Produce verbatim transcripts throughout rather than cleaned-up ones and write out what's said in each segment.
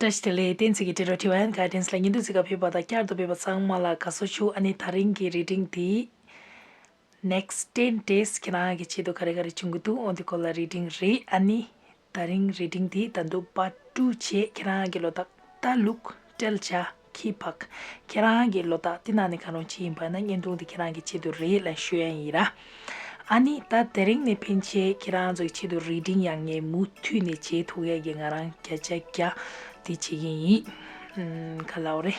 བཀྲ་ཤིས་བདེ་ལེགས། བསྟན་འཛིན་གྱི་Tarot Divine Guidance ལ་བརྙན་ཐུང་གཟིགས་ག་ཕེབས་པ་དང་བསྐྱར་དུ་ཕེབས་པ་ཚང་མ་ལ་དགའ་བསུ་ཞུ། ཨ་ནི་དེ་རིང་གི་reading དེ་next ten days ཁྱེད་རང་གི་ཆེད་དུ་ག་རེ་ག་རེ་བྱུང་གི་འདུག་འོ་འདི་སྐོར་ལ་reading རེད། ཨ་ནི་དེ་རིང་reading དེ་ད་དུང་part two བྱས། ཁྱེད་རང་གི་ལོ་རྟགས་ད་ལུག་སྤྲེལ་བྱ་ཁྱི་ཕག་ཁྱེད་རང་གི་ལོ་རྟགས་དེ་ནང་ནས་གང་རུང་ཅི་ཡིན་པ་ན་བརྙན་ཐུང་དེ་ཁྱེད་རང་གི་ཆེད་དུ་རེད་ལབ་ཞུ་ཡ་ཡིན་ར། ཨ་ནི་ད་དེ་རིང་ནས་ཕན་ཆད་ཁྱེད་རང་ཚོའི་ཆེད་དུ་reading ཡང་ངས་མུ་མཐུད་ནས་བྱེད་ཐུབ་ཡ་གི་ང་རང་བརྒྱ་ཆ་བརྒྱ་དེ་བྱེད་ཀྱི་ཡིན། ཨམ། ག་ལབ་དགོས་རེད།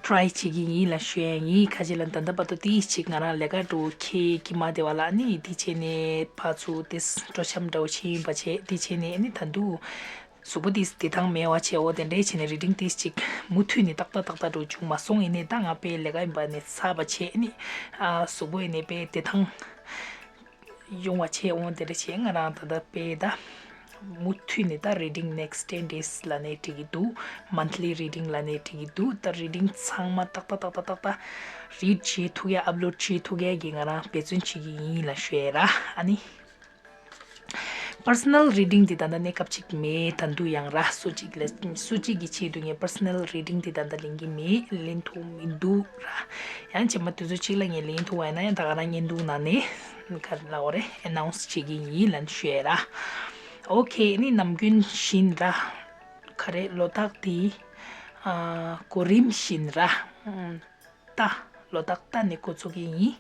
try བྱེད་ཀྱི་ཡིན་ལབ་ཞུ་ཡ་ཡིན། ཁ་ཅིག་ལ་ད་ལྟ་བར་དུ་དེའི་ཅིག་ང་རང་ལས་ཀ་འགྲོ་ཁྱེད་ཀྱི་མ་བདེ་བ་ལ། ཨ་ནི་དེ་བྱས་ནས་ཕར་ཚུར་དེ་སྤྲོ་འཆམ་འདྲ་བོ་བྱེད་ཡིན་པ་བྱས། དེ་བྱས་ནས་ཨ་ནི་ད་དུང་གཟུགས་པོ་དེ་བདེ་ཐང་མེད་པ་བྱས། འོ་དེ་འདྲས་བྱས་ནས་reading དེ་ཅིག་མུ་མཐུད་ནས་ཏག་ཏག་ཏག་ཏག་འགྲོ་བྱུང་མ་སོང་། ཡིན་ནའི་ད་ང་དཔེ་ལས་ཀ་ཡིན་པ་ནས་ཚར་བ་བྱས། ཨ་ནི་ཨ་གཟུགས་པོ་ཡིན་ནའི་དཔེ་བདེ་ཐང་ཡོང་བ་བྱས། འོ་དེ་འདྲ་བྱས། ང་རང་ད་ལྟ་དཔེ་ད་མུ་མཐུད་ནས་ད་reading next ten days ལབ་ནས་འགྲིག་གི་འདུག monthly reading ལབ་ནས་འགྲིག་གི་འདུག་ད་reading ཚང་མ་ཏག་ཏག་ཏག་ཏག་ཏག་ཏག་read བྱེད་ཐུབ་ཡ་upload བྱེད་ཐུབ་ཡ་གི་ང་རང་འབད་བརྩོན་བྱེད་ཀྱི་ཡིན་ལབ་ཞུ་ཡ་ར། ཨ་ནི་personal reading འདི་ད་ལྟ་གནས་སྐབས་ཅིག་མེད། ད་དུང་ཡང་ར་སུ་གཅིག་ལ་སུ་གཅིག་གི་ཆེད་དུ་ངས་personal reading འདི་ད་ལྟ་ལེན་གྱི་མེད། ལེན་ཐུབ་མི་འདུག་ར། ཡང་རྗེས་མ་དུས་ཚོད་ཅིག་ལ་ངས་ལེན་ཐུབ་པ་ཡིན་ན་ཡང་ད་ག་རང་བརྙན་ཐུང་ནང་ནས་ག་རེ་ལབ་དགོས་རེད། announce བྱེད་ཀྱི་ཡིན་ལབ་ཞུ་ཡ་ར། okay ཨ་ནི་ནམ་རྒྱུན་བཞིན་ར། ག་རེ་ལོ་རྟགས་འདི་ཨ་གོ་རིམ་བཞིན་ར། ཨམ། ད་ལོ་རྟགས་ད་ནས་འགོ་ཚུགས་ཀྱི་ཡིན།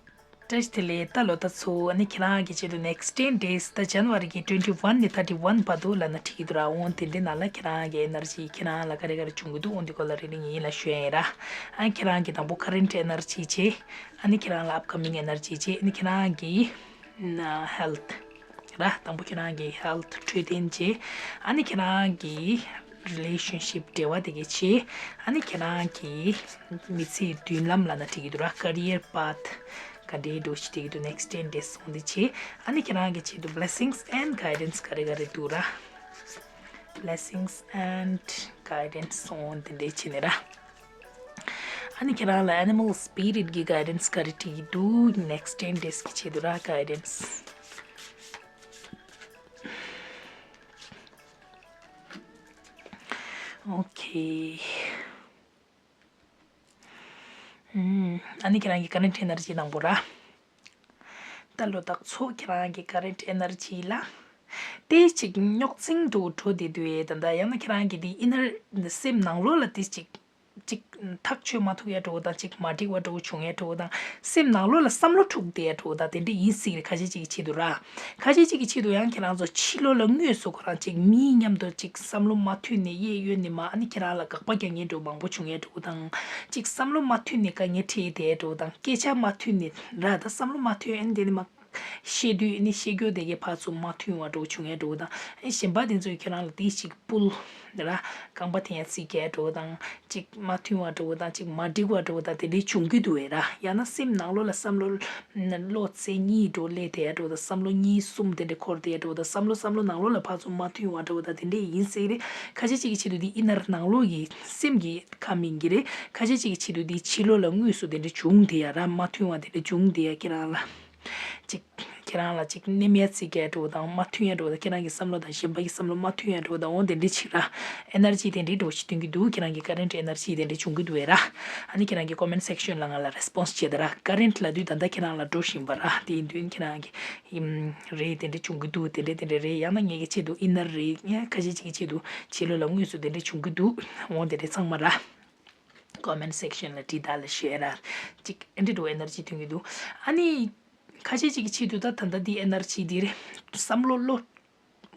བཀྲ་ཤིས་བདེ་ལེགས། ད་ལོ་རྟགས་ཚོ་ཨ་ནི་ཁྱེད་རང་གི་ཆེད་དུ་next ten days ད་January གི་twenty one ནས thirty one བར་དུ་ལབ་ན་འགྲིག་གི་འདུག་ར། འོ་དེ་འདྲའི་ནང་ལ་ཁྱེད་རང་གི་energy ཁྱེད་རང་ལ་ག་རེ་ག་རེ་བྱུང་གི་འདུག་འོ་འདི་སྐོར་ལ་reading ཡིན་ལབ་ཞུ་ཡ་ཡིན་ར། ཨ་ཁྱེད་རང་གི་དང་པོ་current energy བྱས། ཨ་ནི་ཁྱེད་རང་ལ་upcoming energy བྱས། ཨ་ནི་ཁྱེད་རང་གི་ན་health ར། དང་པོ་ཁྱེད་རང་གི་health འཕྲོད་བསྟེན་བྱས། ཨ་ནི་ཁྱེད་རང་གི་relationship འབྲེལ་བ་དེ་གའི་བྱས། ཨ་ནི་ཁྱེད་རང་གི་མི་ཚེའི་མདུན་ལམ་ལབ་ན་འགྲིག་གི་འདུག་ར། career path ག་འདྲའི་འགྲོ་ཞིག་འགྲིག་གི་འདུག next ten days འོ་འདི་བྱས། ཨ་ནི་ཁྱེད་རང་གི་ཆེད་དུ་blessings and guidance ག་རེ་ག་རེ་འདུག་ར། blessings and guidance འོ་འདི་འདྲའི་བྱས་ནས་ར། ཨ་ནི་ཁྱེད་རང་ལ་animal spirit གི་guidance ག་རེ་འགྲིག་གི་འདུག next ten days གི་ཆེད་དུ་ར་guidance okay ཨ་ནི་ཁྱེད་རང་གི་current energy དང་པོ་ར། ད་ལོ་རྟགས་ཚོ་ཁྱེད་རང་གི་current energy ལ་དེ་ཅིག་རྙོག་འཛིང་དུ་འགྲོ་བསྡད་འདུག་ད་ལྟ་ཡང་ན་ཁྱེད་རང་གི་དེ་inner སེམས་ནང་ལོགས་ལ་དེ་ཅིག་ཅིག་ཐག་ཆོད་མ་ཐུབ་ཡ་འདྲ་བོ་དང་ཅིག་མ་འགྲིག་པ་འདྲ་བོ་བྱུང་ཡ་འདྲ་བོ་དང་སེམས་ནང་ལོགས་ལ་བསམ་བློ་འཁྲུག་བསྡད་ཡ་འདྲ་བོ་དང་དེ་འདྲ་ཡིན་སྲིད་རེད། ཁ་ཤས་ཅིག་གི་ཆེད་དུ་ར། ཁ་ཤས་ཅིག་གི་ཆེད་དུ་ཡང་ཁྱེད་རང་ཚོ་ཕྱི་ལོགས་ལ་དངོས་སུ་ཁོ་རང་ཅིག་མིའི་མཉམ་དུ་ཅིག་བསམ་བློ་མ་མཐུན་ནས་གཡས་གཡོན་ནས་མ་ཨ་ནི་ཁྱེད་རང་ལ་དགག་པ་རྒྱག་མཁན་འདྲ་བོ་མང་པོ་བྱུང་ཡ་འདྲ་བོ་དང་། ཅིག་བསམ་བློ་མ་མཐུན་ནས་དཀའ་ངལ་འཕྲད་བསྡད་ཡ་འདྲ་བོ་དང་སྐད་ཆ་མ་མཐུན་ནས་ར་ད་བསམ་བློ་མ་མཐུན་ཨ་ནི་དེ་ནས་མ། བཤད་དུས་ནི་བཤད་རྒྱུ་དེ་གའི་ཕར་ཚུར་མ་མཐུན་པ་འདྲ་བོ་བྱུང་ཡ་འདྲ་བོ་དང་། ཨེ་གཞན་པ་དེ་ཚོས་ཁྱེད་རང་ལ་དེ་ཅིག་ཕུལ་ར་རྐང་པ་འཐེན་ཡ་རྩིས་རྒྱག་འདྲ་བོ་དང་། ཅིག་མ་མཐུན་པ་འདྲ་བོ་དང་ཅིག་མ་འགྲིག་པ་འདྲ་བོ་དང་དེ་འདྲའི་བྱུང་གི་འདུག་བས་ར། ཡང་ན་སེམས་ནང་ལོགས་ལ་བསམ་བློ་བློ་རྩེ་གཉིས་འདྲ་བོ་སླེབས་བསྡད་ཡ་འདྲ་བོ་དང་བསམ་བློ་གཉིས་གསུམ་དེ་འདྲ་འཁོར་བསྡད་ཡ་འདྲ་བོ་དང་བསམ་བློ་བསམ་བློ་ནང་ལོགས་ལ་ཕར་ཚུར་མ་མཐུན་པ་འདྲ་བོ་དང་དེ་འདྲའི་ཡིན་སྲིད་རེད། ཁ་ཤས་ཅིག་གི་ཆེད་དུ་དེ་inner ནང་ལོགས་ཀྱི་སེམས་ཀྱི་ཁ་མིན་གྱི་རེད། ཁ་ཤས་ཅིག་གི་ཆེད་དུ་དེ་ཕྱི་ལོགས་ལ་དངོས་སུ་དེ་འདྲ་བྱུང་བསྡད་ཡ་ར་མ་མཐུན་པ་དེ་འདྲ་བྱུང་བསྡད་ཡ་ཁྱེད་རང་ལ། ཅིག་ཁྱེད་རང་ལ་ཅིག་ནེམ་ཡ་ཚིག་ག་འགྲོ་དང་མ་མཐུན་ཡ་འགྲོ་དང་ཁྱེད་རང་གི་བསམ་བློ་དང་གཞན་པ་གི་བསམ་བློ་མ་མཐུན་ཡ་འགྲོ་དང་འོ་དེ་འདྲ་ཅིག་ར། ཨེ་ནར་ཇི་དེ་འདྲའི་འགྲོ་ཞིག་སྟོན་གྱི་འདུག་ཁྱེད་རང་གི་ཀ་རེན་ཊི་ཨེ་ནར་ཇི་དེ་འདྲ་བྱུང་གི་འདུག་བས་ར། ཨ་ནི་ཁྱེད་རང་གི་ཀོ་མེན་ཊི་སེག་ཤན་ལ་ང་ལ་རེ་སི་པོན་སི་བྱེད་དང་ར། ཀ་རེན་ཊི་ལབ་དུས་ད་ལྟ་ཁྱེད་རང་ལ་འགྲོ་བཞིན་པ་ར། དེ་ཡིན་དུས་ཁྱེད་རང་གི་ཨིམ་རེད་དེ་འདྲ་བྱུང་གི་འདུག་དེ་འདྲ་དེ་འདྲ་རེད། ཡང་ན་ངེད་ཀྱི་ཆེད་དུ་ཨིན་ནར་རེད། ཡང་ཁ་ཤས་ཅིག་གི་ཆེད་དུ་ཕྱི་ལོགས་ལ་དངོས་སུ་དེ་འདྲ་བྱུང་གི་འདུག་འོ་དེ་འདྲ་ཚང་མ་ར། ཀོ་མེན་ཊི་སེག་ཤན་ལ་བྲིས་དང་ལ་ཤེར་ར། ཅིག་ཨེ་འདྲ་འགྲོ་ཨེ་ནར་ཇི་ཐོན་གྱི་འདུག་ཨ་ནི་ཁ་ཤས་ཅིག་གི་ཆེད་དུ་ད་ད་ལྟ་འདི་ཨེ་ནར་ཇི་འདི་རེད། བསམ་བློ་བློ་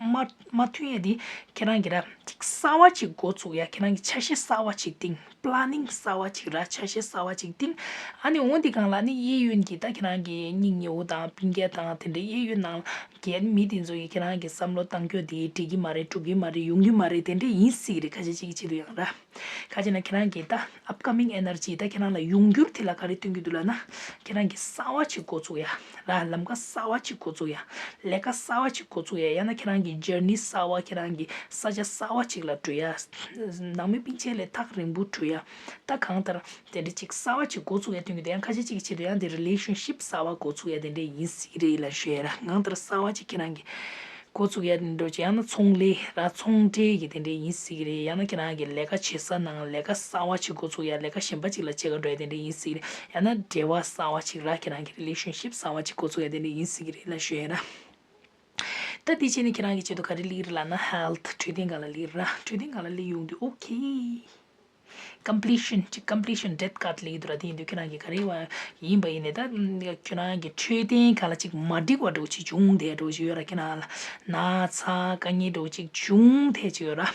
མ་མ་མཐུན་ཡ་འདི་ཁྱེད་རང་གི་ར་ཅིག་གསར་བ་ཅིག་འགོ་བཙུགས་ཡ། ཁྱེད་རང་གི་ཆ་ཤས་གསར་བ་ཅིག་བཏིང་། པི་ལ་ནིང་གསར་བ་ཅིག་ར་ཆ་ཤས་གསར་བ་ཅིག་བཏིང་། ཨ་ནི་འོ་འདི་སྒང་ལ་ཨ་ནི་གཡས་གཡོན་གྱི་ད་ཁྱེད་རང་གི་སྙིང་ཉེ་བོ་དང་སྤུན་ཀྱག་དང་དེ་འདྲའི་གཡས་གཡོན་ནང་གི་ཨ་ནི་མི་དེ་ཚོ་གི་ཁྱེད་རང་གི་བསམ་བློ་བཏང་རྒྱུ་དེ་འགྲིག་གི་མ་རེད། འགྲུབ་གི་མ་རེད། ཡོང་གི་མ་རེད། དེ་འདྲ་ཡིན་སྲིད་རེད། ཁ་ཤས་ཅིག་གི་ཆེད་དུ་ཡང་ར། ག་ཅི་ན་ཁྱེད་རང་གི་ད་ཨབ་ཀ་མིང་ཨེ་ནར་ཇི་ད་ཁྱེད་རང་ལ་ཡོང་འགྱུར་དེ་ལ་ག་རེ་སྟོན་གྱི་འདུག་ལབ་ན། ཁྱེད་རང་གི་གསར་བ་ཅིག་འགོ་བཙུགས་ཡ་ར། ལམ་ཁ་གསར་བ་ཅིག་འགོ་བཙུགས་ཡ། ལས་ཀ་གསར་བ་ཅིག་འགོ་བཙུགས་ཡ། ཡང་ན་ཁྱེད་རང་གི་ཇར་ནི་གསར་བ་ཁྱེད་རང་གི་ས་ཆ་གསར་བ་ཅིག་ལ་འགྲོ་ཡ། ནང་མི་སྤུན་མཆེད་ལས་ཐག་རིང་པོ་འགྲོ་ཡ། ད་གང་ལྟར་དེ་འདྲ་ཅིག་གསར་བ་ཅིག་འགོ་བཙུགས་ཡ་སྟོན་གྱི་འདུག་ཡང་ཁ་ཤས་ཅིག་གི་ཆེད་དུ་ཡང་དེ་རི་ལེ་ཤན་ཤིབ་གསར་བ་འགོ་བཙུགས་ཡ་དེ་འདྲ་ཡིན་སྲིད་རེད་ལབ་ཞུ་ཡ་ར། གང་ལྟར་གསར་བ་ཅིག་ཁྱེད་རང་གི་འགོ་བཙུགས་ཡ་དེ་འདྲ་ཅིག་ཡང་ན་ཚོང་ལས་ར་ཚོང་འབྲེལ་གྱི་དེ་འདྲ་ཡིན་སྲིད་ཀྱི་རེད། ཡང་ན་ཁྱེད་རང་གི་ལས་ཀ་བྱེད་ས་ནང་ལས་ཀ་གསར་བ་ཅིག་འགོ་བཙུགས་ཡ་ལས་ཀ་གཞན་པ་ཅིག་ལ་བྱེད་ག་འགྲོ་ཡ་དེ་འདྲ་ཡིན་སྲིད་ཀྱི་རེད། ཡང་ན་འབྲེལ་བ་གསར་བ་ཅིག་ར་ཁྱེད་རང་གི་རི་ལེ་ཤན་ཤིབ་གསར་བ་ཅིག་འགོ་བཙུགས་ཡ་དེ་འདྲ་ཡིན་སྲིད་ཀྱི་རེད་ལབ་ཞུ་ཡ་ར། ད་དེ་བྱས་ནས་ཁྱེད་རང་གི་ཆེད་དུ་ག་རེ་སླེབས་ཀྱི་རེད་ལབ་ན་ཧེལ་ཐི་འཕྲོད་བསྟེན་སྒང་ལ་སླེབས་ཀྱི་རེད་ར། འཕྲོད་བསྟེན་སྒང་ལ་སླེབས་ཡོང་དུས་ཨོ་ཁེ། ཀམ་པི་ལི་ཤན་ཅིག་ཀམ་པི་ལི་ཤན་ཌེ་ཐི་ཀཱར་ཌི་ལབ་ཀྱི་འདུག་ར། དེ་ཡིན་དུས་ཁྱེད་རང་གི་ག་རེ་བ་ཡིན་པ་ཡིན་ནའི་ད་ཁྱེད་རང་གི་འཕྲོད་བསྟེན་སྒང་ལ་ཅིག་མ་འགྲིག་པ་འདྲ་བོ་ཅིག་བྱུང་བསྡད་འདྲ་བོ་ཅིག་ཡོད་ར། ཁྱེད་རང་ལ་ན་ཚ་དཀའ་ངལ་འདྲ་བོ་ཅིག་བྱུང་བསྡད་ཅིག་ཡོད་ར།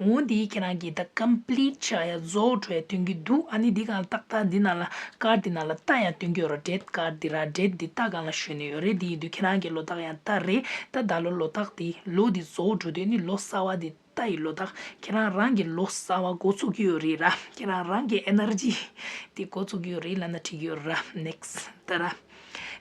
འོ་འདི་ཁྱེད་རང་གི་ད་ཀམ་པི་ལིཊ་བྱ་ཡ་རྫོགས་འགྲོ་ཡ་སྟོན་གྱི་འདུག་ཨ་ནི་འདི་སྒང་ཏག་ཏག་འདི་ནང་ལ་ཀཱར་ཌི་ནང་ལ་ལྟ་ཡ་སྟོན་གྱི་ཡོད་ར། ཌེ་ཐི་ཀཱར་ཌི་ར། ཌེ་ཐི་འདི་ལྟ་སྒང་ལ་ཞོན་ནས་ཡོད་རེད། འདི་ཡིན་དུས་ཁྱེད་རང་གི་ལོ་རྟགས་ཡང་ལྟ་རེད། ད་ད་ལོ་ལོ་རྟགས་འདི་ལོ་འདི་རྫོགས་འགྲོ་དུས་ནི་ལོ་གསར་བ་འདི་ལྟ་ཡི་ལོ་རྟགས། ཁྱེད་རང་རང་གི་ལོ་གསར་བ་འགོ་ཚུགས་ཀྱི་ཡོད་རེད་ར། ཁྱེད་རང་རང་གི་ཨེ་ནར་ཇི་དེ་འགོ་ཚུགས་ཀྱི་ཡོད་རེད་ལབ་ན་འགྲིག་གི་ཡོད་ར། ནེག་སི་ཊི་ད་ར།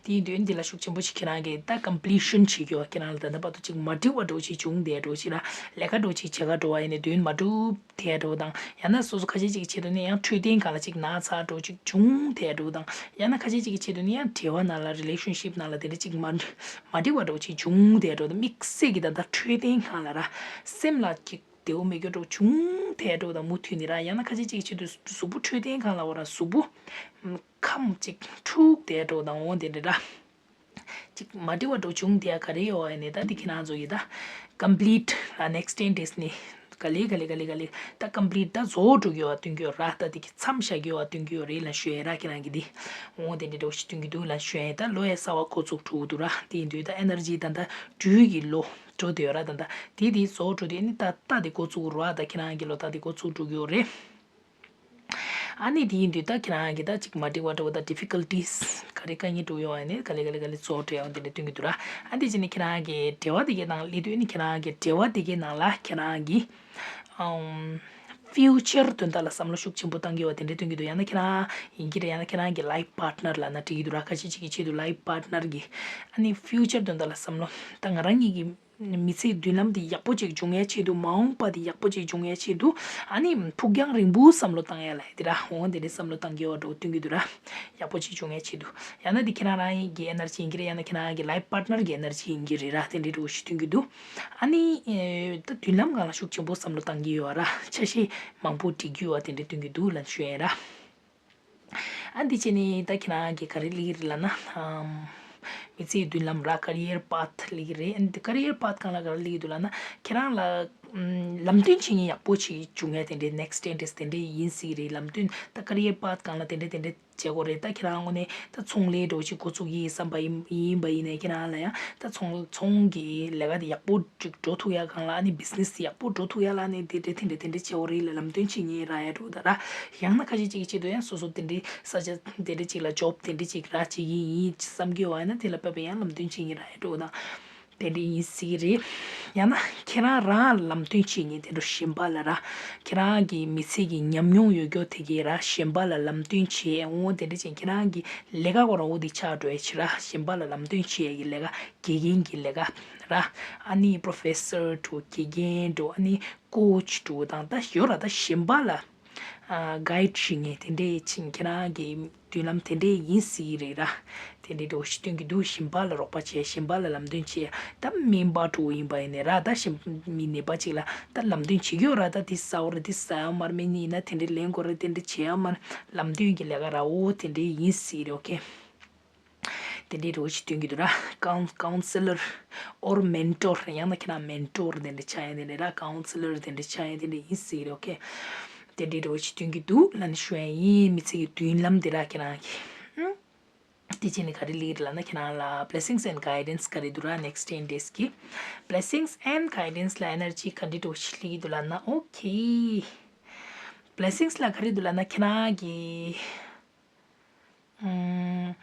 དེ་ཡིན་དུས་འདི་ལ་ཤུགས་ཆེན་པོ་ཞིག་ཁྱེད་རང་གིས་ད་ཀམ་པི་ལི་ཤན་བྱེད་ཀྱི་ཡོད། ཁྱེད་རང་ལ་ད་ལྟ་བར་དུ་ཅིག་མ་འགྲིག་པ་འདྲ་བོ་ཞིག་བྱུང་བསྡད་འདྲ་བོ་ཞིག་ར། ལས་ཀ་འདྲ་བོ་ཞིག་བྱེད་ག་འགྲོ་བ་ཡིན་ནའི་དོན་མ་འགྲུབ་བསྡད་འདྲ་བོ་དང་། ཡང་ན་སོ་སོ་ཁ་ཤས་ཅིག་གི་ཆེད་དུ་ནི་ཡང་འཕྲོད་བསྟེན་སྒང་ལ་ཅིག་ན་ཚ་འདྲ་བོ་ཅིག་བྱུང་བསྡད་འདྲ་བོ་དང་། ཡང་ན་ཁ་ཤས་ཅིག་གི་ཆེད་དུ་ནི་ཡང་འབྲེལ་བ་ནང་ལ་རི་ལེ་ཤན་ཤིབ་ནང་ལ་དེ་འདྲ་ཅིག་མ་མ་འགྲིག་པ་འདྲ་བོ་ཅིག་བྱུང་བསྡད་འདྲ་བོ་དང་། དམིགས་བསལ་གྱི་ད་ལྟ་འཕྲོད་བསྟེན་སྒང་ལ་ར་སེམས་ལ་ཅིག་བདེ་བོ་མེད་རྒྱུ་འདྲ་བོ་བྱུང་བསྡད་འདྲ་བོ་དང་མུ་མཐུད་ནས་ར། ཡང་ན་ཁ་ཤས་ཅིག་གི་ཆེད་དུ་གཟུགས་པོ་འཕྲོད་བསྟེན་སྒང་ལ་འོ་ར་གཟུགས་པོ་ཁམས་ཅིག་འཁྲུགས་བསྡད་འདྲ་བོ་དང་འོ་དེ་འདྲ་ར། ཅིག་མ་འགྲིག་པ་འདྲ་བོ་བྱུང་བསྡད་ཡ་ག་རེ་ཡོད་པ་ཡིན་ནའི་ད་འདི་ཁྱེད་རང་ཚོ་ཡི་ད་ཀམ་པི་ལིཊ་ར་ནེག་སི་ཊི་ཊེན་ཌེ་ནི་ག་ལེ་ག་ལེ་ག་ལེ་ག་ལེ་ད་ཀམ་པི་ལིཊ་ད་རྫོགས་འགྲོ་གི་ཡོད་པ་སྟོན་གྱི་ཡོད་ར། ད་འདི་གི་མཚམས་བཞག་གི་ཡོད་པ་སྟོན་གྱི་ཡོད་རེད་ལབ་ཞུ་ཡ་ར། ཁྱེད་རང་གི་འདི་འོ་དེ་འདྲ་འདྲ་བོ་ཞིག་སྟོན་གྱི་འདུག་ལབ་ཞུ་ཡ། ད་ལོ་ཡ་གསར་བ་འགོ་བཙུགས་འགྲོ་གི་འདུག་ར། དེ་ཡིན་དུས་ད་ཨེ་ནར་ཇི་ད་ད་སྦྲུལ་གྱི་ལོ་འགྲོ་བསྡད་ཡོད་ར། ད་ད་དེ་དེ་རྫོགས་འགྲོ་དུས་ཨ་ནི་ད་ད་དེ་འགོ་བཙུགས་ར། ད་ཁྱེད་རང་གི་ལོ་ད་དེ་འགོ་བཙུགས་འགྲོ་གི་ཡོད་རེད། ཨ་ནི་དེ་ཡིན་དུས་ད་ཁྱེད་རང་གི་ད་ཅིག་མ་འགྲིག་པ་འདྲ་བོ་ད་ཌི་ཕི་ཀལ་ཊིས་ག་རེ་དཀའ་ངལ་འདྲ་བོ་ཡོད་པ་ཡིན་ནའི་ག་ལེ་ག་ལེ་ག་ལེ་རྫོགས་འགྲོ་ཡ་འོ་དེ་འདྲ་སྟོན་གྱི་འདུག་ར། ཨ་འདི་བྱས་ནས་ཁྱེད་རང་གི་འབྲེལ་བ་དེ་གའི་ནང་སླེབས་དུས་ནི་ཁྱེད་རང་གི་འབྲེལ་བ་དེ་གའི་ནང་ལ་ཁྱེད་རང་གི་ཨམ་ཕིའུ་ཅར་དོན་དག་ལ་བསམ་བློ་ཤུགས་ཆེན་པོ་བཏང་གི་ཡོད་པ་དེ་འདྲ་སྟོན་གྱི་འདུག་ཡང་ན་ཁྱེད་རང་ཡིན་གྱི་རེད། ཡང་ན་ཁྱེད་རང་གི་ལའིཕ་པཱར་ཊི་ནར་ལབ་ན་འགྲིག་གི་འདུག་ར། ཁ་ཤས་ཅིག་གི་ཆེད་དུ་ལའིཕ་པཱར་ཊི་ནར་གྱི་ཨ་ནི་ཕིའུ་ཅར་དོན་དག་ལ་བསམ་བློ་ད་ང་རང་ཉིད་ཀྱི་མི་ཚེའི་མདུན་ལམ་དེ་ཡག་པོ་ཅིག་འབྱུང་ཡའི་ཆེད་དུ། མ་འོངས་པ་དེ་ཡག་པོ་ཅིག་འབྱུང་ཡའི་ཆེད་དུ། ཨ་ནི་ཕུགས་རྒྱང་རིང་པོའི་བསམ་བློ་བཏང་ཡ་ལ་དེ་ར་འོང་དེ་འདྲའི་བསམ་བློ་བཏང་གི་ཡོད་འགྲོ་སྟོན་གྱི་འདུག་ར། ཡག་པོ་ཅིག་འབྱུང་ཡའི་ཆེད་དུ། ཡང་ན་དེ་ཁྱེད་རང་རང་གི་ཨེ་ནར་ཇི་ཡིན་གྱི་རེད། ཡང་ན་ཁྱེད་རང་གི་ལའིཕ་པཱར་ཊི་ནར་གྱི་ཨེ་ནར་ཇི་ཡིན་གྱི་རེད་ར། དེ་འདྲའི་འགྲོ་ཞིག་སྟོན་གྱི་འདུག་ཨ་ནི་ད་མདུན་ལམ་སྒང་ལ་ཤུགས་ཆེན་པོ་བསམ་བློ་བཏང་གི་ཡོད་ར། ཆ་ཤས་མང་པོ་སྒྲིག་གི་ཡོད་དེ་འདྲའི་སྟོན་གྱི་འདུག་ལབ་ཞུ་ཡ་ར། ཨ་འདི་བྱས་ནས་ད་ཁྱེད་རང་གིས་ག་རེ་སླེབས་ཀྱི་རེད་ལབ་ན། ཨམ། མི་ཚེའི་མདུན་ལམ་ར་ཀ་རི་ཡར་པཱ་ཐི་སླེབས་ཀྱི་རེད། ཨ་ནི་ཀ་རི་ཡར་པཱ་ཐི་སྒང་ལ་ག་རེ་སླེབས་ཀྱི་འདུག་ལབ་ན་ཁྱེད་རང་ལ་ཨམ་ལམ་སྟོན་བྱེད་མཁན་ཡག་པོ་ཞིག་བྱུང་ཡ་དེ་འདྲའི་ནེག་སི་ཊི་ཊེན་ཌེ་དེ་འདྲའི་ཡིན་སྲིད་ཀྱི་རེད། ལམ་སྟོན་ད་ཀ་རི་ཡར་པཱ་ཐི་སྒང་ལ་དེ་འདྲའི་དེ་འདྲའི་བྱེད་དགོས་རེད། ད་ཁྱེད་རང་ངོས་ནས་ད་ཚོང་ལས་འདྲ་བོ་ཞིག་འགོ་བཙུགས་ཀྱི་བསམ་པ་ཡིན་ཡིན་པ་ཡིན་ནའི་ཁྱེད་རང་ལ་ཡང་ད་ཚོང་ཚོང་གི་ལས་ཀ་དེ་ཡག་པོ་ཅིག་འགྲོ་ཐུབ་ཡ་སྒང་ལ་ཨ་ནི་བི་ཛི་ནེ་སི་ཡག་པོ་འགྲོ་ཐུབ་ཡ་ལ་ཨ་ནི་དེ་འདྲ་དེ་འདྲ་དེ་འདྲ་བྱེད་དགོས་རེད་ལ་ལམ་སྟོན་བྱེད་མཁན་རག་ཡ་འགྲོ་ད་ར། ཡང་ན་ཁ་ཤས་ཅིག་གི་ཆེད་དུ་ཡང་སོ་སོ་དེ་འདྲའི་ས་ཆ་དེ་འདྲ་ཅིག་ལ་ཇོབ་དེ་འདྲ་ཅིག་རག་བྱེད་ཀྱི་ཡིན་བསམ་གྱི་ཡོད་པ་ཡིན་ན་དེ་ལ་དཔག་པའི་ཡང་ལམ་སྟོན་བྱེད་མཁན་རག་ཡ་འགྲོ་ད། དེ་འདྲ་ཡིན་སྲིད་ཀྱི་རེད། ཡང་ན་ཁྱེད་རང་རང་ལམ་སྟོན་བྱེད་མཁན་དེ་འདྲ་གཞན་པ་ལ་ར། ཁྱེད་རང་གི་མི་ཚེ་གི་ཉམས་མྱོང་ཡོད་རྒྱུ་དེ་གའི་ར་གཞན་པ་ལ་ལམ་སྟོན་བྱེད་འོང་དེ་འདྲ་ཅན་ཁྱེད་རང་གི་ལས་ཀ་ཁོ་རང་འོ་དེ་ཆགས་འགྲོ་ཡ་ཕྱིར་ར་གཞན་པ་ལ་ལམ་སྟོན་བྱེད་ཡ་གི་ལས་ཀ་དགེ་རྒན་གྱི་ལས་ཀ་ར། ཨ་ནི་པོ་རོ་ཕེ་སར་འདྲ་བོ་དགེ་རྒན་འདྲ་བོ་ཨ་ནི་ཀོ་ཆི་འདྲ་བོ་དང་ད་ཡོད་ར་ད་གཞན་པ་ལ་གའིཌ་བྱེད་མཁན་དེ་འདྲས་ཕྱིན་ཁྱེད་རང་གི་མདུན་ལམ་དེ་འདྲས་ཡིན་སྲིད་རེད་ར། དེ་འདྲས་འདྲ་བོ་ཞིག་སྟོན་གྱི་འདུག་གཞན་པ་ལ་རོགས་པ་བྱས་གཞན་པ་ལ་ལམ་སྟོན་བྱས་ད་སྨན་པ་འདྲ་བོ་ཡིན་པ་ཡིན་ནའི་ར་ད་གཞན་མི་ནད་པ་ཅིག་ལ་ད་ལམ་སྟོན་བྱེད་ཀྱི་ཡོད་ར། ད་འདི་ཟ་འོ་ར་འདི་ཟ་ཡ་མར་སྨན་ཡིན་ན་དེ་འདྲས་ལེན་དགོས་ར་དེ་འདྲས་བྱེད་ཡ་མར་ལམ་སྟོན་གྱི་ལས་ཀ་ར་འོ་དེ་འདྲས་ཡིན་སྲིད་རེད། ཨོ་ཁེ། དེ་འདྲའི་རོ་ཞིག་སྟོན་གྱི་འདུག་ར། ཀའུན་ཀའུན་སེ་ལར་ཨོར་མེན་ཊོར་ཡང་ན་ཁྱེད་རང་མེན་ཊོར་དེ་འདྲ་ཆགས་ཡ་དེ་འདྲ་ར། ཀའུན་སེ་ལར་དེ་འདྲ་ཆགས་ཡ་དེ་འདྲ་ཡིན་སྲིད་རེད། ཨོ་ཁེ། དེ་འདྲའི་རོ་ཞིག་སྟོན་གྱི་འདུག་ལབ་ནས་ཞུ་ཡ་ཡིན། མི་ཚེ་གི་མདུན་ལམ་དེ་ར་ཁྱེད་རང་གི་ཨུ། དེ་བྱས་ནས་ག་རེ་སླེབས་རེད་ལབ་ན་ཁྱེད་རང་ལ་blessings and guidance ག་རེ་འདུག་ར། next ten days གི་blessings and guidance ལ་ཨེ་ནར་ཇི་ག་འདྲ་འདྲ་བོ་ཞིག་སླེབས་ཀྱི་འདུག་ལབ་ན། ཨོ་ཁེ། blessings ལ་ག་རེ་འདུག་ལབ་ན་ཁྱེད་རང་གི་ཨམ།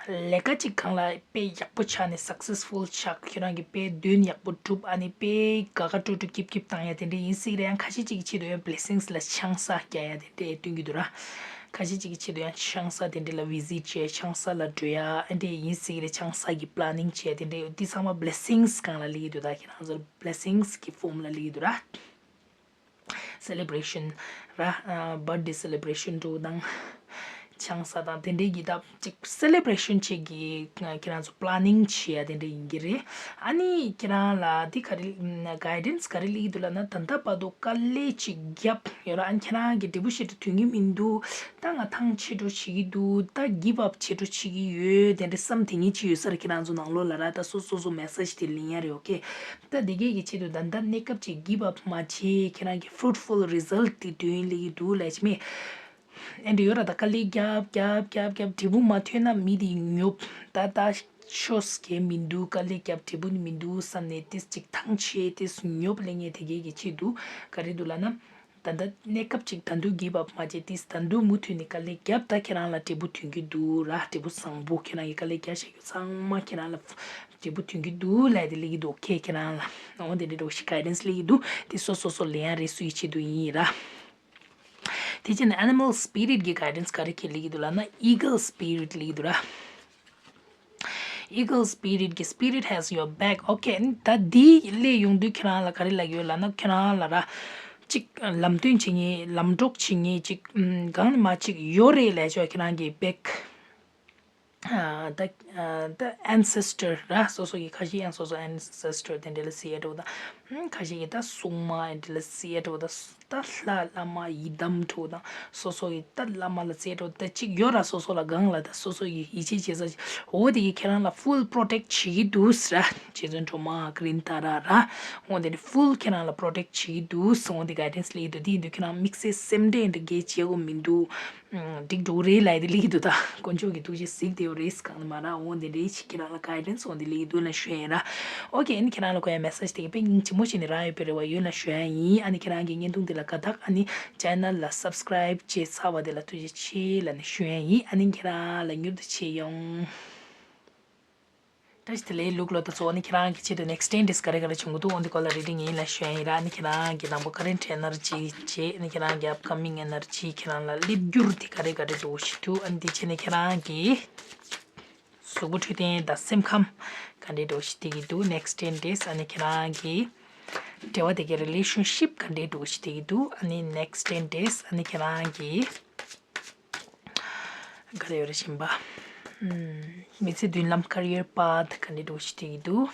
ལས་ཀ་གཅིག་སྒང་ལ་དཔེ་ཡག་པོ་ཆགས་ནས་successful ཆགས། ཁྱོད་རང་གི་དཔེ་དོན་ཡག་པོ་འགྲུབ། ཨ་ནི་དཔེ་དགའ་དགའ་སྤྲོ་སྤྲོ་སྐྱིད་སྐྱིད་བཏང་ཡ་དེ་འདྲ་ཡིན་སྲིད་རེད། ཡང་ཁ་ཤས་ཅིག་གི་ཆེད་དུ་ཡང་blessings ལ་ཆང་ས་རྒྱག་ཡ་དེ་འདྲ་སྟོན་གྱི་འདུག་ར། ཁ་ཤས་ཅིག་གི་ཆེད་དུ་ཡང་ཆང་ས་དེ་འདྲ་ལ་visit བྱས་ཆང་ས་ལ་འགྲོ་ཡ་ཨ་འདྲ་ཡིན་སྲིད་རེད། ཆང་ས་གི་planning བྱས་དེ་འདྲ་འདི་ཚང་མ་blessings སྒང་ལ་སླེབས་ཀྱི་འདུག་ད་ཁྱེད་རང་ཚོར་blessings གི་form ལ་སླེབས་ཀྱི་འདུག་ར། celebration ར། ཨ། birthday celebration འདྲ་བོ་དང་། ཆང་ས་དང་དེ་འདྲའི་གི་ད་ཅིག་སེ་ལེ་བྷ་རེ་ཤན་ཅིག་གི་ཁྱེད་རང་ཚོ་པ་ལ་ནིང་བྱེད་ཡ་དེ་འདྲ་ཡིན་གྱི་རེད། ཨ་ནི་ཁྱེད་རང་ལ་འདི་ག་རེ་གའི་ཌེན་སི་ག་རེ་སླེབས་ཀྱི་འདུག་ལབ་ན། ད་ལྟ་བར་དུ་དཀའ་ལས་ཅིག་བརྒྱབ་ཡོད་ར། ཨ་ནི་ཁྱེད་རང་གི་འབྲས་བུ་ཞེ་དྲག་ཐོན་གྱི་མི་འདུག་ད་ང་ཐང་ཆད་འགྲོ་བྱེད་ཀྱི་འདུག་ད་གིབ་ཨབ་བྱེད་འགྲོ་བྱེད་ཀྱི་ཡོད། དེ་འདྲ་བསམ་དེ་ཉིད་ཅིག་ཡོད་ས་རེད། ཁྱེད་རང་ཚོ་ནང་ལོགས་ལ་ར། ད་སོ་སོ་སོ་མེ་སེ་ཇི་དེ་ལེན་ཡ་རེད། ཨོ་ཁེ། ད་དེ་གས་ཀྱི་ཆེད་དུ་ད་ལྟ་གནས་སྐབས་ཅིག་གིབ་ཨབ་མ་བྱེད། ཁྱེད་རང་གི་ཕུ་རུ་ཊི་ཕུལ་རི་ཛལ་ཊི་དེ་ཐོན་སླེབས་ཀྱི་འདུག་ལབ་ཅིག་མེད། ཨེ་འདྲ་ཡོད་ར། ད་དཀའ་ལས་རྒྱབ་རྒྱབ་རྒྱབ་རྒྱབ་འབྲས་བུ་མ་ཐོན་ན་མི་དེ་ཉོབ། ད་ད་ཆོས་སྐད་མི་འདུག་དཀའ་ལས་རྒྱབ་འབྲས་བུ་ནི་མི་འདུག་བསམ་ནས་ཏིས་ཅིག་ཐང་ཆད་ཏིས་ཉོབ་ལེ་ངས་དེ་གས་ཀྱི་ཆེད་དུ་ག་རེ་འདུག་ལབ་ན། ད་ལྟ་གནས་སྐབས་ཅིག་ད་དུང་གིབ་ཨབ་མ་བྱེད་ཏིས་ད་དུང་མུ་མཐུད་ནས་དཀའ་ལས་རྒྱབ། ད་ཁྱེད་རང་ལ་འབྲས་བུ་ཐོན་གྱི་འདུག་ར། འབྲས་བུ་བཟང་པོ་ཁྱེད་རང་གི་དཀའ་ལས་རྒྱབ་བཞག་རྒྱུ་ཚང་མ་ཁྱེད་རང་ལ་འབྲས་བུ་ཐོན་གྱི་འདུག་ལབ་དེ་སླེབས་ཀྱི་འདུག་ཨོ་ཁེ། ཁྱེད་རང་ལ་འོ་དེ་འདྲ་འདྲ་བོ་ཞིག་གའི་ཌེན་སི་སླེབས་ཀྱི་འདུག་དེ་སོ་སོ་སོ་ལེན་ཡ་རེད། སུ་ཡི་ཆེད་དུ་ཡིན་ར། དེ་བྱས་ནས་ཨེ་ནི་མལ་སི་པི་རི་ཊི་གི་གའི་ཌེན་སི་ག་རེ་ཁྱེད་སླེབས་ཀྱི་འདུག་ལབ་ན། ཨི་གལ་སི་པི་རི་ཊི་སླེབས་ཀྱི་འདུག་ར། ཨི་གལ་སི་པི་རི་ཊི་གི་spirit has your back. ཨོ་ཁེ། ད་འདི་སླེབས་ཡོང་དུས་ཁྱེད་རང་ལ་ག་རེ་ལབ་ཀྱི་ཡོད་ལབ་ན། ཁྱེད་རང་ལ་ར་ཅིག་ལམ་སྟོན་བྱེད་མཁན། ལམ་གྲོགས་བྱེད་མཁན་ཅིག་གང་ནས་མ་ཅིག་ཡོད་རེད་ལབ་ཆོག་ཁྱེད་རང་གི་བེག་ཨ་ད་ཨ་ད་ཨན་སེ་སི་ཊར་ར། སོ་སོ་གི་ཁ་ཤས་ཡང་སོ་སོ་ཨན་སེ་སི་ཊར་དེ་འདྲ་ལ་ཟེར་ཡ་འདྲ་བོ་དང་། ཁ་ཤས་ཀྱིས་ད་སྲུང་མ་དེ་འདྲ་ལ་ཟེར་ཡ་འདྲ་བོ་དང་། ད་ལྷ་བླ་མ་ཡི་དམ་འདྲ་བོ་དང་། སོ་སོ་གི་ད་བླ་མ་ལ་ཟེར་ཡ་འདྲ་བོ་ད་ཅིག་ཡོད་ར། སོ་སོ་ལ་སྒང་ལ་ད་སོ་སོ་གི་ཡིད་ཆེས་བྱེད་ས་ཅིག་འོ་དེ་གིས་ཁྱེད་རང་ལ་ཕུལ་པོ་རོ་ཊེག་བྱེད་ཀྱི་འདུག་ཟེར་ར། རྗེ་བཙུན་སྒྲོལ་མ་ཀ་རིན་ཏཱ་ར་ར། འོ་དེ་ནི་ཕུལ་ཁྱེད་རང་ལ་པོ་རོ་ཊེག་བྱེད་ཀྱི་འདུག་ཟེར། འོ་དེ་གའི་ཌེན་སི་སླེབས་ཀྱི་འདུག་དེ་ཡིན་དུས་ཁྱེད་རང་དམིགས་བསལ་སེམས་ཁྲལ་འདྲ་གས་བྱེད་དགོས་མི་འདུག་འགྲིག་འགྲོ་གི་རེད་ལབ་དེ་སླེབས་ཀྱི་འདུག་ད་དཀོན་མཆོག་གི་ཐུགས་རྗེ་གཟིགས་བསྡད་ཡོད་རེད། གང་ནས་མ་ར། འོ་དེ་འདྲའི་ཅིག་ཁྱེད་རང་ལ་གའི་ཌེན་སི་འོ་དེ་སླེབས་ཀྱི་འདུག་ལབ་ནས་ཞུ་ཡ་ཡིན་ར། ཨོ་ཁེ། ཨ་ནི་ཁྱེད་རང་ལ་གོ་ཡ་མེ་སེ་ཇི་དེ་གི་དཔེ་སྙིང་རྗེ་མོ་བྱས་ནས་རག་ཡོད་པའི་རེ་བ་ཡོད་ལབ་ཞུ་ཡ་ཡིན། ཨ་ནི་ཁྱེད་རང་གི་བརྙན་ཐུང་འདི་ལ་དགའ་རྟགས། ཨ་ནི་ཅེ་ནལ་ལ་སབ་སི་ཀ་རའིབ་བྱས་ཚར་བ་དེ་ལ་ཐུགས་རྗེ་ཆེ་ལབ་ནས་ཞུ་ཡ་ཡིན། ཨ་ནི་ཁྱེད་རང་ལ་མྱུར་དུ་མཇལ་ཡོང་། བཀྲ་ཤིས་བདེ་ལེགས་ལུག་ལོ། ད་གཙོ་བོ་ནི་ཁྱེད་རང་གི་ཆེད་དུ་ནེག་སི་ཊེན་ཌེ་སི་ག་རེ་ག་རེ་བྱུང་གི་འདུག་འོ་འདི་སྐོར་ལ་རེ་ཌིང་ཡིན་ལབ་ཞུ་ཡ་ཡིན་ར། ཨ་ནི་ཁྱེད་རང་གི་དང་པོ་ཀ་རེན་ཊི་ཨེ་ནར་ཇི་བྱས། ཨ་ནི་ཁྱེད་རང་གི་ཨབ་ཀ་མིང་ཨེ་ནར་ཇི་ཁྱེད་རང་ལ་སླེབས་རྒྱུར་དེ་ག་རེ་ག་རེ་འདྲ་བོ་ཞིག་འདུག་ཨ་ནི་དེ་བྱས་ནས་ཁྱེད་རང་གི་གཟུགས་པོ་འཕྲོད་བསྟེན་དང་སེམས་ཁམས་ག་འདྲའི་འདྲ་བོ་ཞིག་བསྡད་ཀྱི་འདུག་ནེག་སི་ཊེན་ཌེ་སི། ཨ་ནི་ཁྱེད་རང་གི་འབྲེལ་བ་དེ་གའི་རི་ལེ་ཤན་ཤིབ་ག་འདྲའི་འདྲ་བོ་ཞིག་བསྡད་ཀྱི་འདུག་ཨ་ནི་ནེག་སི་ཊེན་ཌེ་སི། ཨ་ནི་ཁྱེད་རང་གི་ག་རེ་ཡོད་རེད་ཤིང་པ། ཨམ། མི་ཚེ་མདུན་ལམ་ཀ་རི་ཡར་པཱ་ཐི་ག་འདྲའི་འདྲ་བོ་ཞིག་བསྡད་ཀྱི་འདུག་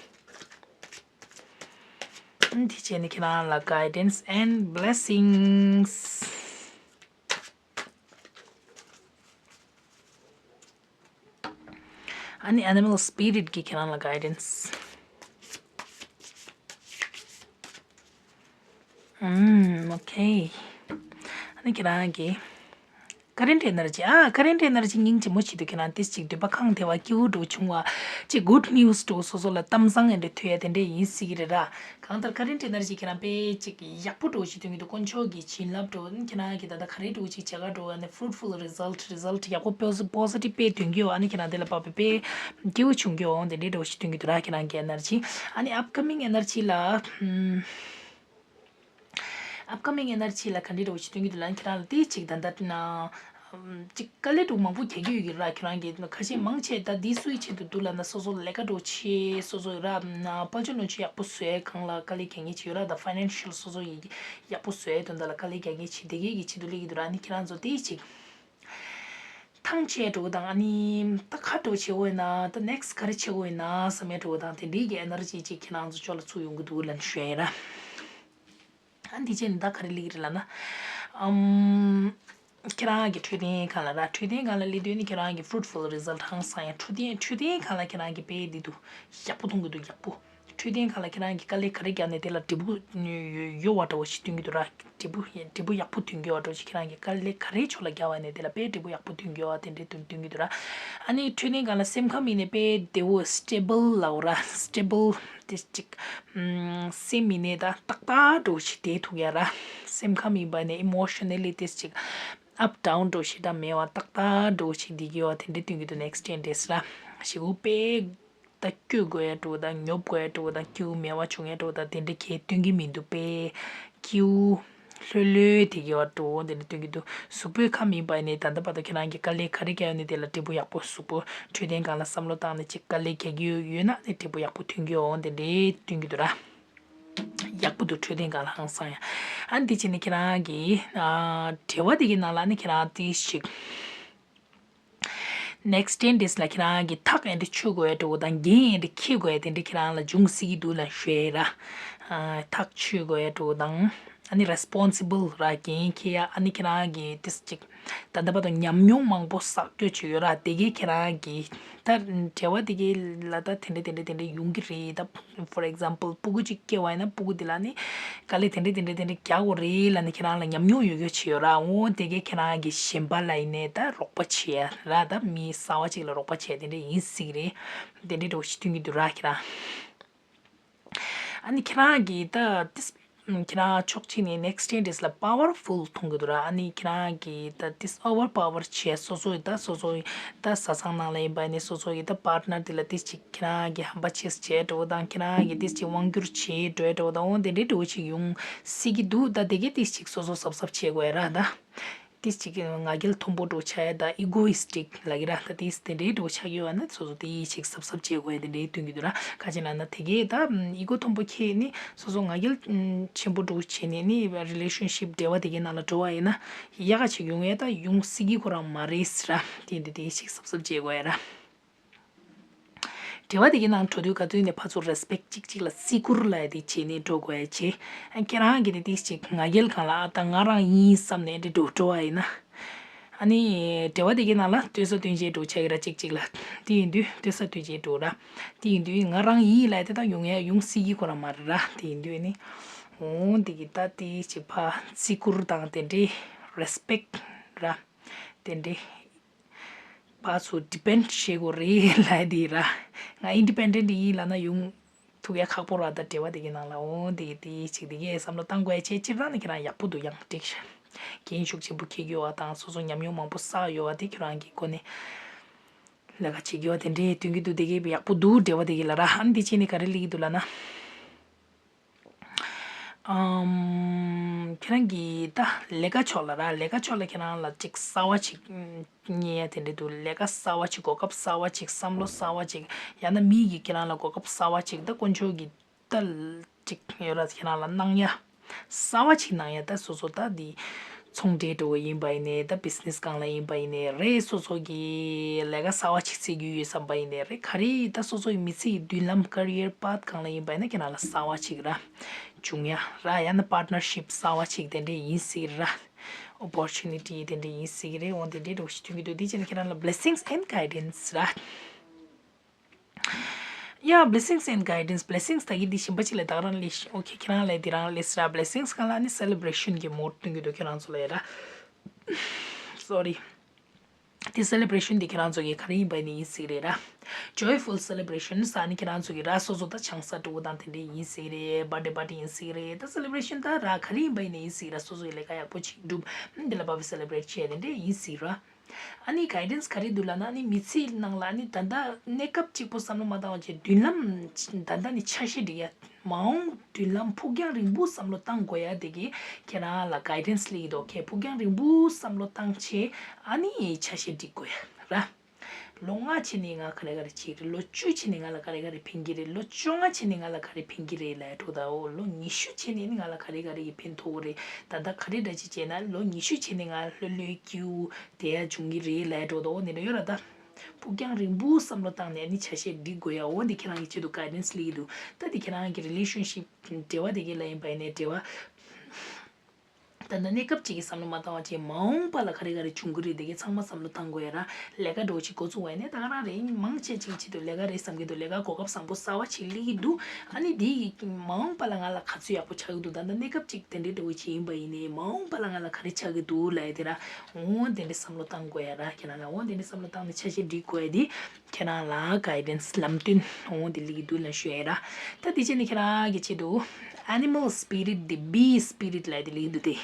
ཨ་ནི་དེ་བྱས་ནས་ཁྱེད་རང་ལ་གའི་ཌེན་སི་ཨེན་ཌི་བྷི་ལེ་སིང་སི། ཨ་ནི་ཨེ་ནི་མལ་སི་པི་རི་ཊི་གིས་ཁྱེད་རང་ལ་གའི་ཌེན་སི། ཨུམ། ཨོ་ཁེ། ཨ་ནི་ཁྱེད་རང་གི་ཀ་རེན་ཊི་ཨེ་ནར་ཇི། ཨ། ཀ་རེན་ཊི་ཨེ་ནར་ཇི་སྙིང་རྗེ་མོ་བྱེད་དུས་ཁྱེད་རང་ཏིས་ཅིག་འདོད་པ་ཁེངས་བསྡད་པ་སྐྱིད་པོ་འདྲ་བོ་བྱུང་བ། ཅིག་གུཌ་ནིའུ་སི་འདྲ་བོ་སོ་སོ་ལ་གཏམ་བཟང་ཨེ་འདྲ་ཐོས་ཡ་དེ་འདྲ་ཡིན་སྲིད་ཀྱི་རེད་ར། གང་ལྟར་ཀ་རེན་ཊི་ཨེ་ནར་ཇི་ཁྱེད་རང་དཔེ་ཅིག་ཡག་པོ་འདྲ་བོ་ཞིག་སྟོན་གྱི་འདུག་དཀོན་མཆོག་གི་བྱིན་རླབས་འདྲ་བོ། ཨ་ནི་ཁྱེད་རང་གིས་ད་ལྟ་ག་རེ་འདྲ་བོ་ཅིག་བྱེད་ག་འགྲོ་བ་ནི་ཕུ་རུ་ཊི་ཕུལ་རི་ཛལ་ཊི་རི་ཛལ་ཊི་ཡག་པོ་པོ་སི་པོ་སི་ཊིབ་དཔེ་ཐོན་གྱི་ཡོད། ཨ་ནི་ཁྱེད་རང་དེ་ལ་དཔག་པའི་དཔེ་སྐྱིད་པོ་བྱུང་གི་ཡོད། དེ་འདྲའི་འདྲ་བོ་ཞིག་སྟོན་གྱི་འདུག་ར། ཁྱེད་རང་གི་ཨེ་ནར་ཇི། ཨ་ནི་ཨབ་ཀ་མིང་ཨེ་ནར་ཇི་ལ། ཨུམ། ཨབ་ཀ་མིང་ཨེ་ནར་ཇི་ལ་ག་འདྲའི་འདྲ་བོ་ཞིག་སྟོན་གྱི་འདུག་ལབ་ན། ཁྱེད་རང་ལ་དེ་ཅིག་ད་ལྟ་ན། ཨམ། ཅིག་དཀའ་ལས་འདྲ་བོ་མང་པོ་རྒྱག་གི་ཡོད་ཀྱི་ར། ཁྱེད་རང་གིས་ཁ་ཤས་མང་ཆེ་ད་འདི་སུའི་ཆེད་དུ་འདུག་ལབ་ན། སོ་སོ་ལས་ཀ་འདྲ་བོ་བྱེད། སོ་སོ་ར་དཔལ་འབྱོར་ལོན་སྤྱོད་ཡག་པོ་བཟོ་ཡ་སྒང་ལ་དཀའ་ལས་རྒྱག་མཁན་ཅིག་ཡོད་ར། ད་ཕའི་ནན་ཤལ་སོ་སོ་ཡི་ཡག་པོ་བཟོ་ཡ་དོན་དག་ལ་དཀའ་ལས་རྒྱག་མཁན་ཅིག་དེ་གའི་གི་ཆེད་དུ་སླེབས་ཀྱི་འདུག་ར། ཨ་ནི་ཁྱེད་རང་ཚོ་དེ་ཅིག་ཐང་ཆད་འདྲ་བོ་དང་། ཨ་ནི་ད་ག་འདྲ་བོ་བྱེད་དགོས་ཡིན་ན། ད་ནེག་སི་ག་རེ་བྱེད་དགོས་ཡིན་ན་བསམ་ཡ་འདྲ་བོ་དང་། དེ་འདྲའི་གི་ཨེ་ནར་ཇི་ཅིག་ཁྱེད་རང་ཚོ་ཕྱོགས་ལ་ཚུར་ཡོང་གི་འདུག་ལབ་ནས་ཞུ་ཡ་ཡིན་ར། ཨ། འདི་བྱས་ནས་ད་ག་རེ་སླེབས་ཀྱི་རེད་ལབ་ན། ཨམ། ཁྱེད་རང་གི་འཕྲོད་བསྟེན་སྒང་ལ་ར། འཕྲོད་བསྟེན་སྒང་ལ་སླེབས་དུས་ནི་ཁྱེད་རང་གི་ཕུ་རུ་ཊི་ཕུལ་རི་ཛལ་ཊི་ཧང་སང་ཡ། འཕྲོད་བསྟེན་འཕྲོད་བསྟེན་སྒང་ལ་ཁྱེད་རང་གི་དཔེ་འདི་འདུག་ཡག་པོ་མཐོང་གི་འདུག་ཡག་པོ། འཕྲོད་བསྟེན་སྒང་ལ་ཁྱེད་རང་གི་དཀའ་ལས་ག་རེ་བརྒྱབ་ནས་དེ་ལ་འབྲས་བུ་ཡོད་པ་འདྲ་བོ་ཞིག་སྟོན་གྱི་འདུག་ར། འབྲས་བུ་འབྲས་བུ་ཡག་པོ་ཐོན་གྱི་ཡོད་པ་འདྲ་བོ་ཞིག་ཁྱེད་རང་གི་དཀའ་ལས་ག་རེའི་ཕྱོགས་ལ་བརྒྱབ་པ་ནས་དེ་ལ་དཔེ་འབྲས་བུ་ཡག་པོ་ཐོན་གྱི་ཡོད་པ་དེ་འདྲའི་སྟོན་སྟོན་གྱི་འདུག་ར། ཨ་ནི་འཕྲོད་བསྟེན་སྒང་ལ་སེམས་ཁམས་ཡིན་ནའི་དཔེ་བདེ་བོ། སི་ཊེ་བལ་ལབ་དགོས་ར། སི་ཊེ་བལ་དེ་ཅིག་ཨམ། སེམས་ཡིན་ནའི་ད་ཏག་ཏག་འདྲ་བོ་ཞིག་བསྡད་ཐུབ་ཡ་ར། སེམས་ཁམས་ཡིན་པ་ནས་ཨི་མོ་ཤ་ན་ལི་དེ་ཅིག་ཨབ་ཌའུན་འདྲ་བོ་ཞིག་ད་མེད་པ་ཏག་ཏག་འདྲ་བོ་ཞིག་བསྡད་ཀྱི་ཡོད་པ་དེ་འདྲའི་སྟོན་གྱི་འདུག་ནེག་སི་ཊེན་ཌེ་སི་ར། ཞེ་པོ་དཔེ་ད་སྐྱོ་དགོས་ཡ་འདྲ་བོ་དང་ཉོབ་དགོས་ཡ་འདྲ་བོ་དང་སྐྱིད་པོ་མེད་པ་བྱུང་ཡ་འདྲ་བོ་དང་དེ་འདྲ་གས་སྟོན་གྱི་མི་འདུག་དཔེ་སྐྱིད་པོ་ལྷོད་ལྷོད་བསྡད་ཀྱི་ཡོད་པ་འདྲ་བོ་དེ་འདྲ་སྟོན་གྱི་འདུག་གཟུགས་པོའི་ཁམས་ཡིན་པ་ནས་ད་ལྟ་བར་དུ་ཁྱེད་རང་གིས་དཀའ་ལས་ག་རེ་བརྒྱབ་ཡོད་ནའི་དེ་ལ་འབྲས་བུ་ཡག་པོ། གཟུགས་པོ་འཕྲོད་བསྟེན་སྒང་ལ་བསམ་བློ་བཏང་ནས་ཅིག་དཀའ་ལས་རྒྱག་གི་ཡོད་ཡོད་ན་ནི་འབྲས་བུ་ཡག་པོ་ཐོན་གྱི་ཡོད་འོང་དེ་འདྲའི་སྟོན་གྱི་འདུག་ར། ཡག་པོ་འདུག་འཕྲོད་བསྟེན་སྒང་ལ་ཧང་སང་ཡ། ཨ་ནི་དེ་བྱས་ནས་ཁྱེད་རང་གི་ཨ་འབྲེལ་བ་དེ་གའི་ནང་ལ་ནི་ཁྱེད་རང་ཏིས་ཅིག་ next ten days ལ་ཁྱེད་རང་གི་ཐག་ཨེ་འདྲ་ཆོད་དགོས་ཡ་འདྲ་བོ་དང་འགན་ཨེ་འདྲ་འཁྱེར་དགོས་ཡ་དེ་འདྲ་ཁྱེད་རང་ལ་འབྱུང་སྲིད་ཀྱི་འདུག་ལབ་ཞུ་ཡ་ར། ཨ་ཐག་ཆོད་དགོས་ཡ་འདྲ་བོ་དང་། ཨ་ནི་responsible ར་འགན་འཁྱེར་ཡ། ཨ་ནི་ཁྱེད་རང་གི་ཏིས་ཅིག་ད་ལྟ་བར་དུ་ཉམས་མྱོང་མང་པོ་བསགས་རྒྱུ་ཅིག་ཡོད་ར། དེ་གས་ཁྱེད་རང་གི་ད་འབྲེལ་བ་དེ་གས་ལ་ད་དེ་འདྲ་དེ་འདྲ་དེ་འདྲ་ཡོང་གི་རེད། ད་for example སྤུ་གུ་ཅིག་སྐྱེ་བ་ཡིན་ན་སྤུ་གུ་དེ་ལ་ནི་དཀའ་ལས་དེ་འདྲ་དེ་འདྲ་དེ་འདྲ་རྒྱག་དགོས་རེད་ལབ་ནི་ཁྱེད་རང་ལ་ཉམས་མྱོང་ཡོད་རྒྱུ་ཅིག་ཡོད་ར། འོ་དེ་གས་ཁྱེད་རང་གི་གཞན་པ་ལ་ཡིན་ནའི་ད་རོགས་པ་བྱེད་ཡ་ར། ད་མི་གསར་བ་ཅིག་ལ་རོགས་པ་བྱེད་ཡ་དེ་འདྲ་ཡིན་སྲིད་ཀྱི་རེད། དེ་འདྲ་འདྲ་བོ་ཞིག་སྟོན་གྱི་འདུག་ར་ཁྱེད་རང་། ཨ་ནི་ཁྱེད་རང་གིས་ད་ཏིས་ཁྱེད་རང་ཕྱོགས་གཅིག་ནས་next ten days ལ་powerful མཐོང་གི་འདུག་ར། ཨ་ནི་ཁྱེད་རང་གིས་ད་ཏིས་overpower བྱས་སོ་སོ་ཡི་ད་སོ་སོ་ཡི་ད་བཟའ་ཚང་ནང་ལ་ཡིན་པ་ནི་སོ་སོ་ཡི་ད་partner དེ་ལ་ཏིས་ཅིག་ཁྱེད་རང་གིས་ཧམ་པ་བྱས་བྱས་འགྲོ་དང་ཁྱེད་རང་གིས་ཏིས་ཅིག་དབང་སྒྱུར་བྱས་འགྲོ་འགྲོ་དང་འོ་དེ་འདྲའི་འགྲོ་ཅིག་ཡོང་སྲིད་ཀྱི་འདུག་ད་དེ་གས་ཏིས་ཅིག་སོ་སོ་གཟབ་གཟབ་བྱེད་དགོས་ཡ་ར་ད། ཏིས་ཅིག་ང་རྒྱལ་མཐོན་པོ་འགྲོ་ཆ་ཡ་ད་egoistic ལབ་ཀྱི་ར། ད་ཏིས་དེ་འདྲའི་འགྲོ་ཆགས་ཡོད་བ་ན་སོ་སོ་དེ་ཡིད་ཆེས་གཟབ་གཟབ་བྱེད་དགོས་ཡ་དེ་འདྲའི་སྟོན་གྱི་འདུག་ར། ག་ཅི་ལབ་ན་དེ་གས་ད་ego མཐོན་པོ་ཁྱེད་ནི་སོ་སོ་ང་རྒྱལ་ཆེན་པོ་འགྲོ་བྱས་ནས་ནི་relationship འབྲེལ་བ་དེ་གའི་ནང་ལ་འགྲོ་བ་ཡིན་ན་ཡག་ག་ཅིག་ཡོང་ཡ་ད་ཡོང་སྲིད་ཀྱི་ཁོ་རང་མ་རེད་ར། དེ་འདི་དེ་ཡིད་ཆེས་གཟབ་གཟབ་བྱེད་དགོས་ཡ་ར། འབྲེལ་བ་དེ་གའི་ནང་འགྲོ་དུས་ག་དུས་ནས་ཕར་ཚུར་respect གཅིག་གཅིག་ལ་བརྩི་བཀུར་ལབ་ཡ་དེ་བྱས་ནས་འགྲོ་དགོས་ཡ་བྱས། ཁྱེད་རང་གིས་དེ་ཏིས་ཅིག་ང་རྒྱལ་གང་ལ་ཨ་ད་ང་རང་ཡིན་བསམ་ནས་འདི་འགྲོ་འགྲོ་བ་ཡིན་ན། ཨ་ནི་འབྲེལ་བ་དེ་གའི་ནང་ལ་ལྟོས་ས་ལྟོས་བྱས་འགྲོ་ཆགས་ཀྱི་ར། གཅིག་གཅིག་ལ་དེ་ཡིན་དུས་ལྟོས་ས་ལྟོས་བྱས་འགྲོ་ར། དེ་ཡིན་དུས་ང་རང་ཡིན་ལབ་ཡ་དེ་ད་ཡོང་ཡ་ཡོང་སྲིད་ཀྱི་ཁོ་རང་མ་རེད་ར། དེ་ཡིན་དུས་ནི་འོ་དེ་གི་ད་ཏིས་ཅིག་ཕར་བརྩི་བཀུར་དང་དེ་འདྲའི་respect ར། དེ་འདྲའི་ཕར་ཚུར་depend བྱེད་དགོས་རེད་ལབ་ཡ་དེ་ར། ང་independent ཡིན་ལབ་ན་ཡོང་ཐུབ་ཡ་ཁག་པོ་ར། ད་འབྲེལ་བ་དེ་གའི་ནང་ལ་འོ་དེ་དེ་ཅིག་དེ་གའི་བསམ་བློ་བཏང་དགོས་ཡ་བྱས། སྤྱིར་བཏང་ནི་ཁྱེད་རང་ཡག་པོ་འདུག་ཡང་འགྲིག་ཤག་རྒན་ཤུགས་ཆེན་པོ་འཁྱེར་གྱི་ཡོད་བ་དང་སོ་སོ་ཉམས་མྱོང་མང་པོ་བསགས་ཡོད་བ་དེ་ཁྱེད་རང་གི་སྒོ་ནས་ལས་ཀ་བྱེད་ཀྱི་ཡོད་བ་དེ་འདྲའི་སྟོན་གྱི་འདུག་དེ་གའི་ཡག་པོ་འདུག་འབྲེལ་བ་དེ་གའི་ལ་ར། ཨ་ནི་དེ་བྱས་ནས་ག་རེ་སླེབས་ཀྱི་འདུག་ལབ་ན། ཨམ། ཁྱེད་རང་གིས་ད་ལས་ཀ་ཕྱོགས་ལ་ར། ལས་ཀ་ཕྱོགས་ལ་ཁྱེད་རང་ལ་ཅིག་གསར་བ་ཅིག་རྙེད་ཡ་དེ་འདྲ་འདུག་ལས་ཀ་གསར་བ་ཅིག་གོ་སྐབས་གསར་བ་ཅིག་བསམ་བློ་གསར་བ་ཅིག་ཡང་ན་མི་གིས་ཁྱེད་རང་ལ་གོ་སྐབས་གསར་བ་ཅིག་ད་དཀོན་མཆོག་གིས་ད་ཅིག་ཡོད་ར། ཁྱེད་རང་ལ་གནང་ཡ་གསར་བ་ཅིག་གནང་ཡ། ད་སོ་སོ་ད་འདི་ཚོང་འབྲེལ་འགྲོ་བ་ཡིན་པ་ཡིན་ནའི་ད་business སྒང་ལ་ཡིན་པ་ཡིན་ནའི་རེད། སོ་སོ་གི་ལས་ཀ་གསར་བ་ཅིག་བཙལ་རྒྱུ་ཡོད་བསམ་པ་ཡིན་ནའི་རེད། ག་རེ་ད་སོ་སོ་ཡི་མི་ཚེ་ཡི་མདུན་ལམ་career path སྒང་ལ་ཡིན་པ་ཡིན་ན་ཁྱེད་རང་ལ་གསར་བ་ཅིག་ར་བྱུང་ཡ་ར། ཡང་ན་partnership གསར་བ་ཅིག་དེ་འདྲས་ཡིན་སྲིད་ར། opportunity དེ་འདྲས་ཡིན་སྲིད་རེད། འོ་དེ་འདྲས་འགྲོ་ཞིག་ཐོན་གྱི་འདུག་དེ་བྱས་ན་ཁྱེད་རང་ལ་blessings and guidance ར། Yeah, blessings and guidance. Blessings ད་གི་འདི་ཞིམ་པ་ཅིག་ལས་ད་ག་རང་ལས་ཤི། Okay, ཁྱེད་རང་ལས་འདི་རང་ལས་སི་ར། Blessings གང་ལ་ནི་celebration གི་mood སྟོན་གྱི་འདུག་ཁྱེད་རང་ཚོ་ལ་ཡ་ར། Sorry. དེ་celebration འདི་ཁྱེད་རང་ཚོ་གི་ག་རེ་ཡིན་པ་ཡིན་ནི་ཡིན་སྲིད་རེད་ར། Joyful celebration ས་ནི་ཁྱེད་རང་ཚོ་གི་ར་སོ་སོ་ད་ཆང་ས་དྲུག་དང་དེ་འདྲའི་ཡིན་སྲིད་རེད། Birthday party ཡིན་སྲིད་རེད། ད་celebration ད་ར་ག་རེ་ཡིན་པ་ཡིན་ནི་ཡིན་སྲིད་ར། སོ་སོ་གི་ལས་ཀ་ཡག་པོ་ཅིག་སྒྲུབ་འདི་ལ་བབས་celebrate བྱས་དེ་འདྲའི་ཡིན་སྲིད་ར། ཨ་ནི་guidance ག་རེ་འདུག་ལབ་ན་ཨ་ནི་མི་ཚེའི་ནང་ལ་ཨ་ནི་ད་ལྟ་གནས་སྐབས་གཅིག་པོ་བསམ་བློ་མ་བཏང་བ་བྱས་མདུན་ལམ་ད་ལྟ་ནས་ཆ་ཤས་སྒྲིག་ཡ། མ་འོངས་མདུན་ལམ་ཕུགས་རྒྱང་རིང་པོ་བསམ་བློ་བཏང་དགོས་ཡ་དེ་གི་ཁྱེད་རང་ལ་guidance སླེབས་ཀྱི་འདུག Okay, ཕུགས་རྒྱང་རིང་པོ་བསམ་བློ་བཏང་བྱས་ཨ་ནི་ཆ་ཤས་སྒྲིག་དགོས་ཡ་ར། ལོ་ལྔ་ཕྱིན་ནས་ང་ག་རེ་ག་རེ་བྱེད་ཀྱི་རེད། ལོ་བཅུ་ཕྱིན་ནས་ང་ལ་ག་རེ་ག་རེ་ཕན་གྱི་རེད། ལོ་བཅོ་ལྔ་ཕྱིན་ནས་ང་ལ་ག་རེ་ཕན་གྱི་རེད་ལབ་འགྲོ་ད། འོ་ལོ་ཉི་ཤུ་ཕྱིན་ནས་ནི་ང་ལ་ག་རེ་ག་རེ་གི་ཕན་ཐོགས་རེད། ད་ལྟ་ག་རེ་འདྲ་ཅིག་བྱས་ན་ལོ་ཉི་ཤུ་ཕྱིན་ནས་ང་ལྷོད་ལྷོད་སྐྱིད་པོ་བསྡད་ཡ་བྱུང་གི་རེད་ལབ་འགྲོ་ད། འོ་དེ་འདྲ་ཡོད་ར་ད། ཕུགས་རྒྱང་རིང་པོ་བསམ་བློ་བཏང་ནས་ནི་ཆ་ཤས་སྒྲིག་དགོས་ཡ། འོ་འདི་ཁྱེད་རང་གི་ཆེད་དུ་guidance སླེབས་ཀྱི་འདུག་ད་འདི་ཁྱེད་རང་གི་relationship འབྲེལ་བ་དེ་གའི་ལ་ཡིན་པ་ཡིན་ནའི་འབྲེལ་བ། ད་ལྟ་གནས་སྐབས་གཅིག་གི་བསམ་བློ་མ་བཏང་བ་བྱས་མ་འོངས་པ་ལ་ག་རེ་ག་རེ་བྱུང་གི་རེད། དེ་གའི་ཚང་མ་བསམ་བློ་བཏང་དགོས་ཡ་ར། ལས་ཀ་འགྲོ་ཅིག་འགོ་བཙུགས་པ་ཡིན་ནའི་ད་ག་རང་རེད། མང་ཆེ་ཅིག་ཆེད་དུ་ལས་ཀ་རེད་བསམ་གྱི་འདུག་ལས་ཀ་གོ་སྐབས་བཟང་པོ་གསར་བ་ཅིག་སླེབས་ཀྱི་འདུག་ཨ་ནི་དེ་ཡི་མ་འོངས་པ་ལ་ང་ལ་ག་ཚོད་ཡག་པོ་ཆགས་ཀྱི་འདུག་ད་ལྟ་གནས་སྐབས་གཅིག་དེ་འདྲའི་འདྲ་བོ་ཅིག་ཡིན་པ་ཡིན་ནའི་མ་འོངས་པ་ལ་ང་ལ་ག་རེ་ཆགས་ཀྱི་འདུག་ལབ་ཡ་དེ་ར། འོ་དེ་འདྲའི་བསམ་བློ་བཏང་དགོས་ཡ་ར། ཁྱེད་རང་ལ་འོ་དེ་འདྲའི་བསམ་བློ་བཏང་ནས་ཆ་ཤས་སྒྲིག་དགོས་ཡ་དེ། ཁྱེད་རང་ལ་guidance ལམ་སྟོན་འོང་དེ་ལེགས་འདུག་ལ་ཞུ་ཡ་ར། ད་དེ་བྱས་ནས་ཁྱེད་རང་གི་ཆེད་དུ་animal spirit དེ་bee spirit ལ་དེ་ལེགས་འདུག་སྟེ།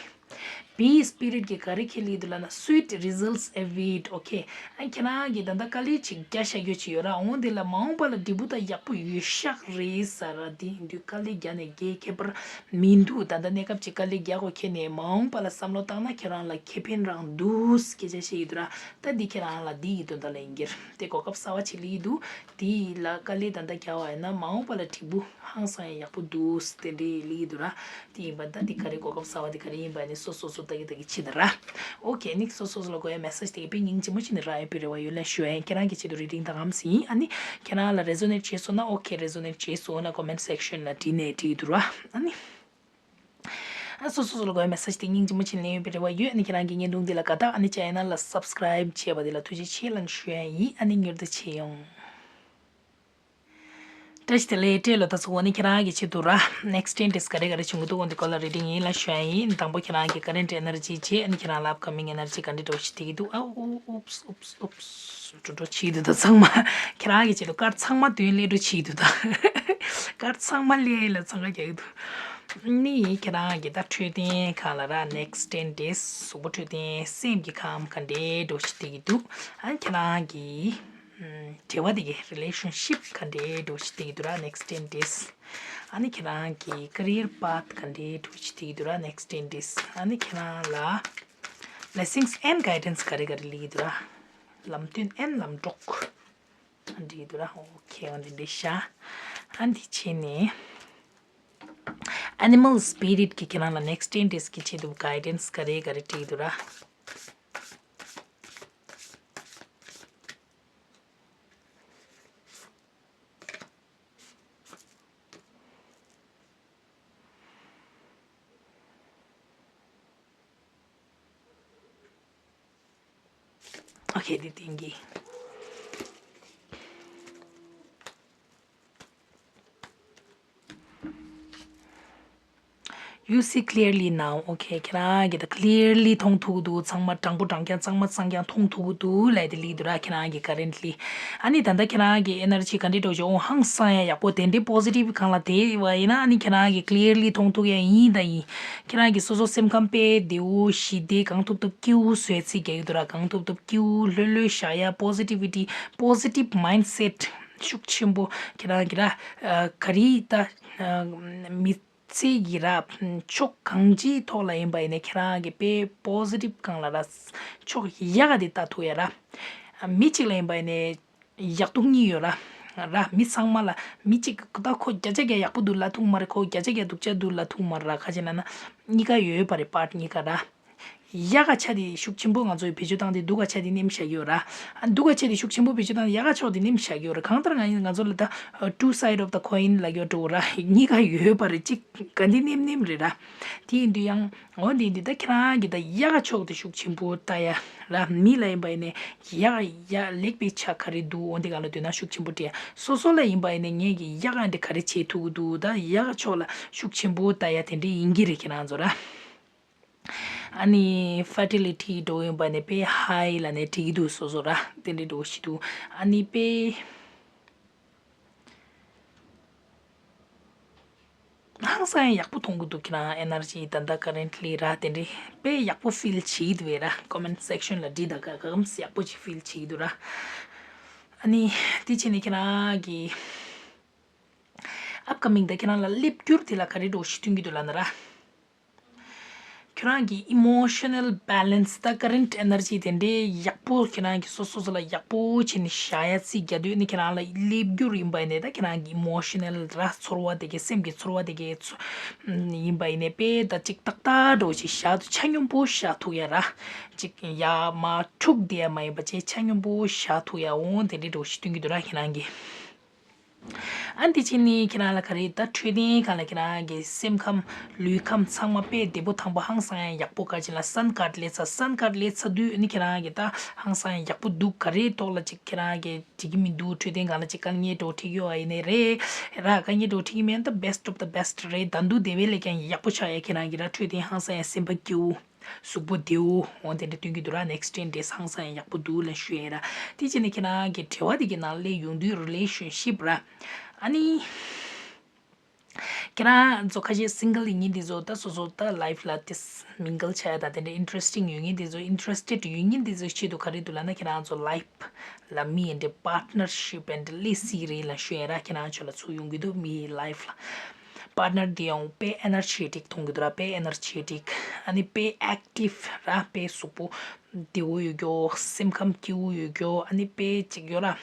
Bee spirit གི་ག་རེ་ཁྱེད་ལེགས་འདུག་ལབ་ན་sweet results await. Okay. ཨ་ཁྱེད་རང་གི་ད་ལྟ་དཀའ་ལས་ཅིག་རྒྱག་བཞག་རྒྱུ་ཅིག་ཡོད་ར། འོང་དེ་ལ་མ་འོངས་པ་ལ་འབྲས་བུ་ད་ཡག་པོ་ཡོད་ཤག་རེད་ཟེར་ར། དེ་ཡིན་དུས་དཀའ་ལས་རྒྱག་ནས་རྒྱལ་ཁྱད་པར་མི་འདུག་ད་ལྟ་གནས་སྐབས་ཅིག་དཀའ་ལས་རྒྱག་དགོས་ཁྱེད་ནས་མ་འོངས་པ་ལ་བསམ་བློ་བཏང་ན་ཁྱེད་རང་ལ་ཁེ་ཕན་རང་འདུག་སྐད་ཆ་བཤད་ཡོད་དུ་ར། ད་འདི་ཁྱེད་རང་ལ་འདི་ཡི་དོན་དག་ལ་ཡིན་གྱི་རེད། དེ་གོ་སྐབས་གསར་བ་ཅིག་ལ་ཡིན་འདུག་དེ་ལ་དཀའ་ལས་ད་ལྟ་རྒྱག་པ་ཡིན་ན་མ་འོངས་པ་ལ་འབྲས་བུ་ཧང་སང་ཡང་ཡག་པོ་འདུག་དེ་འདྲའི་ལ་ཡིན་འདུག་ར། དེ་ཡིན་པ་ད་འདི་ག་རེ་གོ་སྐབས་གསར་བ་འདི་ག་རེ་ཡིན་པ་ནི་སོ་སོ་སོ་ ད་གི་ད་གི་ཆི་ད་ར། ཨོ་ཁེ། ཨ་ནི་སོ་སོ་སོ་ལ་དགོས་ཡ་མེ་སེ་ཇི་དེ་དཔེ་སྙིང་རྗེ་མོ་བྱས་ནས་རག་ཡོད་པའི་རེ་བ་ཡོད་ལ་ཞུ་ཡ་ཡིན། ཁྱེད་རང་གི་ཆེད་དུ་རི་ཌིང་དང་ངམ་ཟིན། ཨ་ནི་ཁྱེད་རང་ལ་རེ་ཟོ་ནེཊ་བྱས་སོང་ན་ཨོ་ཁེ། རེ་ཟོ་ནེཊ་བྱས་སོང་ན་ཀོ་མེན་སེག་ཤན་ལ་བྲིས་ནས་བྲིས་འདུག་ར། ཨ་ནི། ཨ་སོ་སོ་སོ་ལ་དགོས་ཡ་མེ་སེ་ཇི་དེ་སྙིང་རྗེ་མོ་བྱས་ནས་ལེན་ཡོད་པའི་རེ་བ་ཡོད། ཨ་ནི་ཁྱེད་རང་གི་བརྙན་ཐུང་འདི་ལ་དགའ་རྟགས། ཨ་ནི་ཅེ་ནལ་ལ་སབ་སི་ཀ་རེབ་བྱས་པ་དེ་ལ་ཐུགས་རྗེ་ཆེ་ལ་ཞུ་ཡ་ཡིན། ཨ་ནི་མྱུར་དུ་མཇལ་ཡོང་། བཀྲ་ཤིས་བདེ་ལེགས། བཀྲ་ཤིས་བདེ་ལེགས། ཨ་ནི་ཁྱེད་རང་གི་ཆེད་དུ་ར། ནེག་སི་ཊེན་ཌེ་ཡ་ག་རེ་ག་རེ་བྱུང་གི་འདུག་འོ་འདི་སྐོར་ལ་རི་ཌིང་ཡིན་ལ་ཞུ་ཡ་ཡིན། དང་པོ་ཁྱེད་རང་གི་ཀ་རེན་ཊི་ཨེ་ནར་ཇི་བྱས། ཨ་ནི་ཁྱེད་རང་ལ་ཨབ་ཀ་མིང་ཨེ་ནར་ཇི་ག་འདྲ་འདྲ་བོ་ཞིག་བསྡད་ཀྱི་འདུག་ཨ་ཨུ་ཨུ་ཨུབས་ཨུབས་ཨུབས། འགྲོ་འགྲོ་བྱེད་འདུག་ད་ཚང་མ། ཁྱེད་རང་གི་ཆེད་དུ་ཀར་ཚང་མ་དོན་སླད་འགྲོ་བྱེད་འདུག་ད། ཀར་ཚང་མ་སླེབས་ལ་འཚང་ཁ་རྒྱག་གི་འདུག་ནི་ཁྱེད་རང་གི་ད་འཕྲོད་བསྟེན་ཁང་ལ་ར། ནེག་སི་ཊེན་ཌེ་ཡ་གཟུགས་པོ་འཕྲོད་བསྟེན་སེམས་ཀྱི་ཁམས་ག་འདྲའི་འགྲོ་བྱེད་བསྡད་ཀྱི་འདུག་ཨ་ནི་ཁྱེད་རང་གི་འབྲེལ་བ་དེ་གའི་རི་ལེ་ཤན་ཤིབ་ག་འདྲའི་འགྲོ་བྱེད་བསྡད་ཀྱི་འདུག་ར། ནེག་སི་ཊེན་ཌེ་ཡ། ཨ་ནི་ཁྱེད་རང་གི་ཀེ་རི་ཡར་པཱཐ་ག་འདྲའི་འགྲོ་བྱེད་བསྡད་ཀྱི་འདུག་ར། ནེག་སི་ཊེན་ཌེ་ཡ། ཨ་ནི་ཁྱེད་རང་ལ་བྷི་ལེ་སིང་སི་ཨེན་ཌི་གའི་ཌེན་སི་ག་རེ་ག་རེ་སླེབས་ཀྱི་འདུག་ར། ལམ་སྟོན་ཨེན་ལམ་གྲོགས་འགྲིག་འདུག་ར། ཨོ་ཁེ། འོ་འདི་འདྲ་ཤག་ཨ་འདི་བྱས་ནས་ཨེ་ནི་མལ་སི་པི་རིཊ་གི་ཁྱེད་རང་ལ་ནེག་སི་ཊེན་ཌེ་ཡ་གི་ཆེད་དུ་གའི་ཌེན་སི་ག་རེ་ག་རེ་སྤྲད་འདུག་ར། ཨོ་ཁེ། འདི་བསྟན་གྱི། You see clearly now. ཨོ་ཁེ། ཁྱེད་རང་གིས་ད་ཀི་ལི་ཡར་ལི་མཐོང་ཐུབ་ཀྱི་འདུག་ཚང་མ་དྲང་པོ་དྲང་རྐྱང་གཙང་མ་གཙང་རྐྱང་མཐོང་ཐུབ་ཀྱི་འདུག་ལབ་དེ་སླེབས་འདུག་ར། ཁྱེད་རང་གི་ཀ་རེན་ཊི་ལི། ཨ་ནི་ད་ལྟ་ཁྱེད་རང་གི་ཨེ་ནར་ཇི་ག་འདྲ་འགྲོ་བྱུང་། ཨོ་ཧང་སང་ཡ་ཡག་པོ། དེ་འདྲའི་པོ་སི་ཊིབ་སྒང་ལ་བསྡད་པ་ཡིན་ན་ཨ་ནི་ཁྱེད་རང་གིས་ཀི་ལི་ཡར་ལི་མཐོང་ཐུབ་ཡ་ཡིན་ད་ཡིན། ཁྱེད་རང་གི་སོ་སོ་སེམས་ཁམས་དཔེ་བདེ་བོ་ཞི་བདེ། གང་ཐུབ་ཐུབ་སྐྱིད་པོ་བཟོ་ཡ་ཚིག་རྒྱག་གི་འདུག་ར། གང་ཐུབ་ཐུབ་སྐྱིད་པོ་ལྷོད་ལྷོད་བཞག་ཡ། པོ་སི་ཊི་བི་ཊི། པོ་སི་ཊིབ་མའིན་སེཊ་ཤུགས་ཆེན་པོ་ཁྱེད་རང་གི་ར། ཨ་ག་རེ་ད། ཨ་མི་ཚེ་གི་ར་ཕྱོགས་གང་ཅིའི་ཐོག་ལ་ཡིན་པ་ཡིན་ནའི་ཁྱེད་རང་གི་དཔེ་པོ་སི་ཊིབ་སྒང་ལ་ར་ཕྱོགས་ཡག་ག་དེ་ལྟ་ཐུབ་ཡ་ར། མི་གཅིག་ལ་ཡིན་པ་ཡིན་ནའི་ཡག་སྡུག་གཉིས་ཡོད་ར། ར་མི་ཚང་མ་ལ་མི་གཅིག་ད་ཁོ་བརྒྱ་ཆ་བརྒྱ་ཡག་པོ་འདུག་ལབ་ཐུབ་མ་རེད། ཁོ་བརྒྱ་ཆ་བརྒྱ་སྡུག་ཅག་འདུག་ལབ་ཐུབ་མ་རེད་ར། ག་ཅི་ལབ་ན་གཉིས་ཀ་ཡོད་པ་རེད། པཱརཊ་གཉིས་ཀ་ར། ཡག་ག་ཆ་དེ་ཤུགས་ཆེན་པོ་ང་ཚོས་བེད་སྤྱོད་བཏང་སྟེ་སྡུག་ག་ཆ་དེ་ནེམ་བཞག་གི་ཡོད་ར། ཨ་སྡུག་ག་ཆ་དེ་ཤུགས་ཆེན་པོ་བེད་སྤྱོད་བཏང་སྟེ་ཡག་ག་ཕྱོགས་དེ་ནེམ་བཞག་གི་ཡོད་ར། གང་ལྟར་ང་ང་ཚོ་ལ་ད་two side of the coin ལབ་ཡོད་འགྲོ་ར། གཉིས་ཀ་ཡོད་པ་རེད། གཅིག་ག་འདི་ནེམ་ནེམ་རེད་ར། དེ་ཡིན་དུས་ཡང་འོ་འདི་འདི་ད་ཁྱེད་རང་གི་ད་ཡག་ག་ཕྱོགས་དེ་ཤུགས་ཆེན་པོ་ལྟ་ཡ་ར། མི་ལ་ཡིན་པ་ཡིན་ནའི་ཡག་ཡག་ལེགས་པའི་ཆ་ག་རེ་འདུག་འོ་འདི་ག་ལ་འདོད་ན་ཤུགས་ཆེན་པོ་སྤྲད་ཡ། སོ་སོ་ལ་ཡིན་པ་ཡིན་ནའི་ངས་ཀྱི་ཡག་ག་འདི་ག་རེ་བྱེད་ཐུབ་ཀྱི་འདུག་ད་ཡག་ག་ཕྱོགས་ལ་ཤུགས་ཆེན་པོ་ལྟ་ཡ་དེ་འདྲ་ཡིན་གྱི་རེད་ཁྱེད་རང་ཚོ་ར། ཨ་ནི་ཕར་ཊི་ལི་ཊི་འགྲོ་ཡིན་པ་ནས་དཔེ་ཧའི་ལ་ནས་འགྲིག་གི་འདུག་སོ་སོ་ར། དེ་འདྲའི་འགྲོ་ཞིག་འདུག་ཨ་ནི་དཔེ་ཧང་སང་ཡག་པོ་མཐོང་གི་འདུག་ཁྱེད་རང་ཨེ་ནར་ཇི་ད་ལྟ་ཀ་རེན་ཊི་ལི་ར། དེ་འདྲའི་དཔེ་ཡག་པོ་ཕིལ་བྱེད་འདུག་བས་ར། ཀོ་མེན་སེག་ཤན་ལ་འབྲི་ད་ག་གམ་ཡག་པོ་ཅིག་ཕིལ་བྱེད་འདུག་ར། ཨ་ནི་དེ་བྱས་ནས་ཁྱེད་རང་གི་ཨབ་ཀ་མིང་ད་ཁྱེད་རང་ལ་སླེབས་རྒྱུར་དེ་ལ་ག་རེ་འགྲོ་ཞིག་སྟོན་གྱི་འདུག་ལབ་ན་ར། ཁྱོད་རང་གི་emotional balance ད་ཀ་རེན་ཊི་ཨེ་ནར་ཇི་དེ་འདྲའི་ཡག་པོ་ཁྱེད་རང་གི་སོ་སོ་སོ་ལ་ཡག་པོ་བྱས་ནས་བཞག་ཡ་རྩིས་རྒྱག་དུས་ནི་ཁྱེད་རང་ལ་སླེབས་རྒྱུར་ཡིན་པ་ཡིན་ནའི་ད་ཁྱེད་རང་གི་ཨི་མོ་ཤི་ནལ་ར་ཚོར་བ་དེ་གའི་སེམས་ཀྱི་ཚོར་བ་དེ་གའི་ཚོ་ཡིན་པ་ཡིན་ནའི་དཔེ་ད་ཅིག་ཏག་ཏག་འགྲོ་ཅིག་བཞག་ཏུ་ཆ་སྙོམས་པོ་བཞག་ཐུབ་ཡ་ར། ཅིག་ཡ་མ་འཁྲུག་བསྡད་ཡ་མ་ཡིན་པ་བྱས་ཆ་སྙོམས་པོ་བཞག་ཐུབ་ཡ་འོང་དེ་འདྲའི་འགྲོ་ཞིག་སྟོན་གྱི་འདུག་ར་ཁྱེད་རང་གི། ཨ་འདི་ཕྱིན་ནི་ཁྱེད་རང་ལ་ག་རེ་ད་འཕྲོད་བསྟེན་སྒང་ལ་ཁྱེད་རང་གི་སེམས་ཁམས་ལུས་ཁམས་ཚང་མ་དཔེ་བདེ་པོ་ཐང་པོ་ཧང་སང་ཡང་ཡག་པོ་ག་ཅི་ལ་སན་ཀར་ཌ་སླེབས་ཚར། སན་ཀར་ཌ་སླེབས་ཚར་དུས་ནི་ཁྱེད་རང་གི་ད་ཧང་སང་ཡང་ཡག་པོ་འདུག་ག་རེ་ཐོག་ལ་ཅིག་ཁྱེད་རང་གི་འགྲིག་གི་མི་འདུག་འཕྲོད་བསྟེན་སྒང་ལ་ཅིག་དཀའ་ངལ་འགྲོ་འགྲིག་ཡོད་ཨ་ཡིན་ནའི་རེད་ར། དཀའ་ངལ་འགྲོ་འགྲིག་གི་མེད་ད་best of the best རེད། ད་འདུག་དེ་བས་ལས་ཀྱང་ཡག་པོ་ཆགས་ཡ་ཁྱེད་རང་གི་ར་འཕྲོད་བསྟེན་ཧང་སང་ཡང་སེམས་པ་སྐྱིད་པོ། གཟུགས་པོ་བདེ་བོ་འོ་དེ་འདྲ་སྟོན་གྱི་འདུག་ར། ནེག་སི་ཊེན་ཌེ་ཡ་ཧང་སང་ཡང་ཡག་པོ་འདུག་ལབ་ཞུ་ཡ་ར། དེ་བྱས་ནས་ཁྱེད་རང་གི་འབྲེལ་བ་དེ་གི་ནང་སླེབས་ཡོང་དུས་རི་ལེ་ཤན་ཤིབ་ར། ཨ་ནི་ཁྱེད་རང་ཚོ་ཁ་ཤས་སིང་གལ་ཡིན་མཁན་དེ་ཚོ་ད་སོ་སོ་ད་ལའིཕ་ལ་དེ་མིང་གལ་ཆགས་ཡ་ད་དེ་འདྲ་ཨིན་ཊི་རེ་སི་ཊིང་ཡོད་མཁན་དེ་ཚོ་ཨིན་ཊི་རེ་སི་ཊེཌ་ཡོད་མཁན་དེ་ཚོའི་ཆེད་དུ་ག་རེ་འདུག་ལབ་ན་ཁྱེད་རང་ཚོ་ལའིཕ་ལ་མི་ཨེ་འདྲ་པཱར་ཊི་ནར་ཤིབ་ཨེ་འདྲ་ལི་སི་རེད་ལབ་ཞུ་ཡ་ར། ཁྱེད་རང་ཚོ་ལ་ཚུར་ཡོང་གི་འདུག་མི་ལའིཕ་ལ། པཱར་ཊི་ནར་དེ་ཡང་དཔེ་ཨེ་ནར་ཇེ་ཊིག་མཐོང་གི་འདུག་ར། དཔེ་ཨེ་ནར་ཇེ་ཊིག་ཨ་ནི་དཔེ་ཨེག་ཊིབ་ར། དཔེ་གཟུགས་པོ་བདེ་བོ་ཡོད་རྒྱུ། སེམས་ཁམས་སྐྱིད་པོ་ཡོད་རྒྱུ། ཨ་ནི་དཔེ་ཅིག་ཡོད་ར།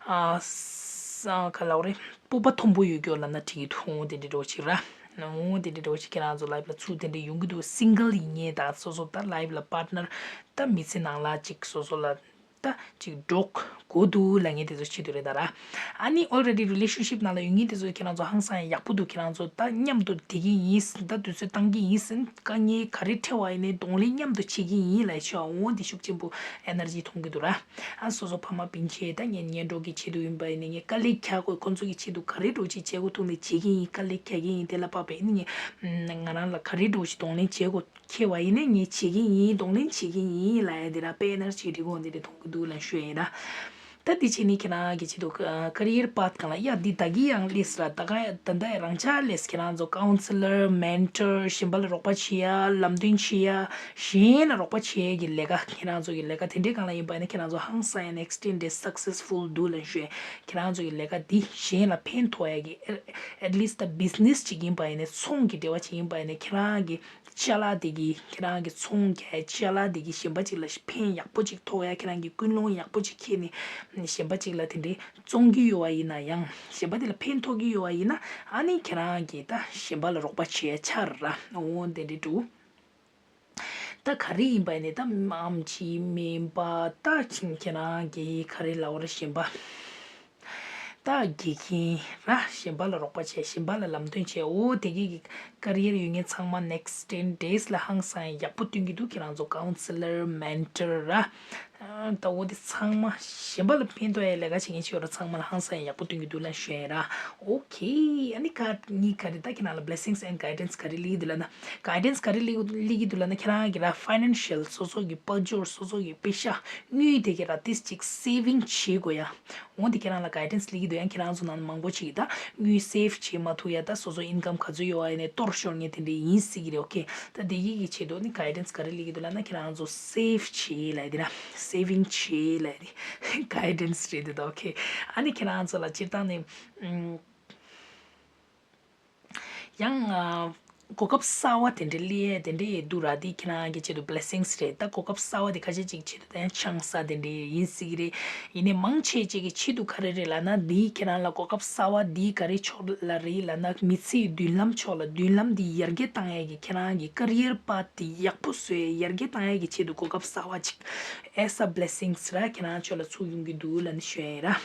ཨ་ས་ག་ལབ་རེད། སྤོབས་པ་མཐོན་པོ་ཡོད་རྒྱུ་ལབ་ན་འགྲིག་གི་འདུག་དེ་འདྲ་འདྲ་བོ་ཅིག་ར། འོ་དེ་འདྲའི་འདྲ་བོ་ཅིག་ཁྱེད་རང་ཚོ་ལའིབ་ལ་ཚུར་དེ་འདྲའི་ཡོང་གི་འདུག་སིང་གལ་ཡིན་ངེས་ད་སོ་སོ་ད་ལའིབ་ལ་པར་ཊི་ནར་ད་མི་ཚེ་ནང་ལ་ཅིག་སོ་སོ་ལ་ད་ཅིག་འགྲོ་དགོས་འདུག་ལབ་མཁན་དེ་ཚོ་ཆེད་དུ་རེད་ད་ར། ཨ་ནི་already relationship་ནང་ལ་ཡོད་མཁན་དེ་ཚོ་ཁྱེད་རང་ཚོ་ཧང་སང་ཡག་པོ་འདུག་ཁྱེད་རང་ཚོ་ད་མཉམ་དུ་བསྡད་ཀྱི་ཡིན་ཟིན་ད་དུས་ཚོད་བཏང་གི་ཡིན་ཟིན་དཀའ་ངལ་ག་རེ་འཕྲད་པ་ཡིན་ནའི་གདོང་ལེན་མཉམ་དུ་བྱེད་ཀྱི་ཡིན་ལབ་ཆོག་འོ་འདི་ཤུགས་ཆེན་པོ་ཨེ་ནར་ཇི་མཐོང་གི་འདུག་ར། ཨ་སོ་སོ་ཕ་མ་སྤུན་མཆེད་ད་ངའི་གཉེན་གྲོགས་ཀྱི་ཆེད་དུ་ཡིན་པ་ཡིན་ནའི་ངས་དཀའ་ལས་རྒྱག་དགོས་ཁོང་ཚོ་གི་ཆེད་དུ་ག་རེ་འདྲ་བོ་ཅིག་བྱེད་དགོས་ཐུག་ནས་བྱེད་ཀྱི་ཡིན་དཀའ་ལས་རྒྱག་གི་ཡིན་དེ་ལ་དཔག་པའི་ནི་ངས་ང་རང་ལ་ག་རེ་འདྲ་བོ་ཞིག་གདོང་ལེན་བྱེད་དགོས་ཁེལ་བ་ཡིན་ནའི་ངས་བྱེད་ཀྱི་ཡིན་གདོང་ལེན་བྱེད་ཀྱི་ཡིན་ལབ་ཡ་དེ་ར་དཔེ་ཨེ་ནར་ཇི་འགྲིག་གོ་འདི་རེད་མཐོང་གི་འདུག་ལབ་ཞུ་ཡ་ཡིན་ར། ད་འདི་བྱས་ནི་ཁྱེད་རང་གི་ཆེད་དུ་ཀ་རི་ཡར་པཱ་ཐི་གང་ལ་ཡ་འདི་ད་གི་ཡང་ལས་ར་ད་ག་ད་ད་ཡ་རང་ཆ་ལས་ཁྱེད་རང་ཚོ་ཀའུན་སི་ལར་མེན་ཊར་གཞན་པ་ལ་རོགས་པ་བྱེད་ཡ་ལམ་སྟོན་བྱེད་ཡ་གཞན་ལ་རོགས་པ་བྱེད་ཡ་གི་ལས་ཀ་ཁྱེད་རང་ཚོ་གི་ལས་ཀ་དེ་འདྲའི་གང་ལ་ཡིན་པ་ཡིན་ན་ཁྱེད་རང་ཚོ་ཧང་སང་ཡ་ནེག་སི་ཊེན་ཌེ་སག་སེ་སི་ཕུལ་འདུག་ལབ་ཞུ་ཡ་ཁྱེད་རང་ཚོ་གི་ལས་ཀ་འདི་གཞན་ལ་ཕན་ཐོགས་ཡ་གི་at least ད་བི་ཛི་ནེ་སི་ཅིག་ཡིན་པ་ཡིན་ན་ཚོང་གི་འབྲེལ་བ་ཅིག་ཡིན་པ་ཡིན་ན་ཁྱེད་རང་གི་ཅ་ལག་དེ་གིས་ཁྱེད་རང་གི་ཚོང་རྒྱག་ཅ་ལག་དེ་གིས་གཞན་པ་ཅིག་ལ་ཕན་ཡག་པོ་ཅིག་ཐོགས་ཡ་ཁྱེད་རང་གི་ཀུན་སློང་ཡག་པོ་ཅིག་འཁྱེར་ནས་གཞན་པ་ཅིག་ལ་དེ་འདྲའི་བཙོང་གི་ཡོད་པ་ཡིན་ན་ཡང་གཞན་པ་དེ་ལ་ཕན་ཐོགས་ཀྱི་ཡོད་པ་ཡིན་ན་ཨ་ནི་ཁྱེད་རང་གིས་ད་གཞན་པ་ལ་རོགས་པ་བྱེད་ཡ་ཆགས་ར་འོ་དེ་འདྲའི་འདུག་ད་ག་རེ་ཡིན་པ་ཡིན་ནའི་ད་ཨམ་ཆི་མིན་པ་ད་ཁྱེད་རང་གིས་ག་རེ་ལབ་པ་རེད་གཞན་པ། ད་དགེ་རྒན་ར་གཞན་པ་ལ་རོགས་པ་བྱས་གཞན་པ་ལ་ལམ་སྟོན་བྱས་འོ་དེ་གི་ཀ་རི་ཡར་ཡོད་མཁན་ཚང་མ་next ten days་ལ་ཧང་སང་ཡག་པོ་སྟོན་གྱི་འདུག་ཁྱེད་རང་ཚོ་ཀའུན་སི་ལར་མེན་ཊར་ར་ད་འོ་དེ་ཚང་མ་གཞན་པ་ལ་ཕན་ཐོགས་ཡ་ལས་ཀ་བྱེད་མཁན་ཆོས་ར་ཚང་མ་ལ་ཧང་སང་ཡག་པོ་སྟོན་གྱི་འདུག་ལ་ཞུ་ཡ་ར། ཨོ་ཁེ་ཨ་ནི་ཀ་གཉིས་ག་རེ་ད་ཁྱེད་རང་ལ་blessings and guidance་ག་རེ་སླེབས་ཀྱི་འདུག་ལ་ན་guidance་ག་རེ་སླེབས་སླེབས་ཀྱི་འདུག་ལ་ན་ཁྱེད་རང་གི་ར་financial་སོ་སོ་གི་དཔལ་འབྱོར་སོ་སོ་གི་པེ་ཤ་དངུལ་དེ་གི་ར་ཏིས་ཅིག་saving་བྱེད་དགོས་ཡ། འོ་འདི་ཁྱེད་རང་ལ་guidance་སླེབས་ཀྱི་འདུག་ཡང་ཁྱེད་རང་ཚོ་ནང་མང་པོ་ཅིག་གིས་ད་དངུལ་save་བྱེད་མ་ཐུབ་ཡ་ད་སོ་སོ་income་ག་ཚོད་ཡོད་པ་ཡིན་ནའི་གཏོར་ཤོར་མཁན་དེ་འདྲ་ཡིན་སྲིད་ཀྱི་རེད། ཨོ་ཁེ་ད་དེ་ཡི་གི་ཆེད་དུ་ནི་guidance་ག་རེ་སླེབས་ཀྱི་འདུག་ལབ་ན་ཁྱེད་རང་ཚོ་save་བྱེད་ལབ་ཡ་དེ་ན་saving་བྱེད་ལབ་ཡ་དེ་guidance་རེད་འདུག་ད་ཨོ་ཁེ་ཨ་ནི་ཁྱེད་རང་ཚོ་ལ་སྤྱིར་བཏང་ནས་ཨུམ། ཡང་ཨ། གོ་སྐབས་གསར་བ་དེ་འདྲའི་སླེབས་དེ་འདྲའི་འདུག་ར་དེ་ཁྱེད་རང་གི་ཆེད་དུ་blessings་རེད། ད་གོ་སྐབས་གསར་བ་དེ་ཁ་ཤས་ཅིག་ཆེད་དུ་ད་ཡང་ཆང་ས་དེ་འདྲའི་ཡིན་སྲིད་ཀྱི་རེད། ཡིན་ནའི་མང་ཆེ་ཅིག་གི་ཆེད་དུ་ག་རེ་རེད་ལབ་ན་དེ་ཁྱེད་རང་ལ་གོ་སྐབས་གསར་བ་དེ་ག་རེ་ཕྱོགས་ལ་རེད་ལབ་ན་མི་ཚེའི་མདུན་ལམ་ཕྱོགས་ལ་མདུན་ལམ་དེ་ཡར་རྒྱས་བཏང་ཡས་ཀྱི་ཁྱེད་རང་གི་career path་དེ་ཡག་པོ་བཟོ་ཡས་ཡར་རྒྱས་བཏང་ཡས་ཀྱི་ཆེད་དུ་གོ་སྐབས་གསར་བ་ཅིག་as a blessings་ར་ཁྱེད་རང་ཕྱོགས་ལ་ཚུར་ཡོང་གི་འདུག་ལབ་ནས་ཞུ་ཡས་ཡིན་ར།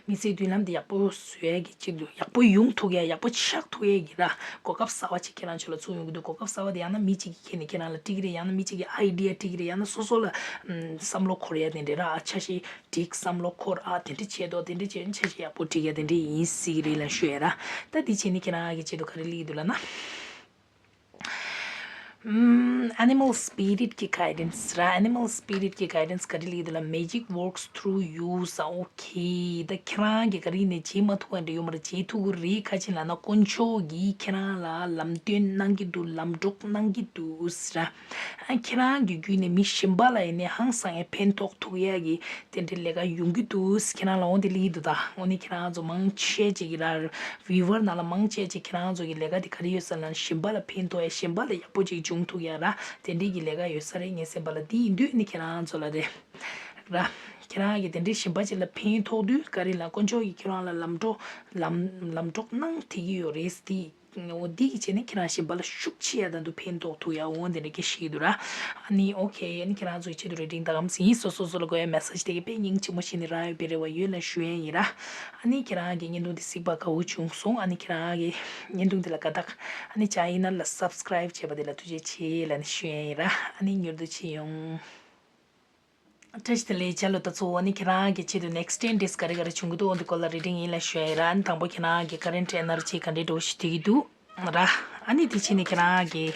མི་ཚེའི་མདུན་ལམ་འདི་ཡག་པོ་བཟོ་ཡས་ཀྱི་ཆེད་དུ་ཡག་པོ་ཡོང་ཐུབ་ཡས་ཡག་པོ་ཆགས་ཐུབ་ཡས་ཀྱི་ར་གོ་སྐབས་གསར་བ་ཅིག་ཁྱེད་རང་ཚོ་ལ་ཚུར་ཡོང་གི་འདུག་གོ་སྐབས་གསར་བ་དེ་ཡང་ན་མི་གཅིག་གིས་ཁྱེད་ནས་ཁྱེད་རང་ལ་སྤྲད་ཀྱི་རེད། ཡང་ན་མི་གཅིག་གིས་idea་སྤྲད་ཀྱི་རེད། ཡང་ན་སོ་སོ་ལ་ཨམ་བསམ་བློ་འཁོར་ཡས་དེ་འདྲས་ར་ཨ་འཆར་གཞི་སྒྲིག་བསམ་བློ་འཁོར་ཨ་དེ་འདྲས་བྱས་ཏོ་དེ་འདྲས་བྱས་འཆར་གཞི་ཡག་པོ་སྒྲིག་ཡས་དེ་འདྲས་ཡིན་སྲིད་ཀྱི་རེད་ལབ་ཞུ་ཡས་ར། ད་འདི་བྱས་ནས་ཁྱེད་རང་གི་ཆེད་དུ་ག་རེ་སླེབས་ཀྱི་འདུག་ལབ་ན། ཨམ། animal spirit་གི་guidance་ར། animal spirit་གི་guidance་ག་རེ་སླེབས་འདུག་ལབ་magic works through you་ཟེར། ཨོ་ཁེ། ད་ཁྱེད་རང་གིས་ག་རེ་ནས་བྱེད་མ་ཐུབ་པ་འདྲ་ཡོད་མ་རེད། བྱེད་ཐུབ་ཀྱི་རེད། ག་ཅི་ལབ་ན་དཀོན་མཆོག་གིས་ཁྱེད་རང་ལ་ལམ་སྟོན་གནང་གི་འདུག་ལམ་གྲོགས་གནང་གི་འདུག་ཟེར། ཨ། ཁྱེད་རང་གི་བརྒྱུད་ནས་མི་གཞན་པ་ལ་ཡིན་ནའི་ཧང་སང་ཡ་ཕན་ཐོགས་ཐུབ་ཡ་གི་དེ་འདྲའི་ལས་ཀ་ཡོང་གི་འདུག་ཁྱེད་རང་ལ་འོ་དེ་སླེབས་འདུག་ད་འོ་ནི་ཁྱེད་རང་ཚོ་མང་ཆེ་ཅིག་གིས་ར་viewer་ནང་ལ་མང་ཆེ་ཅིག་ཁྱེད་རང་ཚོ་གི་ལས་ཀ་དེ་ག་རེ་ཡོད་ས་ལབ་ན་གཞན་པ་ལ་ཕན་ཐོགས་ཡ་གཞན་པ་ལ་ཡག་པོ་ཅིག་བྱུང་ཐུབ་ཡ་ར་དེ་འདྲའི་གི་ལས་ཀ་ཡོད་ས་རེད། ངའི་སེམས་པ་ལ་དེ་ཡིན་དུས་ནི་ཁྱེད་རང་ཚོ་ལ་རེད་ར། ཁྱེད་རང་གིས་དེ་འདྲའི་གཞན་པ་ཅིག་ལ་ཕན་ཐོགས་དུས་ག་རེ་ལ་དཀོན་མཆོག་གིས་ཁྱེད་རང་ལ་ལམ་འགྲོ་ལམ་ལམ་གྲོགས་གནང་དེ་གི་ཡོད་རེད་དེ། འོ་འདི་གི་བྱས་ནས་ཁྱེད་རང་གཞན་པ་ལ་ཤུགས་ཆེ་ཡ་དང་དུ་ཕན་ཐོགས་ཐུབ་ཡ་འོ་འདི་འདྲ་སྐད་ཤེས་ཀྱི་འདུག་ར། ཨ་ནི་ཨོ་ཁེ་ཨ་ནི་ཁྱེད་རང་ཚོའི་ཆེད་དུ་རེ་ཌིང་ད་གམ་ཟིན་སོ་སོ་སོ་ལ་དགོས་ཡ་མེ་སེ་ཇི་དེ་གི་དཔེ་སྙིང་རྗེ་མོ་བྱས་ནས་རག་ཡོད་པའི་རེ་བ་ཡོད་ལ་ཞུ་ཡ་ཡིན་ར། ཨ་ནི་ཁྱེད་རང་གི་བརྙན་ཐུང་འདི་གཟིགས་པ་དགའ་བོ་བྱུང་སོང་། ཨ་ནི་ཁྱེད་རང་གི་བརྙན་ཐུང་འདི་ལ་དགའ་རྟགས་ཨ་ནི་ཅ་ཡིན་ན་ལ་སབ་སི་ཀ་རའིབ་བྱས་པ་དེ་ལ་ཐུགས་རྗེ་ཆེ་ལ་ནི་ཞུ་ཡ་ཡིན་ར། ཨ་ནི་མྱུར་དུ་མཇལ་ཡོང་། བཀྲ་ཤིས་བདེ་ལེགས་ལ་ད་གཙོ་བོ་ནི་ཁྱེད་རང་གི་ཆེད་དུ་next ten days་ག་རེ་ག་རེ་བྱུང་གི་འདུག་འོ་འདི་སྐོར་ལ་རེ་ཌིང་ཡིན་ལ་ཞུ་ཡ་ཡིན་ར། ཨ་ནི་དང་པོ་ཁྱེད་རང་གི་current energy་ག་འདྲའི་འགྲོ་ཞིག་དེ་གི་འདུག་ར། ཨ་ནི་དེ་ཕྱིན་ནི་ཁྱེད་རང་གི་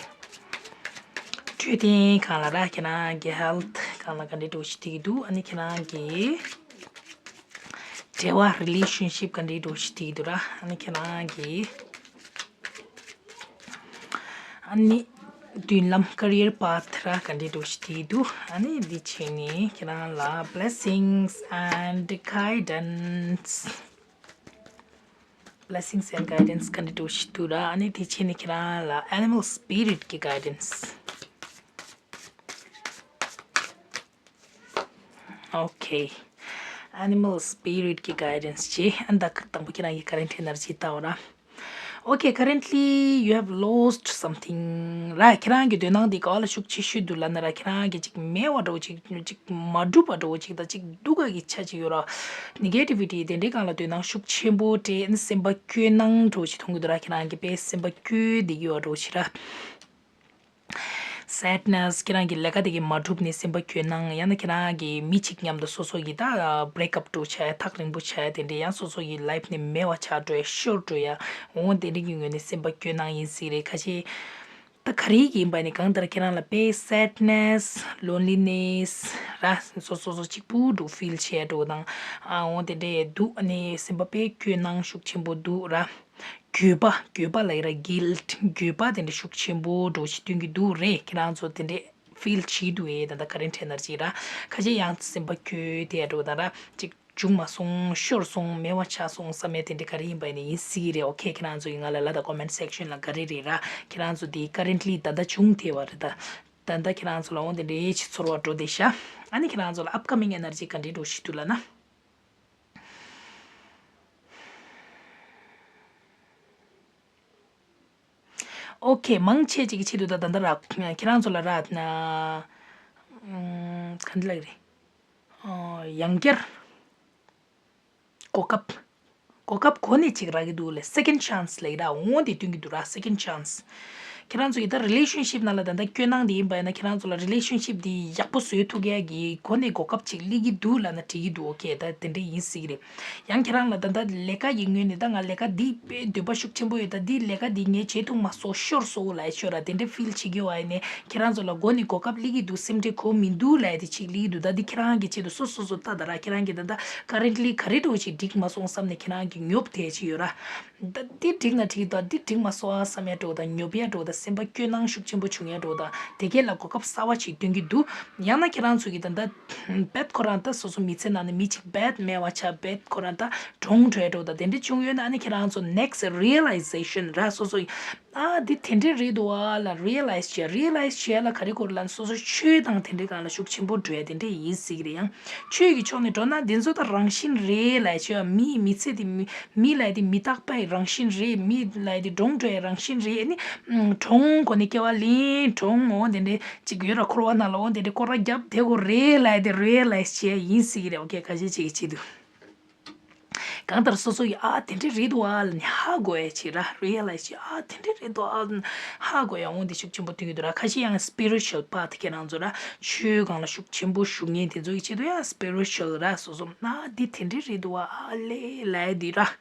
འཕྲོད་བསྟེན་སྒང་ལ་ར་ཁྱེད་རང་གི་health་སྒང་ལ་ག་འདྲའི་འགྲོ་ཞིག་དེ་གི་འདུག་ཨ་ནི་ཁྱེད་རང་གི་འབྲེལ་བ་relationship་ག་འདྲའི་འགྲོ་ཞིག་དེ་གི་འདུག་ར། ཨ་ནི་ཁྱེད་རང་གི་ཨ་ནི་མདུན་ལམ་career path་ར་ག་འདྲའི་འགྲོ་ཞིག་དེ་འདུག་ཨ་ནི་འདི་བྱས་ནས་ཁྱེད་རང་ལ་blessings and guidance blessings and guidance་ག་འདྲའི་འགྲོ་ཞིག་འདུག་ར། ཨ་ནི་འདི་བྱས་ནས་ཁྱེད་རང་ལ་animal spirit་གི་guidance། Okay. Animal spirit་གི་guidance་ཅེས་ཨ་ནི་ད་དང་པོ་ཁྱེད་རང་གི་current energy་ལྟ་བ་ར། Okay, currently you have lost something. ར་ཁྱེད་རང་གི་དོ་སྣང་དེ་ག་བ་ལ་ཤུགས་ཆེ་ཤོས་འདུག་ལབ་ན་ར། ཁྱེད་རང་གི་ཅིག་མེད་པ་འདྲ་བོ་ཅིག་ཅིག་མ་འགྲུབ་པ་འདྲ་བོ་ཅིག་དང་ཅིག་སྡུག་ག་གི་ཆ་ཅིག་ཡོད་ར། Negativity དེ་འདྲའི་སྒང་ལ་དོ་སྣང་ཤུགས་ཆེན་པོ་སྤྲད་ནས་སེམས་པ་སྐྱོ་སྣང་འདྲ་བོ་ཅིག་མཐོང་གི་འདུག་ར། ཁྱེད་རང་གི་དཔེ་སེམས་པ་སྐྱོ་བསྡད་ཀྱི་ཡོད་འདྲ་བོ་ཅིག་ར། Sadness ཁྱེད་རང་གི་ལས་ཀ་དེ་གི་མ་འགྲུབ་ནས་སེམས་པ་སྐྱོ་སྣང་། ཡང་ན་ཁྱེད་རང་གི་མི་གཅིག་མཉམ་དུ་སོ་སོ་གི་ད་break up འགྲོ་བྱ་ཡ། ཐག་རིང་པོ་བྱ་ཡ་དེ་འདྲས། ཡང་སོ་སོ་གི་life ནས་མེད་པ་ཆགས་འགྲོ་ཡ། ཤོར་འགྲོ་ཡ། འོ་དེ་འདྲས་ཀྱི་ངོས་ནས་སེམས་པ་སྐྱོ་སྣང་ཡིན་སྲིད་རེད། ཁ་ཤས་ད་ག་རེ་ཡིན་པ་ནི་གང་ལྟར་ཁྱེད་རང་ལ་དཔེ་sadness, loneliness ར། སོ་སོ་སོ་གཅིག་པུ་འགྲོ་feel བྱས་འགྲོ་དང་། ཨ་འོ་དེ་འདྲས་འདུག་ཨ་ནི་སེམས་པ་དཔེ་སྐྱོ་སྣང་ཤུགས་ཆེན་པོ་འདུག་ར། འགྱོད་པ། འགྱོད་པ་ལབ་ཡ་ར། guilt འགྱོད་པ་དེ་འདྲ་ཤུགས་ཆེན་པོ་འདྲ་བོ་ཞིག་སྟོན་གྱི་འདུག་རེད། ཁྱེད་རང་ཚོ་དེ་འདྲས་feel བྱེད་འདུག་ཨེ། ད་ལྟ་current ཐད་ནར་ཅིག་ར། ཁ་ཤས་ཡང་སེམས་པ་སྐྱོ་དེ་འདྲ་བོ་དང་ར། ཅིག་བྱུང་མ་སོང་། ཤོར་སོང་། མེད་པ་ཆགས་སོང་བསམ་ཡ་དེ་འདྲ་ག་རེ་ཡིན་པ་ཡིན་ན་ཡིན་སྲིད་ཀྱི་རེད། okay ཁྱེད་རང་ཚོ་ཡིས་ང་ལ་ལབ་དང་comment section ལ། ག་རེ་རེད་ར། ཁྱེད་རང་ཚོ་དེ་currently ད་ལྟ་བྱུང་བསྡད་པ་རེད་ད། ད་ལྟ་ཁྱེད་རང་ཚོ་ལ་འོ་དེ་འདྲས་ཅིག་ཚོར་བ་འགྲོ་བསྡད་ཤག་ཨ་ནི་ཁྱེད་རང་ཚོ་ལ་upcoming energy ག་འདྲས་འདྲ་བོ་ཞིག་འདུག་ལབ་ན། okay མང་ཆེ་ཅིག་གི་ཆེད་དུ་ད་ད་ལྟ་ར་ཁྱེད་རང་ཚོ་ལ་ར་ན་ཨམ་ག་འདྲ་ལབ་ཀྱི་རེད། ཨ་ཡང་བསྐྱར་གོ་སྐབས། གོ་སྐབས་གོ་ནས་ཅིག་རག་གི་འདུག་ལེ། second chance ལབ་ཀྱི་ར། འོ་དེ་སྟོན་གྱི་འདུག་ར། second chance ཁྱེད་རང་ཚོ་ཡི་ད་relationship ནང་ལ་ད་ལྟ་སྐྱོ་སྣང་དེ་ཡིན་པ་ཡིན་ན། ཁྱེད་རང་ཚོ་ལ་relationship དེ་ཡག་པོ་བཟོས་ཐུབ་ཡ་གི་གོ་ནས་གོ་སྐབས་ཅིག་སླེབས་ཀྱི་འདུག་ལབ་ན་འགྲིག་གི་འདུག okay ད་དེ་འདྲ་ཡིན་སྲིད་ཀྱི་རེད། ཡང་ཁྱེད་རང་ལ་ད་ལྟ་ལས་ཀ་ཡི་ངོས་ནས་ད་ང་ལས་ཀ་འདི་དཔེ་འདོད་པ་ཤུགས་ཆེན་པོ་ཡོད། ད་འདི་ལས་ཀ་འདི་ངས་བྱེད་ཐུབ་མ་སོང་། ཤོར་སོང་ལབ་ཡ་ཤོར་ར། དེ་འདྲ་feel བྱེད་ཀྱི་ཡོད་པ་ཡིན་ནའི་ཁྱེད་རང་ཚོ་ལ་མགོ་ནས་གོ་སྐབས་སླེབས་ཀྱི་འདུག་སེམས་ཁྲལ་གོ་མི་འདུག་ལབ་ཡ་དེ་ཅིག་སླེབས་ཀྱི་འདུག་ད་འདི་ཁྱེད་རང་གི་ཆེད་དུ་སོ་སོ་སོ་ལྟ་ད་ར། ཁྱེད་རང་གི་ད་ལྟ་currently ག་རེ་འདྲ་བོ་ཅིག་འགྲིག་མ་སོང་བསམ་ནས་ཁྱེད་རང་གི་ཉོབ་བསྡད་ཅིག་ཡོད་ར། ད་འདི་འགྲིག་ན་འགྲིག་ད་འདི་འགྲིག་མ་སོང་ཨ་བསམ་ཡ་འདྲ་བོ་དང་། ཉོབ་ཡ་འདྲ་བོ་དང་། སེམས་པ་སྐྱོ་སྣང་ཤུགས་ཆེན་པོ་བྱུང་ཡ་འདྲ་བོ་དང་། དེ་གས་ལ་གོ་སྐབས་གསར་བ་ཅིག་སྟོན་གྱི་འདུག་ཡང་ན་ཁྱེད་རང་ཚོ་གི་ད་ལྟ་bad ཁོ་རང་ད་སོ་སོ་མི་ཚེ་ནང་ནས་མི་གཅིག་bad མེད་པ་ཆགས། bad ཁོ་རང་ད་གྲོངས་འགྲོ་ཡ་འདྲ་བོ་དང་དེ་འདྲ་བྱུང་ཡོད་ན། ཨ་ནི་ཁྱེད་རང་ཚོ་next realization ར། སོ་སོ་ཡི་ཨ་འདི་དེ་འདྲས་རེད་འདུག་ཨ་ལ་realize བྱས། realize བྱས་ལ་ག་རེ་དགོས་རེད་ལབ་ན། སོ་སོ་ཆོས་དང་དེ་འདྲའི་སྒང་ལ་ཤུགས་ཆེན་པོ་འགྲོ་ཡ་དེ་འདྲས་ཡིན་སྲིད་ཀྱི་རེད། ཡང་ཆོས་ཀྱི་ཕྱོགས་ནས་འགྲོ་ན་འདི་ཚོ་ད་རང་བཞིན་རེད་ལབ་བྱས། མིའི་མི་ཚེ་འདི་མི་མི་ལབ་ཡ་འདི་མི་རྟག་པའི་རང་བཞིན་རེད། མི་ལབ་ཡ་འདི་གྲོངས་འགྲོ་ཡ་རང་བཞིན་རེད། ཨ་ནི་གྲོངས་གོ་ནས་སྐྱེ་བ་ལེན། གྲོངས་འོང་དེ་འདྲས་ཅིག་ཡོད་ར། འཁོར་བ་ནང་ལ་འོང་དེ་འདྲས་སྐོར་ར་རྒྱབ་བསྡད་དགོས་རེད་ལབ་ཡ་འདི་realize བྱས་ཡིན་སྲིད་ཀྱི་རེད། okay ཁ་ཤས་ཅིག་གི་ཆེད་དུ། གང་ལྟར་སོ་སོ་ཡིས་ཨ་དེ་འདྲས་རེད་འདུག་ཨ་ལ་ནི་ཧ་གོ་ཡ་ཆེད་ར། realize བྱས། ཨ་དེ་འདྲས་རེད་འདུག་ཨ་ཧ་གོ་ཡ་འོང་དེ་ཤུགས་ཆེན་པོ་སྟོན་གྱི་འདུག་ར། ཁ་ཤས་ཡང་spiritual path ཁྱེད་རང་ཚོ་ར་ཆོས་སྒང་ལ་ཤུགས་ཆེན་པོ་ཞུགས་མཁན་དེ་ཚོ་ཡི་ཆེད་དུ་ཡང་spiritual ར། སོ་སོ་ཨ་འདི་དེ་འདྲས་རེད་འདུག་ཨ་ལེ་ལབ་ཡ་འདི་ར།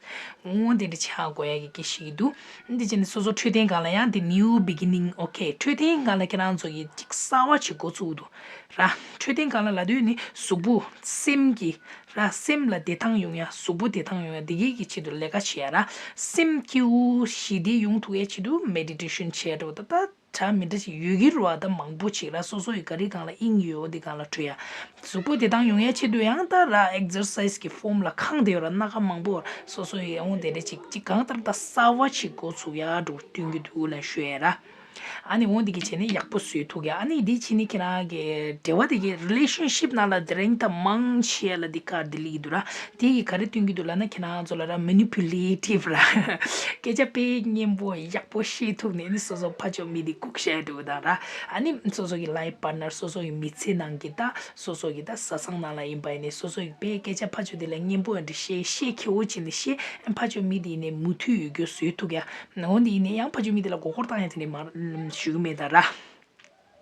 འོང་དེ་འདྲས་ཆ་གོ་ཡ་གི་སྐད་ཤིག་གི་འདུག་འདི་བྱས་ནས་སོ་སོ་འཕྲོད་བསྟེན་སྒང་ལ་ཡང་འདི་new beginning okay འཕྲོད་བསྟེན་སྒང་ལ་ཁྱེད་རང་ཚོ་ཡི་ཅིག་གསར་བ་ཅིག་འགོ་ཚུགས་འདུག་ར། འཕྲོད་བསྟེན་སྒང་ལ་ལབ་དུས་ནི་གཟུགས་པོ་སེམས་ཀྱི་ར། སེམས་ལ་བདེ་ཐང་ཡོང་ཡ། གཟུགས་པོ་བདེ་ཐང་ཡོང་ཡ་འདི་གའི་གི་ཆེད་དུ་ལས་ཀ་བྱེད་ཡ་ར། སེམས་སྐྱིད་པོ་ཞི་བདེ་ཡོང་ཐུབ་ཡ་ཆེད་དུ་meditation བྱེད་འགྲོ་ད་ད་གྲ་མི་འདྲ་ཞིག་ཡོད་ཀྱི་རེད་བ། ད་མང་པོ་ཅིག་ར། སོ་སོ་ཡི་ག་རེ་སྒང་ལ་དབྱིངས་ཡོད་འོ་འདི་སྒང་ལ་འགྲོ་ཡ། གཟུགས་པོ་བདེ་ཐང་ཡོང་ཡ་ཆེད་དུ་ཡང་ད་ར་exercise གི་form ལ་ཁེངས་བསྡད་ཡོད་ར། སྣ་ཁ་མང་པོ་སོ་སོ་ཡི་འོ་དེ་འདྲ་ཅིག་ཅིག་གང་ལྟར་ད་གསར་བ་ཅིག་འགོ་ཚུགས་ཡ་འགྲོ་སྟོན་གྱི་འདུག་ལབ་ཞུ་ཡ་ར། ཨ་ནི་འོ་འདི་གི་བྱས་ནས་ཡག་པོ་བཟོས་ཐུབ་ཡ། ཨ་ནི་འདི་བྱས་ནས་ཁྱེད་རང་གི་འབྲེལ་བ་དེ་གི་relationship ནང་ལ་དེ་རིང་ད་མང་ཆེ་ལ་འདི་ཀར་འདི་ལི་འདུག་ར། དེ་གི་ག་རེ་སྟོན་གྱི་འདུག་ལབ་ན་ཁྱེད་རང་ཚོ་ལ་ར་manipulative ར། སྐད་ཆ་དཔེ་སྙན་པོ་ཡག་པོ་བཤད་ཐུབ་ནས་ནི་སོ་སོ་ཕ་ཆོས་མི་འདི་ལྐུགས་བཤད་འགྲོ་དང་ར། ཨ་ནི་སོ་སོ་གི་life partner སོ་སོ་གི་མི་ཚེ་ནང་གི་ད་སོ་སོ་གི་ད་བཟའ་ཚང་ནང་ལ་ཡིན་པ་ཡིན་ནས་སོ་སོ་གི་དཔེ་སྐད་ཆ་ཕ་ཆོས་དེ་ལ་སྙན་པོ་འདི་བཤད་བཤད་ཁེ་བོ་བྱས་ནས་བཤད། ཕ་ཆོས་མི་འདི་ཡིན་ནས་མུ་མཐུད་ཡོད་རྒྱུ་བཟོས་ཐུབ་ཡ། འོ་འདི་ཡིན་ནས་ཡང་ཕ་ཆོས་མི་འདི་ལ་མགོ་སྐོར་བཏང་ཡ་དེ་འདྲ་མ་ཞུ་གི་མེད་ད་ར།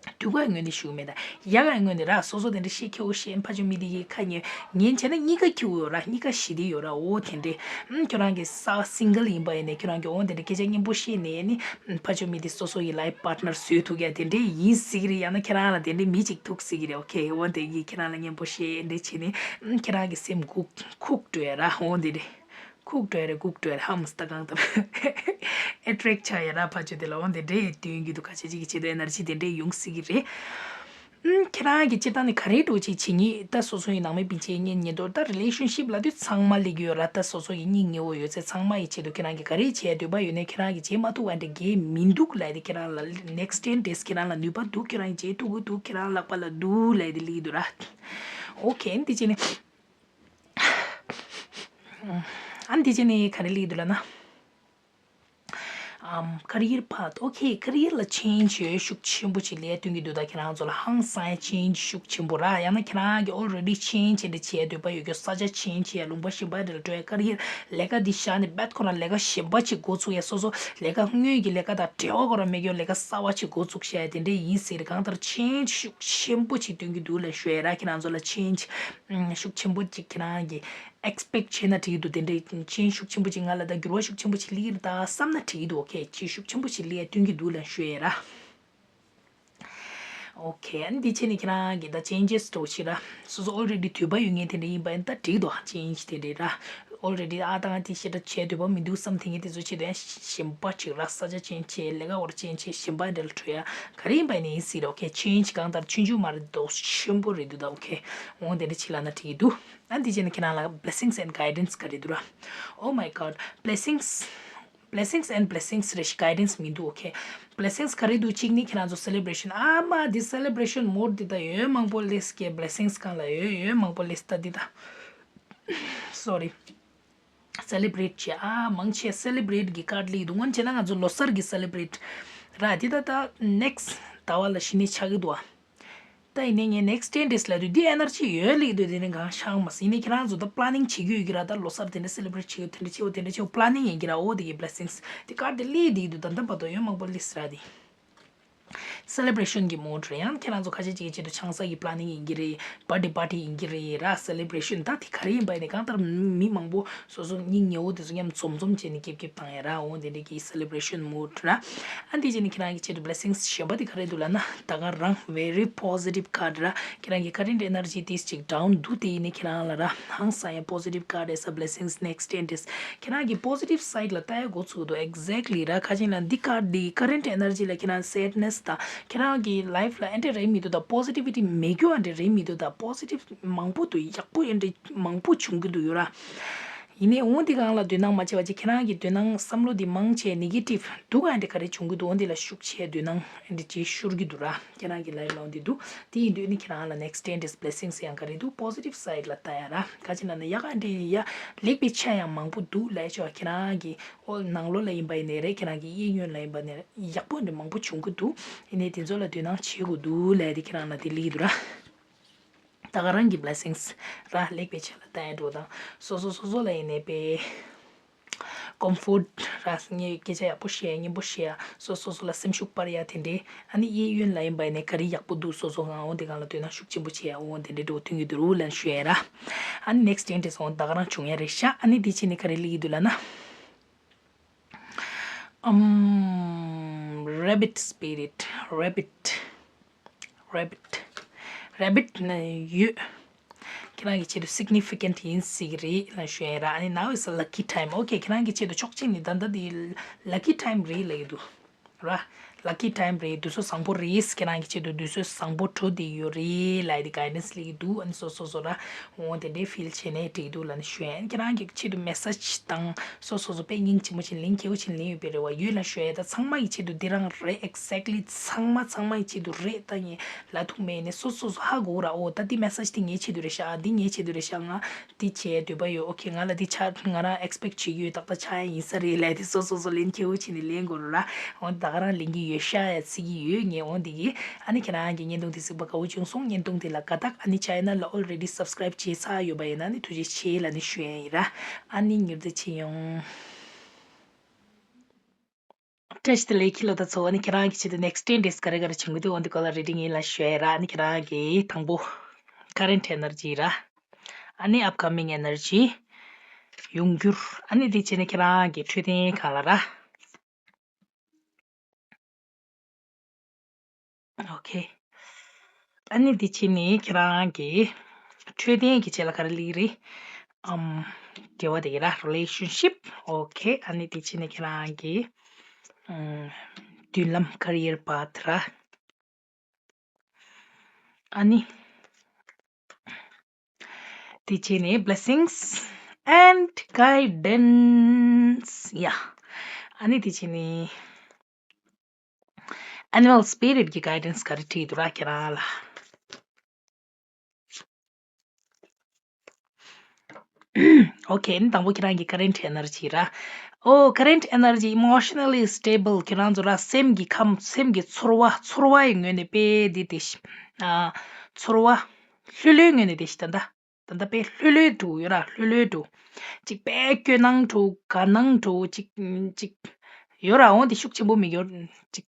སྡུག་ག་ངོས་ནས་ཞུ་གི་མེད་ད། ཡག་ག་ངོས་ནས་ར། སོ་སོ་དེ་འདྲ་བཤད་ཁེ་བོ་བཤད། ཕ་ཆོས་མི་འདི་གི་ཁ་ཉན་ཉན་བྱས་ན་གཉིས་ཀ་སྐྱིད་པོ་ཡོད་ར། གཉིས་ཀ་ཞི་བདེ་ཡོད་ར། འོ་དེ་འདྲས། ཨམ་ཁྱོད་རང་གི་ས་single ཡིན་པ་ཡིན་ནས་ཁྱོད་རང་གི་འོ་དེ་འདྲས་སྐད་ཆ་སྙན་པོ་བཤད་ནས་ནི་ཕ་ཆོས་མི་འདི་སོ་སོ་ཡི་life partner བཟོས་ཐུབ་ཡ་དེ་འདྲས་ཡིན་སྲིད་ཀྱི་རེད། ཡང་ན་ཁྱེད་རང་ལ་དེ་འདྲས་མི་གཅིག་ཐུག་སྲིད་ཀྱི་རེད། okay འོ་དེ་གིས་ཁྱེད་རང་ལ་སྙན་པོ་བཤད་འདྲས་བྱས་ནས་ཨམ་ཁྱེད་རང་གི་སེམས་འགུག་ཁུག་འགྲོ་ཡ་ར། འོ་དེ་འདྲས། ཁུག་འགྲོ་ཡ་རེད། སྒུག་འགྲོ་ཡ་རེད། ཧམ་སྟ་གང་ལྟར་attract ཆགས་ཡ་ར། ཕ་ཆོས་དེ་ལ་འོ་དེ་འདྲས་སྟོན་གྱི་འདུག་ཁ་ཤས་ཅིག་གི་ཆེད་དུ་energy དེ་འདྲས་ཡོང་སྲིད་ཀྱི་རེད། ཨམ་ཁྱེད་རང་གི་སྤྱིར་བཏང་ནས་ག་རེ་འདྲ་བོ་ཅིག་བྱེད་ཉེ་ད་སོ་སོ་ཡི་ནང་མི་པིན་ཆེ་ཉེ་ཉེ་འདོར་ད་relationship ལབ་དུས་ཚང་མ་སླེབས་ཀྱི་ཡོད་ར། ད་སོ་སོ་ཡི་སྙིང་ཉེ་བོ་ཡོད་ཚད་ཚང་མ་ཡི་ཆེད་དུ་ཁྱེད་རང་གི་ག་རེ་བྱེད་འདོད་པ་ཡོད་ནས་ཁྱེད་རང་གི་བྱེད་མ་ཐུབ་པ་འདྲ་གས་མི་འདུག་ལབ་དེ་ཁྱེད་རང་ལ་next ten days ཁྱེད་རང་ལ་ནུས་པ་འདུག་ཁྱེད་རང་གི་བྱེད་ཐུབ་ཀྱི་འདུག་ཁྱེད་རང་ལག་པ་ལ་འདུག་ལབ་དེ་སླེབས་ཀྱི་འདུག་ར། okay འདི་བྱས་ནས། ཨ་འདི་བྱས་ནས་ག་རེ་ལབ་ཀྱི་འདུག་ལབ་ན། ཨམ། career path, okay, career ལ་change ཡོད་ཤུགས་ཆེན་པོ་ཅིག་སླེབས་སྟོན་གྱི་འདུག་ད་ཁྱེད་རང་ཚོ་ལ་ཧང་སང་ཡ་change ཤུགས་ཆེན་པོ་ར། ཡང་ན་ཁྱེད་རང་གི་already change ཅིག་འདྲ་བྱེད་འདོད་པ་ཡོད་ཀྱི། ས་ཆ་change བྱས། ལུང་པ་གཞན་པ་འདྲ་ལ་འགྲོ་ཡ། career ལས་ཀ་འདི་བཞག་ནས་རྦད་ཁོ་རང་ལས་ཀ་གཞན་པ་ཅིག་འགོ་ཚུགས་ཡ། སོ་སོ་ལས་ཀ་དངོས་ཀྱི་ལས་ཀ་དང་འབྲེལ་བ་ཁོ་རང་མེད་ཀྱི་ལས་ཀ་གསར་པ་ཅིག་འགོ་ཚུགས་བྱ་ཡ་དེ་འདྲ་ཡིན་སྲིད་རེད། གང་ལྟར་change ཤུགས་ཆེན་པོ་ཅིག་སྟོན་གྱི་འདུག་ལབ་ཞུ་ཡ་ར། ཁྱེད་རང་ཚོ་ལ་change ཤུགས་ཆེན་པོ་ཅིག་ཁྱེད་རང་གི་expect བྱས་ན་འགྲིག་གི་འདུག་དེ་འདྲའི་change ཤུགས་ཆེན་པོ་ཅིག་ང་ལ་ད་འགྱུར་བ་ཤུགས་ཆེན་པོ་ཅིག་སླེབས་ཀྱི་རེད་ད་བསམ་ན་འགྲིག་གི་འདུག okay change ཤུགས་ཆེན་པོ་ཅིག་སླེབས་སྟོན་གྱི་འདུག་ལབ་ཞུ་ཡས་ར། okay ཨ་ནི་འདི་བྱས་ནས་ཁྱེད་རང་གིས་ད་changes འགྲོ་ཕྱིར་ར། སོ་སོ་already དུས་པ་ཡོད་མཁན་དེ་འདྲ་ཡིན་པ་ཡིན་ད་འགྲིག་འདུག change དེ་འདྲའི་ར། already ཨ་ད་ང་དེ་ཞེ་དྲག་བྱས་འདོད་པ་མི་འདུག་བསམ་དེ་ངས་དེ་ཚོ་བྱེད་དུས་ཡང་གཞན་པ་ཅིག་ར། ས་ཆ་change བྱས། ལས་ཀ་བར་change བྱས། གཞན་པ་འདྲ་ལ་འགྲོ་ཡ། ག་རེ་ཡིན་པ་ཡིན་ནའི་ཡིན་སྲིད་ར། okay change གང་ལྟར་ཆུང་ཆུང་མ་རེད། རྡོ་ཆེན་པོ་རེད་འདུག་ད། okay འོང་དེ་འདྲ་ཅིག་ལབ་ན་འགྲིག་གི་འདུག་ཨ་འདི་བྱས་ནས་ཁྱེད་རང་ལ་blessings and guidance ག་རེ་འདུག་ར། oh my god, blessings, blessings and blessings རེད་ཤག guidance མི་འདུག okay blessings ག་རེ་འདུག་གཅིག་ནི་ཁྱེད་རང་ཚོ་celebration ཨ་མ་འདི་celebration mode འདི་ད་ཡོད་མང་པོ་སླེབས་ཀྱི། blessings སྒང་ལ་ཡོད་ཡོད་མང་པོ་སླེབས་ད་འདི་ད། sorry celebrate བྱེད་ཨ་མང་ཆེ་celebrate གི་card སླེབས་འདུག་སྔོན་བྱས་ན་ང་ཚོ་ལོ་གསར་གི་celebrate ར། འདི་ད་ད་next ཟླ་བ་ལ་གཞི་ནས་ཆགས་ཀྱི་འདུག་ཨ། ད་ཡིན་ནའི་ངས་next ten days ལབ་དུས་འདི་energy ཡོད་ལེགས་འདུག་དེ་ནི་གང་ཤང་མ་ཟིན་ནི་ཁྱེད་རང་ཚོ་ད་planning བྱེད་རྒྱུ་ཡོད་ཀྱི་ར། ད་ལོ་གསར་དེ་འདྲ་celebrate བྱེད་རྒྱུ་དེ་འདྲ་བྱེད་འོ་དེ་འདྲ་བྱེད་འོ་planning ཡིན་གྱི་ར། འོ་དེ་གི་blessings དེ་card དེ་ལེགས་དེ་ཡིན་འདུག་ད་ལྟ་བར་དུ་ཡོད་མང་པོ་ལེགས་ར་དེ། celebration གི་mode རེད། ཡང་ཁྱེད་རང་ཚོ་ཁ་ཤས་ཅིག་གི་ཆེད་དུ་ཆང་ས་གི་planning ཡིན་གྱི་རེད། birthday party ཡིན་གྱི་རེད་ར། celebration ད་དེ་ག་རེ་ཡིན་པ་ཡིན་ནི་གང་ལྟར་མི་མང་པོ་སོ་སོ་སྙིང་ཉེ་བོ་དེ་ཚོ་མཉམ་འཛོམས་འཛོམས་བྱས་ནས་སྐྱིད་སྐྱིད་བཏང་ཡ་ར། འོ་དེ་འདྲ་གི་celebration mode ར། ཨ་འདི་བྱས་ནས་ཁྱེད་རང་གི་ཆེད་དུ་blessings གཞན་པ་དེ་ག་རེ་འདུག་ལབ་ན། ད་ག་རང་very positive card ར། ཁྱེད་རང་གི་current energy དེ་ཅིག་down འདུག་དེ་ཡིན་ནི་ཁྱེད་རང་ལ་ར་ཧང་སང་ཡ་positive card as a blessings next ten days ཁྱེད་རང་གི་positive side ལ་ལྟ་ཡ་འགོ་ཚུགས་འདུག exactly ར། ཁ་ཅིག་ལ་འདི་card འདི་current energy ལ་ཁྱེད་རང་sadness དང་ཁྱེད་རང་གི་life ལ་ཨེ་འདྲ་རེད་མི་འདུག་ད་positivity མེད་རྒྱུ་ཨེ་འདྲ་རེད་མི་འདུག་ད་positive མང་པོ་འདུག་ཡག་པོ་ཨེ་འདྲ་མང་པོ་བྱུང་གི་འདུག་ཡོད་ར། ཡིན་ནའི་འོ་འདི་སྒང་ལ་དོ་སྣང་མ་བྱེད་པ་ཅིག་ཁྱེད་རང་གི་དོ་སྣང་བསམ་བློ་འདི་མང་ཆེ་negative སྡུག་ག་འདི་ག་རེ་བྱུང་གི་འདུག་འོ་འདི་ལ་ཤུགས་ཆེ་དོ་སྣང་འདི་ཅིག་ཤོར་གི་འདུག་ར། ཁྱེད་རང་གི་life ལ་འོ་འདི་འདུག་དེ་ཡིན་དུས་ནི་ཁྱེད་རང་ལ་next ten days blessings ཡང་ག་རེ་འདུག positive side ལ་ལྟ་ཡ་ར། ག་ཅི་ན་ན་ཡག་ག་འདི་ཡ་ལེགས་པའི་ཆ་ཡང་མང་པོ་འདུག་ལས་ཆོག་ཁྱེད་རང་གི་ཨོ་ནང་ལོགས་ལ་ཡིན་པ་ཡིན་ནའི་རེད། ཁྱེད་རང་གི་གཡས་གཡོན་ལ་ཡིན་པ་ནས་ཡག་པོ་འདི་མང་པོ་བྱུང་གི་འདུག་ཡིན་ནའི་དེ་ཚོ་ལ་དོ་སྣང་བྱེད་དགོས་འདུག་ལས་དེ་ཁྱེད་རང་ལ་དེ་ལེགས་འདུག་ར། ད་ག་རང་གི་blessings ར་ལེགས་པའི་ཆ་ལ་ལྟ་ཡ་འགྲོ་དང་སོ་སོ་སོ་སོ་ལ་ཡིན་ནའི་པའི་comfort ར་ངས་སྐད་ཆ་ཡག་པོ་བཤད་ཡ་སྙན་པོ་བཤད་ཡ་སོ་སོ་སོ་ལ་སེམས་ཤུགས་སྤར་ཡ་དེ་འདྲའི་ཨ་ནི་གཡས་གཡོན་ལ་ཡིན་པ་ཡིན་ནའི་ག་རེ་ཡག་པོ་འདུག་སོ་སོ་ངང་འོང་དེ་གང་ལ་དོ་སྣང་ཤུགས་ཆེན་པོ་བྱེད་ཡ་འོང་དེ་འདྲའི་འགྲོ་ཐོན་གྱི་འདུག་རུ་ལན་ཞུ་ཡ་ར། ཨ་ནི་next ten days འོང་ད་ག་རང་བྱུང་ཡ་རེད་ཤག་ཨ་ནི་དེ་ཕྱིན་ནི་ག་རེ་ལི་གི་འདུག་ལ་ན། ཨམ། rabbit spirit, rabbit, rabbit, rabbit ནི་ཡོད། ཁྱེད་རང་གི་ཆེད་དུ་significant ཡིན་སྲིད་ཀྱི་རེད་ལ་ཞུ་ཡ་ར། ཨ་ནི་now is a lucky time. okay ཁྱེད་རང་གི་ཆེད་དུ་ཆོག་མཆན་ནི་ད་ལྟ་དེ་lucky time རེད་ལ་ཡོད་འདུག་ར། lucky time རེད། དུས་ཚོད་བཟང་པོ་རེད། ཁྱེད་རང་གི་ཆེད་དུ་དུས་ཚོད་བཟང་པོ་འགྲོ་བསྡད་ཡོད་རེད་ལ་ཡི་དེ་guidance སླེབས་ཀྱི་འདུག་ཨ་ནི་སོ་སོ་སོ་ར་འོང་དེ་འདྲའི་feel བྱས་ནས་འགྲིག་འདུག་ལ་ནི་ཞུ་ཡ། ཁྱེད་རང་གི་ཆེད་དུ་message དང་སོ་སོ་སོ་དཔེ་སྙིང་རྗེ་མོ་ཞིག་ལན་སྐྱེ་བོ་ཞིག་ལན་ཡོད་པའི་རེ་བ་ཡོད་ལ་ཞུ་ཡ། ད་ཚང་མ་ཡི་ཆེད་དུ་འདི་རང་རེད། exactly ཚང་མ་ཚང་མ་ཡི་ཆེད་དུ་རེད། ད་ངས་ལ་ཐུག་མེད་ནས་སོ་སོ་སོ་ཧ་གོ་ར། འོ་ད་འདི་message དེ་ངའི་ཆེད་དུ་རེད་ཤག་འདི་ངའི་ཆེད་དུ་རེད་ཤག་ང་འདི་བྱས་འདོད་པ་ཡོད། okay ང་ལ་འདི་ཆགས་ང་རང་expect བྱེད་ཀྱི་ཡོད། ཏག་ཏག་ཆགས་ཡ་ཡིན་ས་རེད་ལས་དེ་སོ་སོ་སོ་ལན་སྐྱེ་བོ་བྱས་ནས་ལན་དགོས་ར། འོ་ད་ག་རང་ལེན་གྱི་ཡོད་ཤག་ཡ་ཚིག་གི་ཡོད་ངས། འོ་འདི་གི་ཨ་ནི་ཁྱེད་རང་གི་བརྙན་ཐུང་དེ་གཟིགས་པ་དགའ་བོ་བྱུང་སོང་། བརྙན་ཐུང་དེ་ལ་དགའ་རྟགས། ཨ་ནི་channel ལ་already subscribe བྱས་ཚར་ཡོད་པ་ཡིན་ན་ནི་ཐུགས་རྗེ་ཆེ་ལ་ནི་ཞུ་ཡ་ཡིན་ར། ཨ་ནི་མྱུར་དུ་ཕྱིན་ཡོང་། བཀྲ་ཤིས་བདེ་ལེགས་ཁྱི་ལོ་ད་ཚོ། ཨ་ནི་ཁྱེད་རང་གི་ཆེད་དུ་next ten days ག་རེ་ག་རེ་བྱུང་གི་འདུག་འོ་འདི་སྐོར་ལ་reading ཡིན་ལ་ཞུ་ཡ་ར། ཨ་ནི་ཁྱེད་རང་གི་དང་པོ་current energy ར། ཨ་ནི་upcoming energy ཡོང་འགྱུར། ཨ་ནི་འདི་བྱས་ནས་ཁྱེད་རང་གི་འཕྲོད་བསྟེན་གང་ལ་ར། okay ཨ་ནི་འདི་ཕྱི་ནི་ཁྱེད་རང་གི་འཕྲོད་བསྟེན་གྱི་ཆེད་ལ་ག་རེ་ལི་རེད། ཨམ། འབྲེལ་བ་དེ་གི་ར་relationship okay ཨ་ནི་འདི་ཕྱི་ནི་ཁྱེད་རང་གི་ཨམ། མདུན་ལམ་career path ར། ཨ་ནི། དེ་བྱས་ནས་blessings and guidance yeah ཨ་ནི་དེ་བྱས་ནས་animal spirit གི་guidance ག་རེ་བྲིས་འདུག་ར་ཁྱེད་རང་ལ། okay ཨ་ནི་དང་པོ་ཁྱེད་རང་གི་current energy ར། ཨོ། Current energy emotionally stable. ཁྱེད་རང་ཚོ་ར་སེམས་ཀྱི་ཁམས། སེམས་ཀྱི་ཚོར་བ། ཚོར་བ་ཡི་ངོས་ནས་དཔེ་འདི་དེ་ཤི། ཨ། ཚོར་བ། ལྷོད་ལྷོད་ངོས་ནས་དེ་ཤི་ད་ལྟ། ད་ལྟ་དཔེ་ལྷོད་ལྷོད་འདུག་ཡོད་ར། ལྷོད་ལྷོད་འདུག་ཅིག་དཔེ་སྐྱོ་སྣང་འདུག་དགའ་སྣང་འདུག་ཅིག་ཅིག་ཡོད་ར། འོང་དེ་ཤུགས་ཆེན་པོ་མི་ཡོད་ཅིག་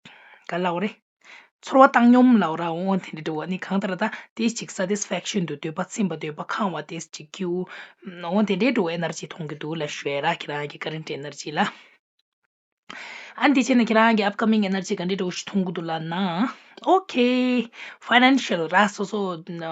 ག་ལ་འོ་རེ། ཚོར་བ་བཏང་སྙོམས་ལ་འོ་ར། འོང་དེ་འདྲ་འདུག་ཨ་ནི་གང་ལྟར་ད་དེ་ཅིག་satisfaction འདུག་འདོད་པ་ཚིམ་པ། འདོད་པ་ཁེངས་པ། དེ་ཅིག་ཁྱེའུ། འོང་དེ་འདྲ་འདུག energy མཐོང་གི་འདུག་ལབ་ཞུ་ཡ་ར། ཁྱེད་རང་གི་current energy ལ། ཨ་ནི་དེ་བྱས་ན་ཁྱེད་རང་གི་upcoming energy ག་འདྲ་འདྲ་བོ་ཞིག་མཐོང་གི་འདུག་ལབ་ན། Okay, financial ར། སོ་སོ། ཨ།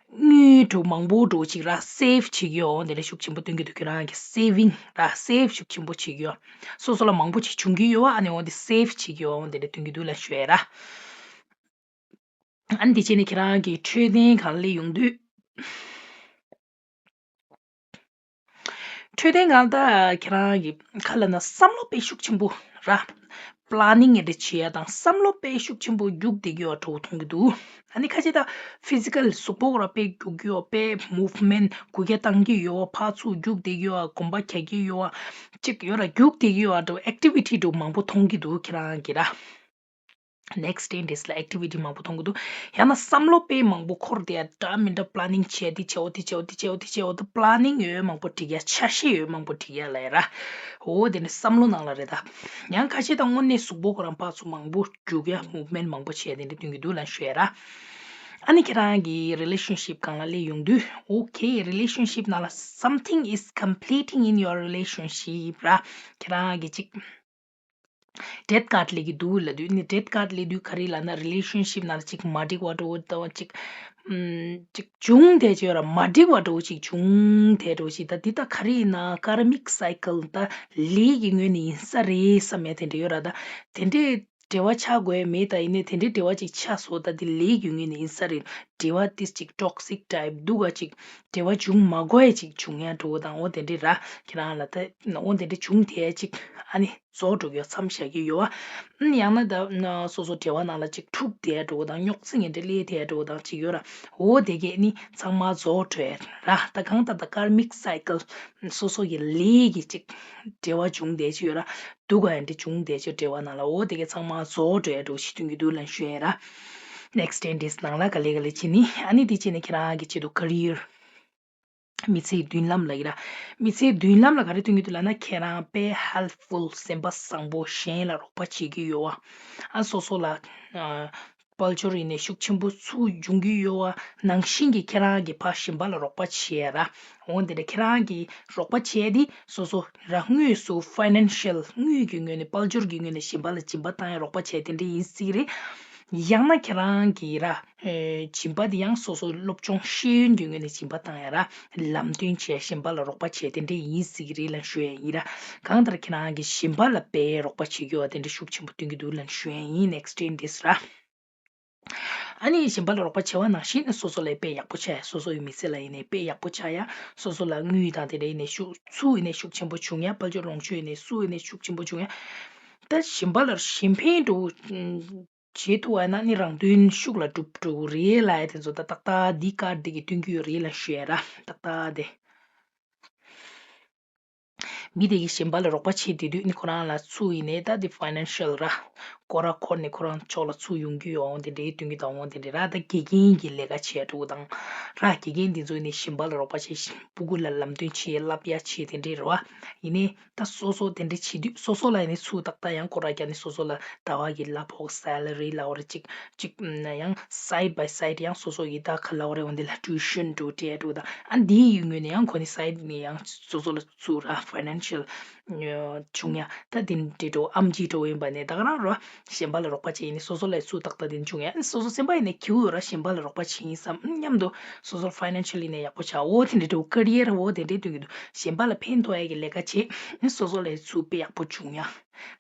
དངུལ་འདྲ་བོ་མང་པོ་འདྲ་བོ་ཅིག་ར་save བྱེད་ཀྱི་ཡོད། འོང་དེ་འདྲ་ཤུགས་ཆེན་པོ་སྟོན་གྱི་འདུག་ཁྱེད་རང་གི་saving ར། save ཤུགས་ཆེན་པོ་བྱེད་ཀྱི་ཡོད། སོ་སོ་ལ་མང་པོ་ཅིག་འབྱུང་གི་ཡོད། ཨ་ནི་འོང་དེ་save བྱེད་ཀྱི་ཡོད། འོང་དེ་འདྲ་སྟོན་གྱི་འདུག་ལབ་ཞུ་ཡ་ར། ཨ་ནི་དེ་བྱས་ནས་ཁྱེད་རང་གི་འཕྲོད་བསྟེན་སྒང་ལ་སླེབས་ཡོང་དུས། འཕྲོད་བསྟེན་སྒང་ད་ཁྱེད་རང་གི་ག་ལབ་ན་བསམ་བློ་དཔེ་ཤུགས་ཆེན་པོ་ར། planning འདྲ་བྱེད་ཡ་དང་བསམ་བློ་དཔེ་ཤུགས་ཆེན་པོ་རྒྱུག་བསྡད་ཀྱི་ཡོད་འདྲ་བོ་མཐོང་གི་འདུག་ཨ་ནི་ཁ་ཤས་ད་physical གཟུགས་པོ་ར་དཔེ་རྒྱུག་གི་ཡོད། དཔེ་movement སྒུག་རྒྱག་བཏང་གི་ཡོད། ཕར་ཚུར་རྒྱུག་བསྡད་ཀྱི་ཡོད། གོམ་པ་རྒྱག་གི་ཡོད། ཅིག་ཡོད་ར། རྒྱུག་བསྡད་ཀྱི་ཡོད་འདྲ་བོ། activity འདྲ་བོ་མང་པོ་མཐོང་གི་འདུག་ཁྱེད་རང་གི་ར། next ten days ལ་activity མང་པོ་མཐོང་གི་འདུག་ཡང་ན་བསམ་བློ་དཔེ་མང་པོ་འཁོར་བསྡད་ཡ། འདྲ་མི་འདྲ་planning བྱས། འདི་བྱེད་འོ། འདི་བྱེད་འོ། འདི་བྱེད་འོ། འདི་བྱེད་འོ། ད་planning ཡོད་མང་པོ་སྒྲིག་ཡ། འཆར་གཞི་ཡོད་མང་པོ་སྒྲིག་ཡ་ལ་ཡ་ར། འོ་དེ་ནི་བསམ་བློ་ནང་ལ་རེད་ད། ཡང་ཁ་ཤས་ད་དངོས་གནས་གཟུགས་པོ་ཁོ་རང་ཕར་ཚུར་མང་པོ་རྒྱུག་ཡ། movement མང་པོ་བྱས། དེ་འདྲ་སྟོན་གྱི་འདུག་ལབ་ཞུ་ཡ་ར། ཨ་ནི་ཁྱེད་རང་གི་relationship སྒང་ལ་སླེབས་ཡོང་དུས། Okay, relationship ནང་ལ་something is completing in your relationship ར། ཁྱེད་རང་གི་ཅིག credit card སླེབས་ཀྱི་འདུག་ལབ་དུས་ནི། credit card སླེབས་དུས་ག་རེ་ལབ་ན་relationship ནང་ལ་ཅིག་མ་འགྲིག་པ་འདྲ་བོ་ད་ཅིག་ཨམ། ཅིག་བྱུང་བསྡད་ཀྱི་ཡོད་ར། མ་འགྲིག་པ་འདྲ་བོ་ཅིག་བྱུང་བསྡད་འདྲ་བོ་ཅིག་ད་འདི་ད་ག་རེ་ཡིན་ན་karmic cycle ད་ལས་ཀྱི་ངོས་ནས་ཡིན་ས་རེད་བསམ་ཡ་དེ་འདྲ་ཡོད་ར། ད་དེ་འདྲའི་འབྲེལ་བ་ཆགས་དགོས་མེད། ད་ཡིན་ནའི་དེ་འདྲའི་འབྲེལ་བ་ཅིག་ཆགས་སོང་། ད་འདི་ལས་ཀྱི་ངོས་ནས་ཡིན་ས་རེད། འབྲེལ་བ་དེ་ཅིག་toxic type འདུག་ག་ཅིག་འབྲེལ་བ་བྱུང་མ་དགོས་ཡ་ཅིག་བྱུང་ཡ་འདྲ་བོ་དང་། འོ་དེ་འདྲ་ར། ཁྱེད་རང་ལ་ད་འོ་དེ་འདྲ་བྱུང་བསྡད་ཡ་ཅིག་ཨ་ནི་རྫོགས་འགྲོ་གི་ཡོད། མཚམས་བཞག་གི་ཡོད། ཨ་ནི་ཡང་ན་ད་སོ་སོ་འབྲེལ་བ་ནང་ལ་ཅིག་འཁྲུག་བསྡད་འདྲ་བོ་དང་། རྙོག་འཛིང་འདྲ་སླེབས་བསྡད་འདྲ་བོ་དང་ཅིག་ཡོད་ར། འོ་དེ་གས་ནི་ཚང་མ་རྫོགས་འགྲོ་ཡ་ར། ད་གང་ལྟར་ད་karmic cycle སོ་སོ་གི་ལས་ཀྱི་ཅིག་འབྲེལ་བ་བྱུང་བསྡད་ཀྱི་ཡོད་ར། སྡུག་ག་ཡ་འདྲ་བྱུང་བསྡད་ཀྱི་འབྲེལ་བ་ནང་ལ། འོ་དེ་གས་ཚང་མ་རྫོགས་འགྲོ་ཡ་འདྲ་བོ་ཞིག་སྟོན་གྱི་འདུག་ལབ་ཞུ་ཡ་ར། next ten days ནང་ལ་ག་ལེ་ག་ལེ་བྱེད་ནི། ཨ་ནི་དེ་བྱས་ནས་ཁྱེད་རང་གི་ཆེད་དུ་career མི་ཚེའི་མདུན་ལམ་ལབ་ཀྱི་ར། མི་ཚེའི་མདུན་ལམ་ལ་ག་རེ་སྟོན་གྱི་འདུག་ལབ་ན། ཁྱེད་རང་དཔེ་helpful སེམས་པ་བཟང་པོ་གཞན་ལ་རོགས་པ་བྱེད་ཀྱི་ཡོད་པ། ཨ་སོ་སོ་ལ་ཨ་དཔལ་འབྱོར་ཡིན་ནའི་ཤུགས་ཆེན་པོ་ཚུར་འབྱུང་གི་ཡོད་པ། ནང་བཞིན་གྱི་ཁྱེད་རང་གིས་ཕར་གཞན་པ་ལ་རོགས་པ་བྱེད་ཡ་ར། འོ་དེ་འདྲ་ཁྱེད་རང་གིས་རོགས་པ་བྱས་ཏེ་སོ་སོ་ར་དངོས་སུ་financial དངུལ་གྱི་ངོས་ནས་དཔལ་འབྱོར་གྱི་ངོས་ནས་གཞན་པ་ལ་སྦྱིན་པ་བཏང་ཡ། རོགས་པ་བྱས་དེ་འདྲ་ཡིན་སྲིད་རེད། ཡང་ན་ཁྱེད་རང་གིས་ར། ཨེ། སྦྱིན་པ་འདི་ཡང་སོ་སོའི་སློབ་སྦྱོང་ཤེས་ཡོན་གྱི་ངོས་ནས་སྦྱིན་པ་བཏང་ཡ་ར། ལམ་སྟོན་བྱས་གཞན་པ་ལ་རོགས་པ་བྱས་དེ་འདྲ་ཡིན་སྲིད་ཀྱི་རེད་ལབ་ཞུ་ཡ་ཡིན་ར། གང་ལྟར་ཁྱེད་རང་གིས་གཞན་པ་ལ་དཔེ་རོགས་པ་བྱེད་རྒྱུ་བ་དེ་འདྲ་ཤུགས་ཆེན་པོ་སྟོན་གྱི་འདུག་ལབ་ཞུ་ཡ་ཡིན། next ten days ར། ཨ་ནི་གཞན་པ་ལ་རོགས་པ་བྱེད་པ་ནང་བཞིན་སོ་སོ་ལ་དཔེ་ཡག་པོ་ཆགས་ཡ། སོ་སོ་ཡི་མི་ཚེ་ལ་ཡིན་ནའི་དཔེ་ཡག་པོ་ཆགས་ཡ། སོ་སོ་ལ་དངུལ་དང་དེ་འདྲ་ཡིན་ནའི་ཤུགས་ཚུར་ཡིན་ནའི་ཤུགས་ཆེན་པོ་བྱུང་ཡ། དཔལ་འབྱོར་ལོངས་སྤྱོད་ཡིན་ནའི་སུ་ཡིན་ནའི་ཤུགས་ཆེན་པོ་བྱུང་ཡ། ད་གཞན་པ་ལ་གཞན་ཕན་འགྲོ་བྱེད་ཐུབ་པ་ཡིན་ན་ནི་རང་དོན་ཤུགས་ལ་འགྲུབ་འགྲོ་གི་རེད་ལབ་ཡ་དེ་ཚོ། ད་ཏག་ཏག་འདི་ཀར་འདི་གིས་སྟོན་གྱི་ཡོད་རེད་ལབ་ཞུ་ཡ་ར། ཏག་ཏག་དེ། མི་དེ་གིས་གཞན་པ་ལ་རོགས་པ་བྱེད་བསྡད་དུས་ནི་ཁོ་རང་ལ་ཚུར་ཡིན་ནའི་ད་འདི་financial ར། སྐོར་ར་འཁོར་ནས་ཁོ་རང་ཕྱོགས་ལ་ཚུར་ཡོང་གི་ཡོད། འོང་དེ་འདྲའི་སྟོན་གྱི་དང་། འོང་དེ་འདྲའི་ར། ད་དགེ་རྒན་གྱི་ལས་ཀ་བྱེད་འགྲོ་དང་ར། དགེ་རྒན་འདི་ཚོ་ནི་གཞན་པ་ལ་རོགས་པ་བྱེད། སྤུ་གུ་ལ་ལམ་སྟོན་བྱེད། བསླབ་ཡ་བྱེད། དེ་འདྲའི་རེད་བ། ཡིན་ནའི་ད་སོ་སོ་དེ་འདྲ་བྱེད་དུས་སོ་སོ་ལ་ཡིན་ནའི་ཚུར་ཏག་ཏག་ཡང་སྐོར་ར་རྒྱག་ནས་སོ་སོ་ལ་ཟླ་བ་གི་གླ་ཕོགས་salary ལབ་དགོས་རེད། གཅིག་གཅིག་ཡང་side by side ཡང་སོ་སོ་གི་ད་ག་ལབ་དགོས་རེད། འོ་འདི་ལ་tuition འགྲོ་སྤྲད་འགྲོ་དང་། ཨ་འདི་ཡི་ངོས་ནས་ཡང་ཁོ་ནི་side ནས་ཡང་སོ་སོ་ལ་ཚུར་ར་financial བྱུང་ཡ། ད་འདི་འདྲ་འགྲོ་ཨམ་ཆི་འགྲོ་ཡིན་པ་ནས་ད་ག་རང་རོ། གཞན་པ་ལ་རོགས་པ་བྱེད་ཡིན་ནའི་སོ་སོ་ལ་ཚུར་ཏག་ཏག་དེ་བྱུང་ཡ། སོ་སོ་སེམས་པ་ཡིན་ནའི་སྐྱིད་པོ་ཡོད་ར། གཞན་པ་ལ་རོགས་པ་བྱེད་ཡིན་བསམ་མཉམ་དུ་སོ་སོ་financially ནས་ཡག་པོ་ཆགས། འོ་དེ་འདྲ་འགྲོ་career འོ་དེ་འདྲའི་སྟོན་གྱི་འདུག་གཞན་པ་ལ་ཕན་ཐོགས་ཡ་གི་ལས་ཀ་བྱེད། སོ་སོ་ལ་ཚུར་དཔེ་ཡག་པོ་བྱུང་ཡ། ར་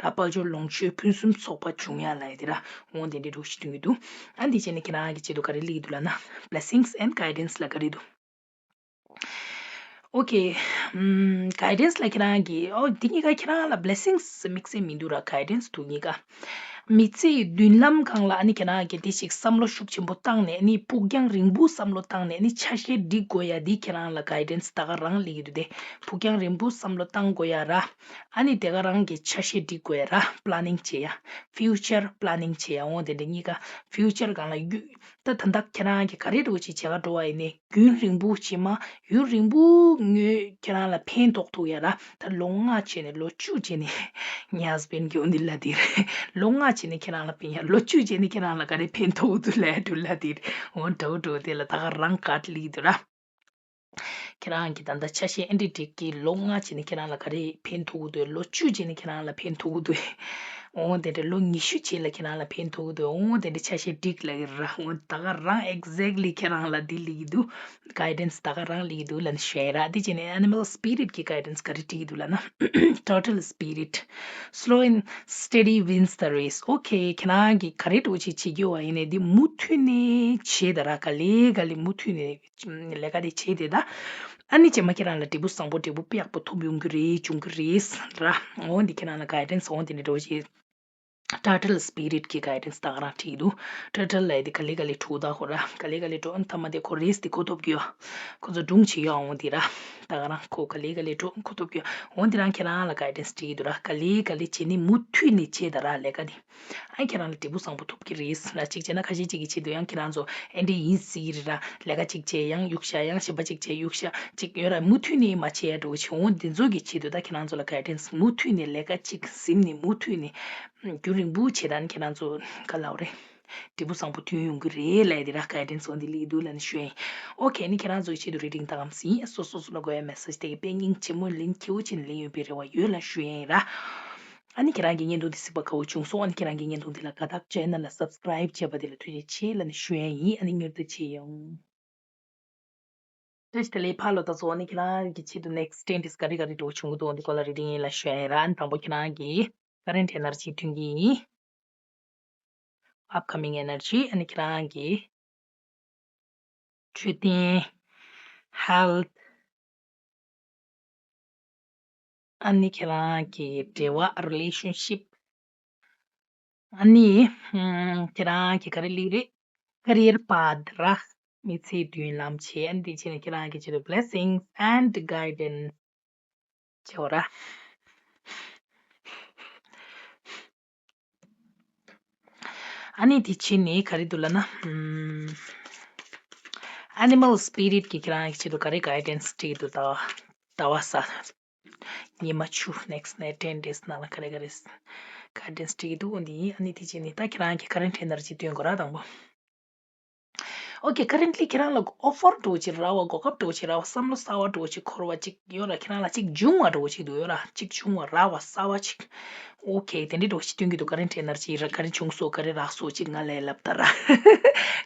དཔལ་འབྱོར་ལོངས་སྤྱོད་ཕུན་སུམ་ཚོགས་པ་བྱུང་ཡ་ལབ་ཡ་དེ་ར། འོ་དེ་འདྲའི་འགྲོ་ཞིག་སྟོན་གྱི་འདུག་ཨ་འདི་བྱས་ནས་ཁྱེད་རང་གི་ཆེད་དུ་ག་རེ་སླེབས་ཀྱི་འདུག་ལབ་ན། blessings and guidance ལ་ག་རེ་འདུག Okay, ཨམ། guidance ལ་ཁྱེད་རང་གིས། ཨོ། འདི་གཉིས་ཀ་ཁྱེད་རང་ལ་blessings དམིགས་བསལ་མི་འདུག་ར། guidance འདུག་གཉིས་ཀ། མི་ཚེའི་མདུན་ལམ་སྒང་ལ་ཨ་ནི་ཁྱེད་རང་གིས་དེ་ཞིག་བསམ་བློ་ཤུགས་ཆེན་པོ་བཏང་ནས་ཨ་ནི་ཕུགས་རྒྱང་རིང་པོ་བསམ་བློ་བཏང་ནས་ཨ་ནི་ཆ་ཤས་སྒྲིག་དགོས་ཡ་འདི་ཁྱེད་རང་ལ་གའི་ཌན་སི་ད་ག་རང་སླེབས་ཀྱི་འདུག་སྟེ། ཕུགས་རྒྱང་རིང་པོ་བསམ་བློ་བཏང་དགོས་ཡ་ར། ཨ་ནི་དེ་ག་རང་གི་ཆ་ཤས་སྒྲིག་དགོས་ཡ་ར། པི་ལེ་ནིང་བྱེད་ཡ། ཕིའུ་ཅར་པི་ལེ་ནིང་བྱེད་ཡ། འོ་དེ་འདྲ་གཉིས་ཀ་ཕིའུ་ཅར་སྒང་ལ་རྒྱུ། ད་ད་ལྟ་ཁྱེད་རང་གིས་ག་རེ་འདྲ་བོ་ཅིག་བྱེད་ག་འགྲོ་བ་ཡིན་ནའི་རྒྱུན་རིང་པོ་བྱེད་མ། ཡུན་རིང་པོ་ངོས་ཁྱེད་རང་ལ་ཕན་ཐོགས་ཐུབ་ཡ་ར། ད་ལོ་ལྔ་བྱས་ནས་ལོ་བཅུ་བྱས་ནས་ངའི་ཧ་སི་བེན་གྱིས་འོ་འདི་ལབ་དེ་རེད། ལོ་ལྔ་བྱས་ནས་ཁྱེད་རང་ལ་ཕན་ཡ། ལོ་བཅུ་བྱས་ནས་ཁྱེད་རང་ལ་ག་རེ་ཕན་ཐོགས་འདུག་ལབ་འདུག་ལབ་དེ་རེད། འོ་འདྲ་བོ་འདྲ་བོ་དེ་ལ་ད་ག་རང་ག་རེ་ལབ་ཀྱི་འདུག་ར། ཁྱེད་རང་གིས་ད་ལྟ་ཆ་ཤས་ཨེ་འདྲ་སྒྲིག་གི། ལོ་ལྔ་བྱས་ནས་ཁྱེད་རང་ལ་ག་རེ་ཕན་ཐོགས་ཀྱི་འདུག་ལོ་བཅུ་བྱས་ནས་ཁྱེད་རང་ལ་ཕན་ཐོགས་ཀྱི་འདུག་འོ་དེ་འདྲ་ལོ་ཉི་ཤུ་བྱས་ལ་ཁྱེད་རང་ལ་ཕན་ཐོགས་ཀྱི་འདུག་འོ་དེ་འདྲ་ཆ་ཤས་སྒྲིག་ལབ་ཀྱི་ར། འོ་ད་ག་རང་ཨེག་ཟེག་ལི་ཁྱེད་རང་ལ་འདི་ལབ་ཀྱི་འདུག་གའི་ཌན་སི་ད་ག་རང་སླེབས་ཀྱི་འདུག་ལབ་ནས་ཞུ་ཡ་ར། དེ་བྱས་ནས་ཨེ་ནི་མལ་སི་པི་རིཊ་གི་གའི་ཌན་སི་ག་རེ་སྤྲད་ཀྱི་འདུག་ལབ་ན། Turtle spirit, slow and steady wins the race. ཨོ་ཁེ། ཁྱེད་རང་གིས་ག་རེ་འདྲ་བོ་ཅིག་བྱེད་ཀྱི་ཡོད་པ་ཡིན་ནའི་འདི་མུ་མཐུད་ནས་བྱེད་ད་ར། ག་ལེ་ག་ལེ་མུ་མཐུད་ནས་ལས་ཀ་དེ་བྱེད་དེ་ད། ཨ་ནི་རྗེས་མ་ཁྱེད་རང་ལ་འབྲས་བུ་བཟང་པོ་འབྲས་བུ་དཔེ་ཡག་པོ་ཐོབ་ཡོང་གི་རེད། འབྱུང་གི་རེད་ར། འོ་འདི་ཁྱེད་རང་ལ་གའི་ཌན་སི་འོ་འདི་ནས་འགྲོ་བྱེད། Turtle spirit གི་གའི་ཌན་སི་ད་ག་རང་ཁྲིད་འདུག Turtle ལབ་ཡ་དེ་ག་ལེ་ག་ལེ་འགྲོ་ད་ཁོ་ར། ག་ལེ་ག་ལེ་འགྲོ། ཨ་ནི་མཐའ་མ་དེ་ཁོ་རེས་དེ་གོ་ཐོབ་ཀྱི་ཡོད། ཁོ་ཚོ་སྒྲུང་བྱེད་ཡོད། འོ་འདི་ར། ད་ག་རང་ཁོ་ག་ལེ་ག་ལེ་འགྲོ་གོ་ཐོབ་ཀྱི་ཡོད། འོ་འདི་རང་ཁྱེད་རང་ལ་གའི་ཌན་སི་ཁྲིད་འདུག་ར། ག་ལེ་ག་ལེ་བྱེད་ནི་མུ་མཐུད་ནས་བྱེད་ད་ར་ལས་ཀ་དེ། ཨ་ཁྱེད་རང་ལ་འབྲས་བུ་བཟང་པོ་ཐོབ་ཀྱི་རེད་ལ། གཅིག་བྱས་ན་ཁ་ཤས་གཅིག་གི་ཆེད་དུ་ཡང་ཁྱེད་རང་ཚོ་ཨེ་འདྲ་ཡིན་སྲིད་རེད་ར། ལས་ཀ་གཅིག་བྱས་ཡང་གཡུག་བཞག་ཡང་གཞན་པ་གཅིག་བྱས་གཡུག་བཞག་གཅིག་ཡོད་ར། མུ་མཐུད་ནས་མ་བྱས་ཡ་འགྲོ་བྱེད། འོ་འདི་ཚོ་གི་ཆེད་དུ་ད་ཁྱེད་རང་ཚོ་ལ་གའི་ཌན་སི་མུ་མཐུད་ནས་ལས་ཀ་གཅིག་ཟིན་ནས་མུ་མཐུད་ནས་རྒྱུན་རིང་པོ་བྱེད་ད་ནི་ཁྱེད་རང་ཚོ་ག་ལབ་རེད། འབྲས་བུ་བཟང་པོ་ཐོན་ཡོང་གི་རེད་ལབ་ཡ་དེ་ར། གའི་ཌན་སི་འོ་འདི་ལ་ཡི་འདུག་ལབ་ནས་ཞུ་ཡ་ཡིན། ཨོ་ཁེ། ནི་ཁྱེད་རང་ཚོ་གི་ཆེད་དུ་རེ་ཌིང་ད་གམ་སྲིད། སོ་སོ་སོ་ལ་དགོས་ཡ་མེ་སེ་ཇི་དེ་གི་དཔེ་སྙིང་རྗེ་མོ་ལན་ཁྱེའུ་ཆེན་ལན་ཡོད་པའི་རེ་བ་ཡོད་ལ་ཞུ་ཡ་ཡིན་ར། ཨ་ནི་ཁྱེད་རང་གི་བརྙན་ཐུང་འདི་གཟིགས་པ་དགའ་བོ་བྱུང་སོང་། ཨ་ནི་ཁྱེད་རང་གི་བརྙན་ཐུང་འདི་ལ་དགའ་རྟགས་ཅེ་ནལ་ལ་སབ་སི་ཀ་རའིབ་བྱས་པ་དེ་ལ་ཐུགས་རྗེ་ཆེ་ལབ་ནས་ཞུ་ཡ་ཡིན། ཨ་ནི་མྱུར་དུ་མཇལ་ཡོང་། བཀྲ་ཤིས་བདེ་ལེགས་ཕར་ལོ། ད་གཟོད་ཨ་ནི་ཁྱེད་རང་གི་ཆེད་དུ་ནེག་སི་ཊི་ཊེན་ཊིས་ག་རེ་ག་རེ་འགྲོ་བྱུང་གི་འདུག་འདི་སྐོར་ལ་རེ་ཌིང་ཡིན་ལ་ཞུ་ཡ་ཡིན་ར། ཨ་ནི་དང་པོ་ཁྱེད་རང་གི་ཀ་རེན་ཊི་ཨེ་ནར་ཇི་སྟོན་གྱི་ཡིན། ཨབ་ཀ་མིང་ཨེ་ནར་ཇི། ཨ་ནི་ཁྱེད་རང་གི་འཕྲོད་བསྟེན། ཧེལ་ཐི། ཨ་ནི་ཁྱེད་རང་གི་འབྲེལ་བ། རི་ལེ་ཤན་ཤིབ། ཨ་ནི་ཁྱེད་རང་གི་ག་རེ་ལབ་རེད། ཀེ་རི་ཡར་པཱཐ་ར། མི་ཚེའི་མདུན་ལམ་བྱས། ཨ་ནི་དེ་བྱས་ནས་ཁྱེད་རང་གི་ཆེད་དུ་བི་ལེ་སིང་སི་ཨེན་ཌི་གའི་ཌེན་སི་བྱེད་འོ་ར། ཨ་ནི་དེ་བྱས་ནས་ག་རེ་འདུག་ལབ་ན། ཨེ་ནི་མལ་སི་པི་རིཊ་གིས་ཁྱེད་རང་གི་ཆེད་དུ་ག་རེ་གའི་ཌེན་སི་སྤྲད་ཀྱི་འདུག་ད་ཟླ་བ་གསར། ཉི་མ་བཅུ། ནེག་སི་ཊི་ནེ་ཊེན་ཌེ་སི་ནང་ལ་ག་རེ་ག་རེ་གའི་ཌེན་སི་སྤྲད་ཀྱི་འདུག་འོ་འདི་ཡིན། ཨ་ནི་དེ་བྱས་ནས་ད་ཁྱེད་རང་གི་ཀ་རེན་ཊི་ཨེ་ནར་ཇི་སྟོན་དགོས་ར། དང་པོ། ཨོ་ཁེ། ཀ་རེན་ཊི་ལི་ཁྱེད་རང་ལ་ཨོ་ཕར་འདྲ་བོ་ཅིག་རག་པ། གོ་སྐབས་འདྲ་བོ་ཅིག་རག་པ། བསམ་བློ་གསར་པ་འདྲ་བོ་ཅིག་འཁོར་བ་ཅིག་ཡོད་ར། ཁྱེད་རང་ལ་ཅིག་བྱུང་བ་འདྲ་བོ་ཅིག་འདུག་ཡོད་ར། ཅིག་བྱུང་བ་རག་པ་གསར་པ་ཅིག་ཨོ་ཁེ། དེ་འདྲའི་འདྲ་བོ་ཅིག་སྟོན་གྱི་འདུག་ཀ་རེན་ཊི་ཨེ་ནར་ཇི་ར། ག་རེ་བྱུང་སོང་། ག་རེ་རག་སོང་ཅིག་ང་ལ་ལབ་ད་ར།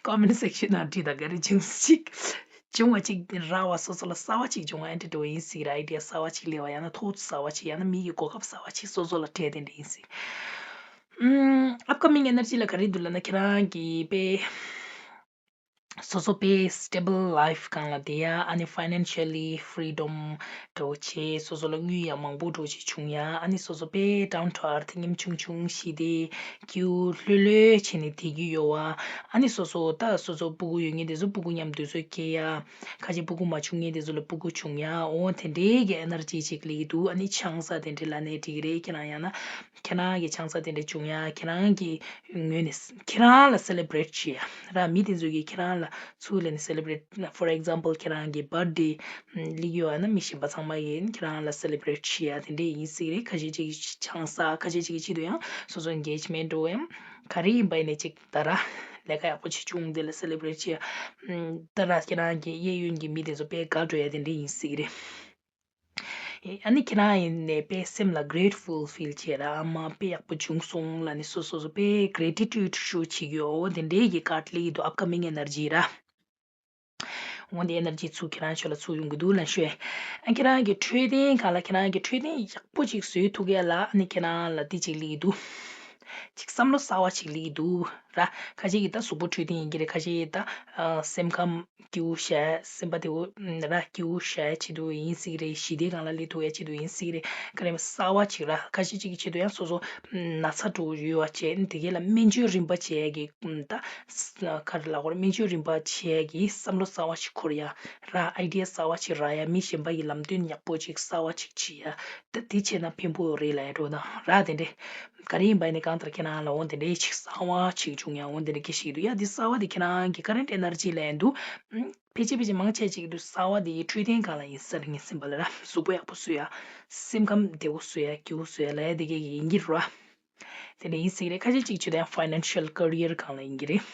ཀོ་མེན་ཊི་སེག་ཤན་ནང་བྲིས་དང་། ག་རེ་བྱུང་སོང་ཅིག་བྱུང་བ་ཅིག་རག་པ། སོ་སོ་ལ་གསར་པ་ཅིག་བྱུང་བ་ཨེ་འདྲ་འདྲ་བོ་ཡིན་སྲིད་ར། ཨའི་ཌི་ཡ་གསར་པ་ཅིག་སླེབས་པ། ཡང་ན་ཐོག་གསར་པ་ཅིག་ཡང་ན་མི་ཡི་གོ་སྐབས་གསར་པ་ཅིག་སོ་སོ་ལ་འཕྲད། དེ་འདྲ་ཡིན་སྲིད། ཨུམ། ཨབ་ཀ་མིང་ཨེ་ནར་ཇི་ལ་ག་རེ་འདུག་ལབ་ན། ཁྱེད་རང་གི་དཔེ་སོ་སོ་དཔེ་སི་ཊེ་བལ་ལའིཕ་སྒང་ལ་བསྡད་ཡ། ཨ་ནི་ཕའི་ནན་ཤལ་ལི་ཕི་རི་ཌམ་འདྲ་བོ་བྱས། སོ་སོ་ལ་དངུལ་ཡ་མང་པོ་འདྲ་བོ་ཅིག་བྱུང་ཡ། ཨ་ནི་སོ་སོ་དཔེ་ཌའུན་ཊུ་ཨར་ཐི། ཉམ་ཆུང་ཆུང་། ཞི་བདེ། སྐྱིད་པོ་ལྷོད་ལྷོད་བྱས་ནས་བསྡད་ཀྱི་ཡོད་པ། ཨ་ནི་སོ་སོ་ད་སོ་སོ་སྤུ་གུ་ཡོད་མཁན་དེ་ཚོ་སྤུ་གུ་མཉམ་དུ་དུས་ཚོད་སྐྱེལ་ཡ། ཁ་ཤས་སྤུ་གུ་མ་བྱུང་མཁན་དེ་ཚོ་ལ་སྤུ་གུ་བྱུང་ཡ། འོ་དེ་འདྲའི་གི་ཨེ་ནར་ཇི་ཅིག་སླེབས་ཀྱི་འདུག་ཨ་ནི་ཆང་ས་དེ་འདྲ་ལབ་ནའི་འགྲིག་གི་རེད། ཁྱེད་རང་ཡང་ན་ཁྱེད་རང་གི་ཆང་ས་དེ་འདྲ་བྱུང་ཡ། ཁྱེད་རང་གི་ངོས་ནས་ཁྱེད་རང་ལ་སེ་ལེ་བྷི་རེཊ་བྱེད་ཡ་ར། མི་དེ་ཚོ་གིས་ཁྱེད་རང་ལ་ཚུར་སླེབས་ནས་སེ་ལེ་བྷི་རེཊ། ཕོར་ཨེག་ཛམ་པལ་ཁྱེད་རང་གི་བར་ཐི་ཌེ་སླེབས་ཡོད་ན། མི་གཞན་པ་ཚང་མ་གིས་ཁྱེད་རང་ལ་སེ་ལེ་བྷི་རེཊ་བྱེད་ཡ་དེ་འདྲ་ཡིན་སྲིད་རེད། ཁ་ཤས་ཅིག་ཆང་ས། ཁ་ཤས་ཅིག་གི་ཆེད་དུ་ཡང་སོ་སོ་ཨེན་གེཇ་མེན་ཊི་འདྲ་བོ་ཡང་ག་རེ་ཡིན་པ་ཡིན་ནའི་ཅིག་ད་ར་ལས་ཀ་ཡག་པོ་ཅིག་བྱུང་། དེ་ལ་སེ་ལེ་བྷི་རེཊ་བྱེད་ཡ། ད་ར་ཁྱེད་རང་གི་གཡས་གཡོན་གྱི་མི་དེ་ཚོ་དཔེ་དགའ་འགྲོ་ཡ་དེ་འདྲ་ཡིན་སྲིད་རེད། ཨ་ནི་ཁྱེད་རང་ཡིན་ནའི་དཔེ་སེམས་ལ་གེ་རེ་ཊི་ཕུལ་ཕིལ་བྱེད་ར། ཨ་མ་དཔེ་ཡག་པོ་བྱུང་སོང་ལབ་ནས་སོ་སོ་སོ་དཔེ་གེ་རེ་ཊི་ཊུཌ་ཤོ་བྱེད་ཀྱི་ཡོད། འོ་དེ་འདྲའི་གི་ཀཱཌ་སླེབས་ཀྱི་འདུག་ཨབ་ཀ་མིང་ཨེ་ནར་ཇི་ར། འོ་དེ་ཨེ་ནར་ཇི་ཚུར་ཁྱེད་རང་ཚོ་ལ་ཚུར་ཡོང་གི་འདུག་ལབ་ཤོད། ཨ་ཁྱེད་རང་གི་འཕྲོད་བསྟེན་སྒང་ལ་ཁྱེད་རང་གི་འཕྲོད་བསྟེན་ཡག་པོ་ཅིག་བཟོ་ཐུབ་ཡ་ལ་ཨ་ནི་ཁྱེད་རང་ལ་འདི་ཅིག་སླེབས་ཀྱི་འདུག་ཅིག་བསམ་བློ་གསར་བ་ཅིག་སླེབས་ཀྱི་འདུག་ར། ཁ་ཤས་ཀྱིས་ད་གཟུགས་པོ་འཕྲོད་བསྟེན་ཡིན་གྱི་རེད། ཁ་ཤས་ཀྱིས་ད་ཨ་སེམས་ཁམས་སྐྱིད་པོ་བྱས། སེམས་པ་བདེ་པོ་ར་སྐྱིད་པོ་བྱས་ཆེད་དུ་ཡིན་སྲིད་ཀྱི་རེད། ཞི་བདེ་སྒང་ལ་སླེབས་ཐུབ་ཡ་ཆེད་དུ་ཡིན་སྲིད་ཀྱི་རེད། ག་རེ་གསར་བ་ཅིག་ར། ཁ་ཤས་ཅིག་གི་ཆེད་དུ་ཡང་སོ་སོ་ན་ཚ་འདྲ་པོ་ཡོད་པ་བྱས། དེ་གས་ལ་སྨན་བཅོས་རིམ་པ་བྱེད་ཡ་གི་ད་ག་རེ་ལབ་དགོས་རེད། སྨན་བཅོས་རིམ་པ་བྱེད་ཡ་གི་བསམ་བློ་གསར་བ་ཞིག་འཁོར་ཡ་ར། ཨའི་ཌི་ཡ་གསར་བ་ཞིག་རག་ཡ། མི་གཞན་པ་ཡི་ལམ་སྟོན་ཡག་པོ་ཅིག་གསར་བ་ཅིག་བྱེད་ཡ། ད་དེ་བྱས་ན་ཕན་པོ་རེད་ལབ་ཡ་འདྲ་པོ་དང་ར། དེ་འདྲས་ག་རེ་ཡིན་པ་ཡིན་ནའི་གང་ལྟར་ཁྱེད་རང་ལ་འོ་དེ་འདྲས་ཅིག་གསར་བ་ཅིག་བྱུང་ཡ། འོ་དེ་འདྲས་སྐད་ཆ་ཞིག་འདུག་ཡ། འདི་གསར་བ་འདི་ཁྱེད་རང་གི་ཀ་རེན་ཊི་ཨེ་ནར་ཇི་ལབ་ཡ་འདུག་ཕལ་ཆེར་ཕལ་ཆེར་མང་ཆེ་ཅིག་འདུག་གསར་བ་འདི་འཕྲོད་བསྟེན་སྒང་ལ་ཡིན་ས་རེད། ངའི་སེམས་པ་ལ་ར། གཟུགས་པོ་ཡག་པོ་བཟོ་ཡ། སེམས་ཁམས་བདེ་པོ་བཟོ་ཡ། སྐྱིད་པོ་བཟོ་ཡ་ལབ་ཡ་དེ་གས་ཀྱི་ཡིན་གྱི་རེད་པ། དེ་འདྲས་ཡིན་སྲིད་ཀྱི་རེད། ཁ་ཤས་ཅིག་ཆེད་དུ་ཡང་ཕའི་ནན་ཤལ་ཀེ་རི་ཡར་སྒང་ལ་ཡིན་གྱི་རེད།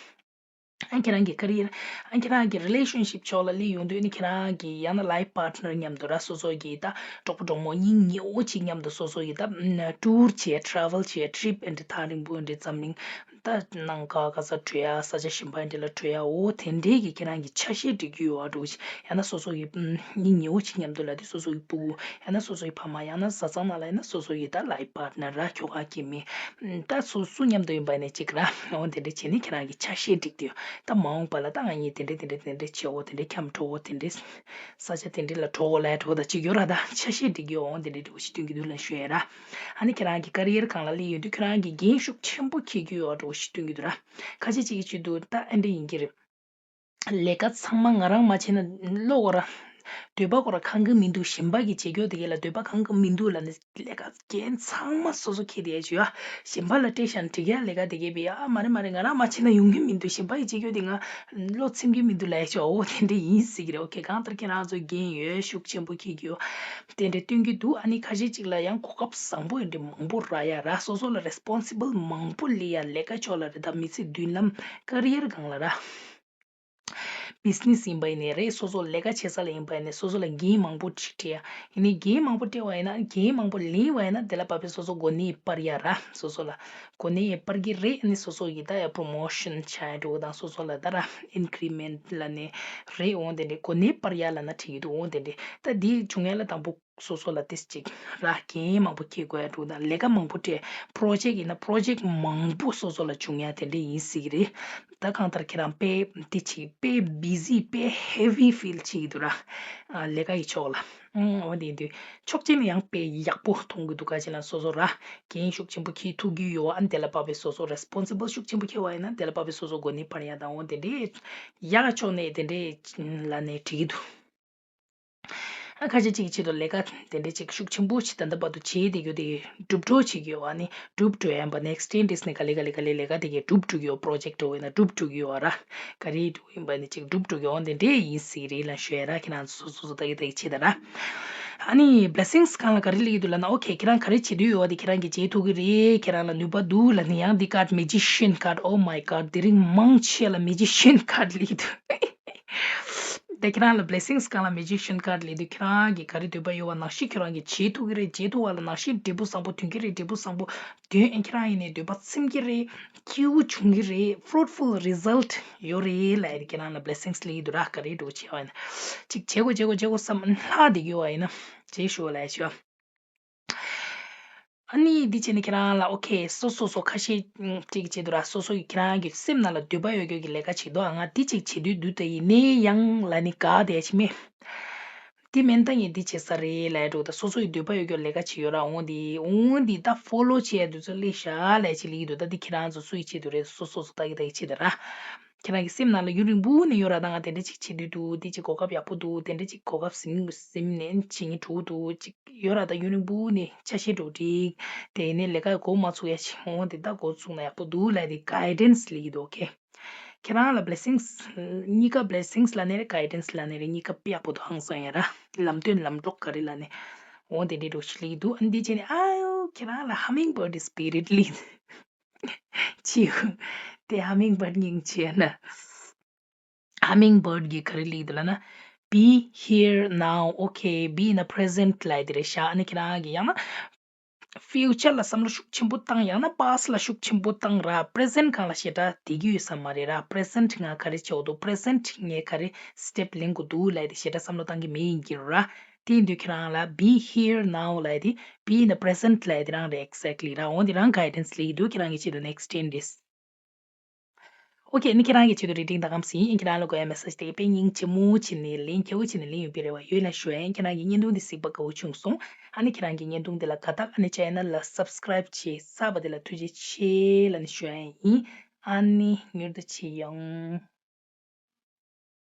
ཨ་ཁྱེད་རང་གི་ཀེ་རི་ཡར། ཨ་ཁྱེད་རང་གི་རི་ལེ་ཤན་ཤིབ་ཕྱོགས་ལ་སླེབས་ཡོང་དུས་ནི་ཁྱེད་རང་གི་ཡང་ན་ལའིཕ་པཱར་ཊི་ནར་མཉམ་དུ་ར། སོ་སོ་གི་ད་གྲོགས་པོ་གྲོགས་མོ་སྙིང་ཉེ་བོ་ཅིག་མཉམ་དུ་སོ་སོ་གི་ད་ཊུར་བྱས། ཊ་རེ་ཝལ་བྱས། ཊི་རིབ་ཨེ་འདྲ་ཐག་རིང་པོ་ཨེ་འདྲ་འཛམ་གླིང་ད་ནང་ག་ག་ས་བྲོས་ཡ། ས་ཆ་གཞན་པ་ཨེ་འདྲ་ལ་བྲོས་ཡ། འོ་དེ་འདྲས་ཀྱི་ཁྱེད་རང་གི་ཆ་ཤས་སྒྲིག་རྒྱུ་ཡོད་པ་འདྲ་པོ་ཅིག་ཡང་ན་སོ་སོ་གི་སྙིང་ཉེ་བོ་ཅིག་མཉམ་དུ་ལབ་དུས་སོ་སོ་གི་སྤུ་གུ། ཡང་ན་སོ་སོ་གི་ཕ་མ། ཡང་ན་བཟའ་ཚང་ནང་ལ། ཡང་ན་སོ་སོ་གི་ད་ལའིཕ་པཱར་ཊི་ནར་ར། ཁྱོ་ག་སྐྱེ་དམན། ད་སུ་སུ་མཉམ་དུ་ཡིན་པ་ནས་ཅིག་ར། འོ་དེ་འདྲ་བྱས་ནས་ཁྱེད་རང་གི་ཆ་ཤས་སྒྲིག་དུས། ད་མ་འོངས་པ་ལ་ད་ང་གཉིས་དེ་འདྲ་དེ་འདྲ་དེ་འདྲ་བྱེད་འོ། དེ་འདྲ་འཁྱམ་འགྲོ་འོ། དེ་འདྲ་ས་ཆ་དེ་འདྲ་ལ་འགྲོ་འོ་ལབ་འགྲོ། ད་ཅིག་ཡོད་ར། ད་ཆ་ཤས་སྒྲིག་གི་འོ། དེ་འདྲ་འདྲ་པོ་ཞིག་སྟོན་གྱི་འདུག་ལབ་ཞུ་ཡ་ར། ཨ་ནི་ཁྱེད་རང་གི་ཀེ་རི་ཡར་སྒང་ལ་སླེབས་ཡོང་དུས་ཁྱེད་རང་གི་འགན་ཤུགས་ཆེན་པོ་འཁྱེར་གྱི་ཡོད་པ་འདྲ་པོ་ཞིག་སྟོན་གྱི་འདུག་ར། ཁ་ཤས་ཅིག་གི་ཆེད་དུ་ད་ཨེ་འདྲ་ཡིན་གྱི་རེད། ལས་ཀ་ཚང་མ་ང་རང་མ་བྱས་ན་བློ་ཁོ་ར། འདོད་པ་ཁོ་ར་ཁེངས་གི་མི་འདུག་གཞན་པ་གིས་བྱེད་རྒྱུ་དེ་གས་ལ་འདོད་པ་ཁེངས་གི་མི་འདུག་ལབ་ནས་ལས་ཀ་འགན་ཚང་མ་སོ་སོ་འཁྱེར་བསྡད་ཡ་ཅིག་ཡོད། གཞན་པ་ལ་སྤྲད་བཞག་ན་འགྲིག་ཡ། ལས་ཀ་དེ་གས་བྱས་ཡ། མ་རེད་མ་རེད། ང་རང་མ་བྱས་ན་ཡོང་གི་མི་འདུག་གཞན་པ་གིས་བྱེད་རྒྱུ་དེ་ང་བློ་ཚིམ་གི་མི་འདུག་ལབ་ཡ་ཅིག་འོ་དེ་འདྲ་ཡིན་སྲིད་ཀྱི་རེད། ཨོ་ཁེ། གང་ལྟར་ཁྱེད་རང་ཚོས་འགན་ཡོད་ཤུགས་ཆེན་པོ་འཁྱེར་གྱི་ཡོད། དེ་འདྲ་སྟོན་གྱི་འདུག་ཨ་ནི་ཁ་ཤས་ཅིག་ལ་ཡང་གོ་སྐབས་བཟང་པོ་དེ་འདྲ་མང་པོ་རག་ཡ་ར། སོ་སོ་ལ་རེ་སི་པོན་སི་བལ་མང་པོ་སླེབས་ཡ། ལས་ཀ་ཕྱོགས་ལ་རེད། ད་མི་ཚེ་མདུན་ལམ་ཀེ་རི་ཡར་སྒང་ལ་ར། བི་ཛི་ནེ་སི་ཡིན་པ་ཡིན་ནའི་རེད། སོ་སོ་ལས་ཀ་བྱེད་ས་ལ་ཡིན་པ་ཡིན་ནའི་སོ་སོ་ལ་འགན་མང་པོ་ཅིག་སྤྲད་ཡ། ཡིན་ནའི་འགན་མང་པོ་སྤྲད་པ་ཡིན་ན། འགན་མང་པོ་ལེན་པ་ཡིན་ན་དེ་ལ་བབས་པའི་སོ་སོ་གོ་གནས་སྤར་ཡ་ར། སོ་སོ་ལ་གོ་གནས་སྤར་གྱི་རེད། ཨ་ནི་སོ་སོ་ཡི་ད་ཡ་པོ་རོ་མོ་ཤན་བྱ་ཡ་འགྲོ་དང་། སོ་སོ་ལ་ད་ར་ཨིན་ཀི་རི་མེན་ཊི་ལབ་ནའི་རེད། འོ་དེ་འདྲས་གོ་གནས་སྤར་ཡ་ལབ་ན་འགྲིག་གི་འདུག་འོ་དེ་འདྲས་ད་འདི་བྱུང་ཡ་ལ་དང་པོ་སོ་སོ་ལ་ཏིས་ཅིག་ར་འགན་མང་པོ་འཁྱེར་དགོས་ཡ་འདུག་ད་ལས་ཀ་མང་པོ་སྤྲད། པོ་རོ་ཇེག་ཡིན་ན་པོ་རོ་ཇེག་མང་པོ་སོ་སོ་ལ་བྱུང་ཡ་དེ་འདྲ་ཡིན་སྲིད་ཀྱི་རེད། ད་གང་ལྟར་ཁྱེད་རང་དཔེ་ཏིས་ཅིག་དཔེ་བི་ཛི་དཔེ་ཧེ་བི་ཕིལ་བྱེད་ཀྱི་འདུག་ར། ཨ་ལས་ཀ་ཡི་ཕྱོགས་ལ། ཨང་། འོ་དེ་ཡིན་དུས་ཆོག་མཆན་ཡང་དཔེ་ཡག་པོ་མཐོང་གི་འདུག་ག་ཅི་ལ་སོ་སོ་ར་འགན་ཤུགས་ཆེན་པོ་འཁྱེར་ཐུབ་ཀྱི་ཡོད། ཨ་ནི་དེ་ལ་བབས་པའི་སོ་སོ་རེ་སི་པོན་སི་བལ་ཤུགས་ཆེན་པོ་འཁྱེར་བ་ཡིན་ན་དེ་ལ་བབས་པའི་སོ་སོ་གོ་གནས་སྤར་ཡ་དང་། འོ་དེ་འདྲའི་ཡག་ཕྱོགས་ནས་དེ་འདྲའི་ལ་ནས་འགྲིག་གི་འདུག་ཨ་ཁ་ཤས་ཅིག་གི་ཆེད་དུ་ལས་ཀ་དེ་འདྲ་ཅིག་ཤུགས་ཆེན་པོ་ཞིག་ད་ལྟ་བར་དུ་བྱས་བསྡད་རྒྱུ་དེ་གྲུབ་འགྲོ་བྱེད་ཀྱི་ཡོད་པ་ནི། གྲུབ་འགྲོ་ཡིན་པ་ནེག་སི་ཊེན་ཌེ་ནས་ག་ལེ་ག་ལེ་ག་ལེ་ལས་ཀ་དེ་གས་གྲུབ་འགྲོ་གི་ཡོད། པོ་རོ་ཇེག་འགྲོ་བས་ན་གྲུབ་འགྲོ་གི་ཡོད་ར། ག་རེ་འགྲོ་ཡིན་པ་ནི་ཅིག་གྲུབ་འགྲོ་གི་ཡོད། དེ་འདྲས་ཡིན་སྲིད་རེད་ལ་ཤོད་ར། ཁྱེད་རང་ཚོ་སོ་སོ་ལྟ་གི་ལྟ་གི་བྱེད་ད་ར། ཨ་ནི་བི་ལེ་སིང་སི་སྒང་ལ་ག་རེ་སླེབས་ཀྱི་འདུག་ལབ་ན། ཨོ་ཁེ། ཁྱེད་རང་ག་རེ་བྱེད་འདོད་ཡོད་པ་དེ་ཁྱེད་རང་གིས་བྱེད་ཐུབ་ཀྱི་རེད། ཁྱེད་རང་ལ་ནུས་པ་འདུག་ལབ་ནི། ཡང་འདི་ཀར་ཌི་མེ་ཇི་ཤན་ཀར་ཌི། ཨོ་མའི་གོཌ། དེ་རིང་མང་ཆེ་ལ་མེ་ཇི་ཤན་ཀར་ཌི་སླེབས་ཀྱི་འདུག་ད་ཁྱེད་རང་ལ་བི་ལེ་སིང་སི་སྒང་ལ་མེ་ཇི་ཤན་ཀར་ཌི་སླེབས་དུས་ཁྱེད་རང་གིས་ག་རེ་འདོད་པ་ཡོད་པ་ནང་བཞིན་ཁྱེད་རང་གིས་བྱེད་ཐུབ་ཀྱི་རེད། བྱེད་ཐུབ་པ་ལ་ནང་བཞིན་འབྲས་བུ་བཟང་པོ་ཐོན་གྱི་རེད། འབྲས་བུ་བཟང་པོ་ཐོན། ཨེ་ཁྱེད་རང་ཡིན་ནའི་འདོད་པ་ཚིམ་གྱི་རེད། སྐྱིད་པོ་བྱུང་གི་རེད། ཕུ་རུཊ་ཕུལ་རི་ཛལ་ཊི་ཡོད་རེད་ལབ་ཡ་དེ་ཁྱེད་རང་ལ་བི་ལེ་སིང་སི་སླེབས་ཀྱི་འདུག་ར། ག་རེ་འགྲོ་བྱེད་པ་ཡིན་ན་ཅིག་བྱེད་དགོས་བྱེད་དགོས་བྱེད་དགོས་བསམ་ལྷག་བསྡད་ཀྱི་ཡོད་པ་ཡིན་ན་བྱེད་ཤོག་ལབ་ཡ་ཅིག་ཡོད། ཨ་ནི་འདི་བྱས་ནས་ཁྱེད་རང་ལ་ཨོ་ཁེ། སོ་སོ་སོ་ཁ་ཤས་ཅིག་བྱེད་འདུག་ར། སོ་སོ་ཡི་ཁྱེད་རང་གི་སེམས་ནང་ལ་འདོད་པ་ཡོད་རྒྱུ་གི་ལས་ཀ་བྱེད་འདུག་ཨ་ང་འདི་ཅིག་བྱེད་འདོད་འདུག་ད་ཡིན་ནའི་ཡང་ལ་ནི་དགའ་བསྡད་ཅིག་མེད། དེ་མིན་ད་ངས་འདི་བྱེད་ས་རེད་ལབ་ཡ་འགྲོ། ད་སོ་སོ་ཡི་འདོད་པ་ཡོད་རྒྱུ་ལས་ཀ་བྱེད་ཡོད་ར། འོང་འདི་འོང་འདི་ད་ཕོ་ལོ་བྱེད་ཡ་འདུག་ཚོ་སླེབས་ཤག་ལབ་ཅིག་ལབ་ཀྱི་འདུག་ད་འདི་ཁྱེད་རང་ཚོ་སུ་ཡི་ཆེད་དུ་རེད། སོ་སོ་སོ་ལྟ་གི་ལྟ་གི་ཆེད་དུ་ར། ཁྱེད་རང་གི་སེམས་ནང་ལ་ཡུན་རིང་པོ་ནས་ཡོད་ར། ད་ང་དེ་འདྲ་ཅིག་བྱེད་འདོད་འདུག་དེ་ཅིག་གོ་སྐབས་ཡག་པོ་འདུག་དེ་འདྲ་ཅིག་གོ་སྐབས་ཟིན་ཟིན་ནས་བྱེད་སྙིང་བྲོ་འདུག་ཅིག་ཡོད་ར། ད་ཡུན་རིང་པོ་ནས་ཆ་ཤས་འགྲོ་འགྲིག་དེ་ནས་ལས་ཀ་འགོ་མ་ཚུགས་ཡ་ཅིག་འོང་དེ་ད་འགོ་ཚུགས་ན་ཡག་པོ་འདུག་ལབ་དེ་གའི་ཌེན་སི་སླེབས་ཀྱི་འདུག་ཨོ་ཁེ། ཁྱེད་རང་ལ་བི་ལེ་སིང་སི་གཉིས་ཀ་བི་ལེ་སིང་སི་ལབ་ནའི་རེད། གའི་ཌེན་སི་ལབ་ནའི་རེད། གཉིས་ཀ་དཔེ་ཡག་པོ་འདུག་ཧང་སང་ཡ་ར། ལམ་སྟོན་ལམ་གྲོགས་ག་རེ་ལབ་ནའི་འོང་དེ་འདྲ་འགྲོ་ཞིག་སླེབས་ཀྱི་འདུག་ཨ་འདི་བྱས་ནས་ཨ་ཡོ་ཁྱེད་རང་ལ་ཧ་མིང་བར་ཌི་སི་པི་རི་ཊི་སླེབས་ཀྱི་འདུག་ཅིའུ། དེ་ཧ་མིང་བར་ཌི་སྙིང་རྗེ་ན། ཧ་མིང་བར་ཌི་གིས་ག་རེ་སླེབས་ཀྱི་འདུག་ལབ་ན། Be here now, okay, be in the present ལབ་ཡ་དེ་རེད་ཤག་ཨ་ནི་ཁྱེད་རང་གིས་ཡང་ན་ཕིའུ་ཅར་ལ་བསམ་བློ་ཤུགས་ཆེན་པོ་བཏང་། ཡང་ན་པ་སི་ཊི་ལ་ཤུགས་ཆེན་པོ་བཏང་ར། པི་རེ་ཟེན་ཊི་སྒང་ལ་ཞེ་དྲག་བསྡད་ཀྱི་ཡོད་ས་མ་རེད་ར། པི་རེ་ཟེན་ཊི་ང་ག་རེ་བྱེད་དགོས་འདུག་པི་རེ་ཟེན་ཊི་ངས་ག་རེ་སི་ཊེབ་ལེན་དགོས་འདུག་ལབ་ཡ་དེ་ཞེ་དྲག་བསམ་བློ་བཏང་གི་མེད་ཡིན་གྱི་ར། དེ་ཡིན་དུས་ཁྱེད་རང་ལ་be here now ལབ་ཡ་དེ། Be in the present ལབ་ཡ་དེ་རང་རེད། Exactly རང་འོ་དེ་རང་guidance སླེབས་ཀྱི་འདུག་ཁྱེད་རང་གི་ཆེད་དུ་next ten days. Okay ནི་ཁྱེད་རང་གི་ཆེད་དུ་reading ད་གམ་ཟིན་ཡིན། ཁྱེད་རང་ལ་དགོས་ཡ་message དེ་དཔེ་སྙིང་རྗེ་མོ་བྱས་ནས་ལན་རྒྱས་པོ་བྱས་ནས་ལན་ཡོད་པའི་རེ་བ་ཡོད་ལ་ཞུ་ཡ་ཡིན། ཁྱེད་རང་གི་བརྙན་ཐུང་འདི་གཟིགས་པ་དགའ་བོ་བྱུང་སོང་། ཨ་ནི་ཁྱེད་རང་གི་བརྙན་ཐུང་འདི་ལ་དགའ་ཐག་ཨ་ནི་channel ལ་subscribe བྱས་གསར་པ་དེ་ལ་ཐུགས་རྗེ་ཆེ་ལབ་ནས་ཞུ་ཡ་ཡིན། ཨ་ནི་མྱུར་དུ་མཇལ་ཡོང་།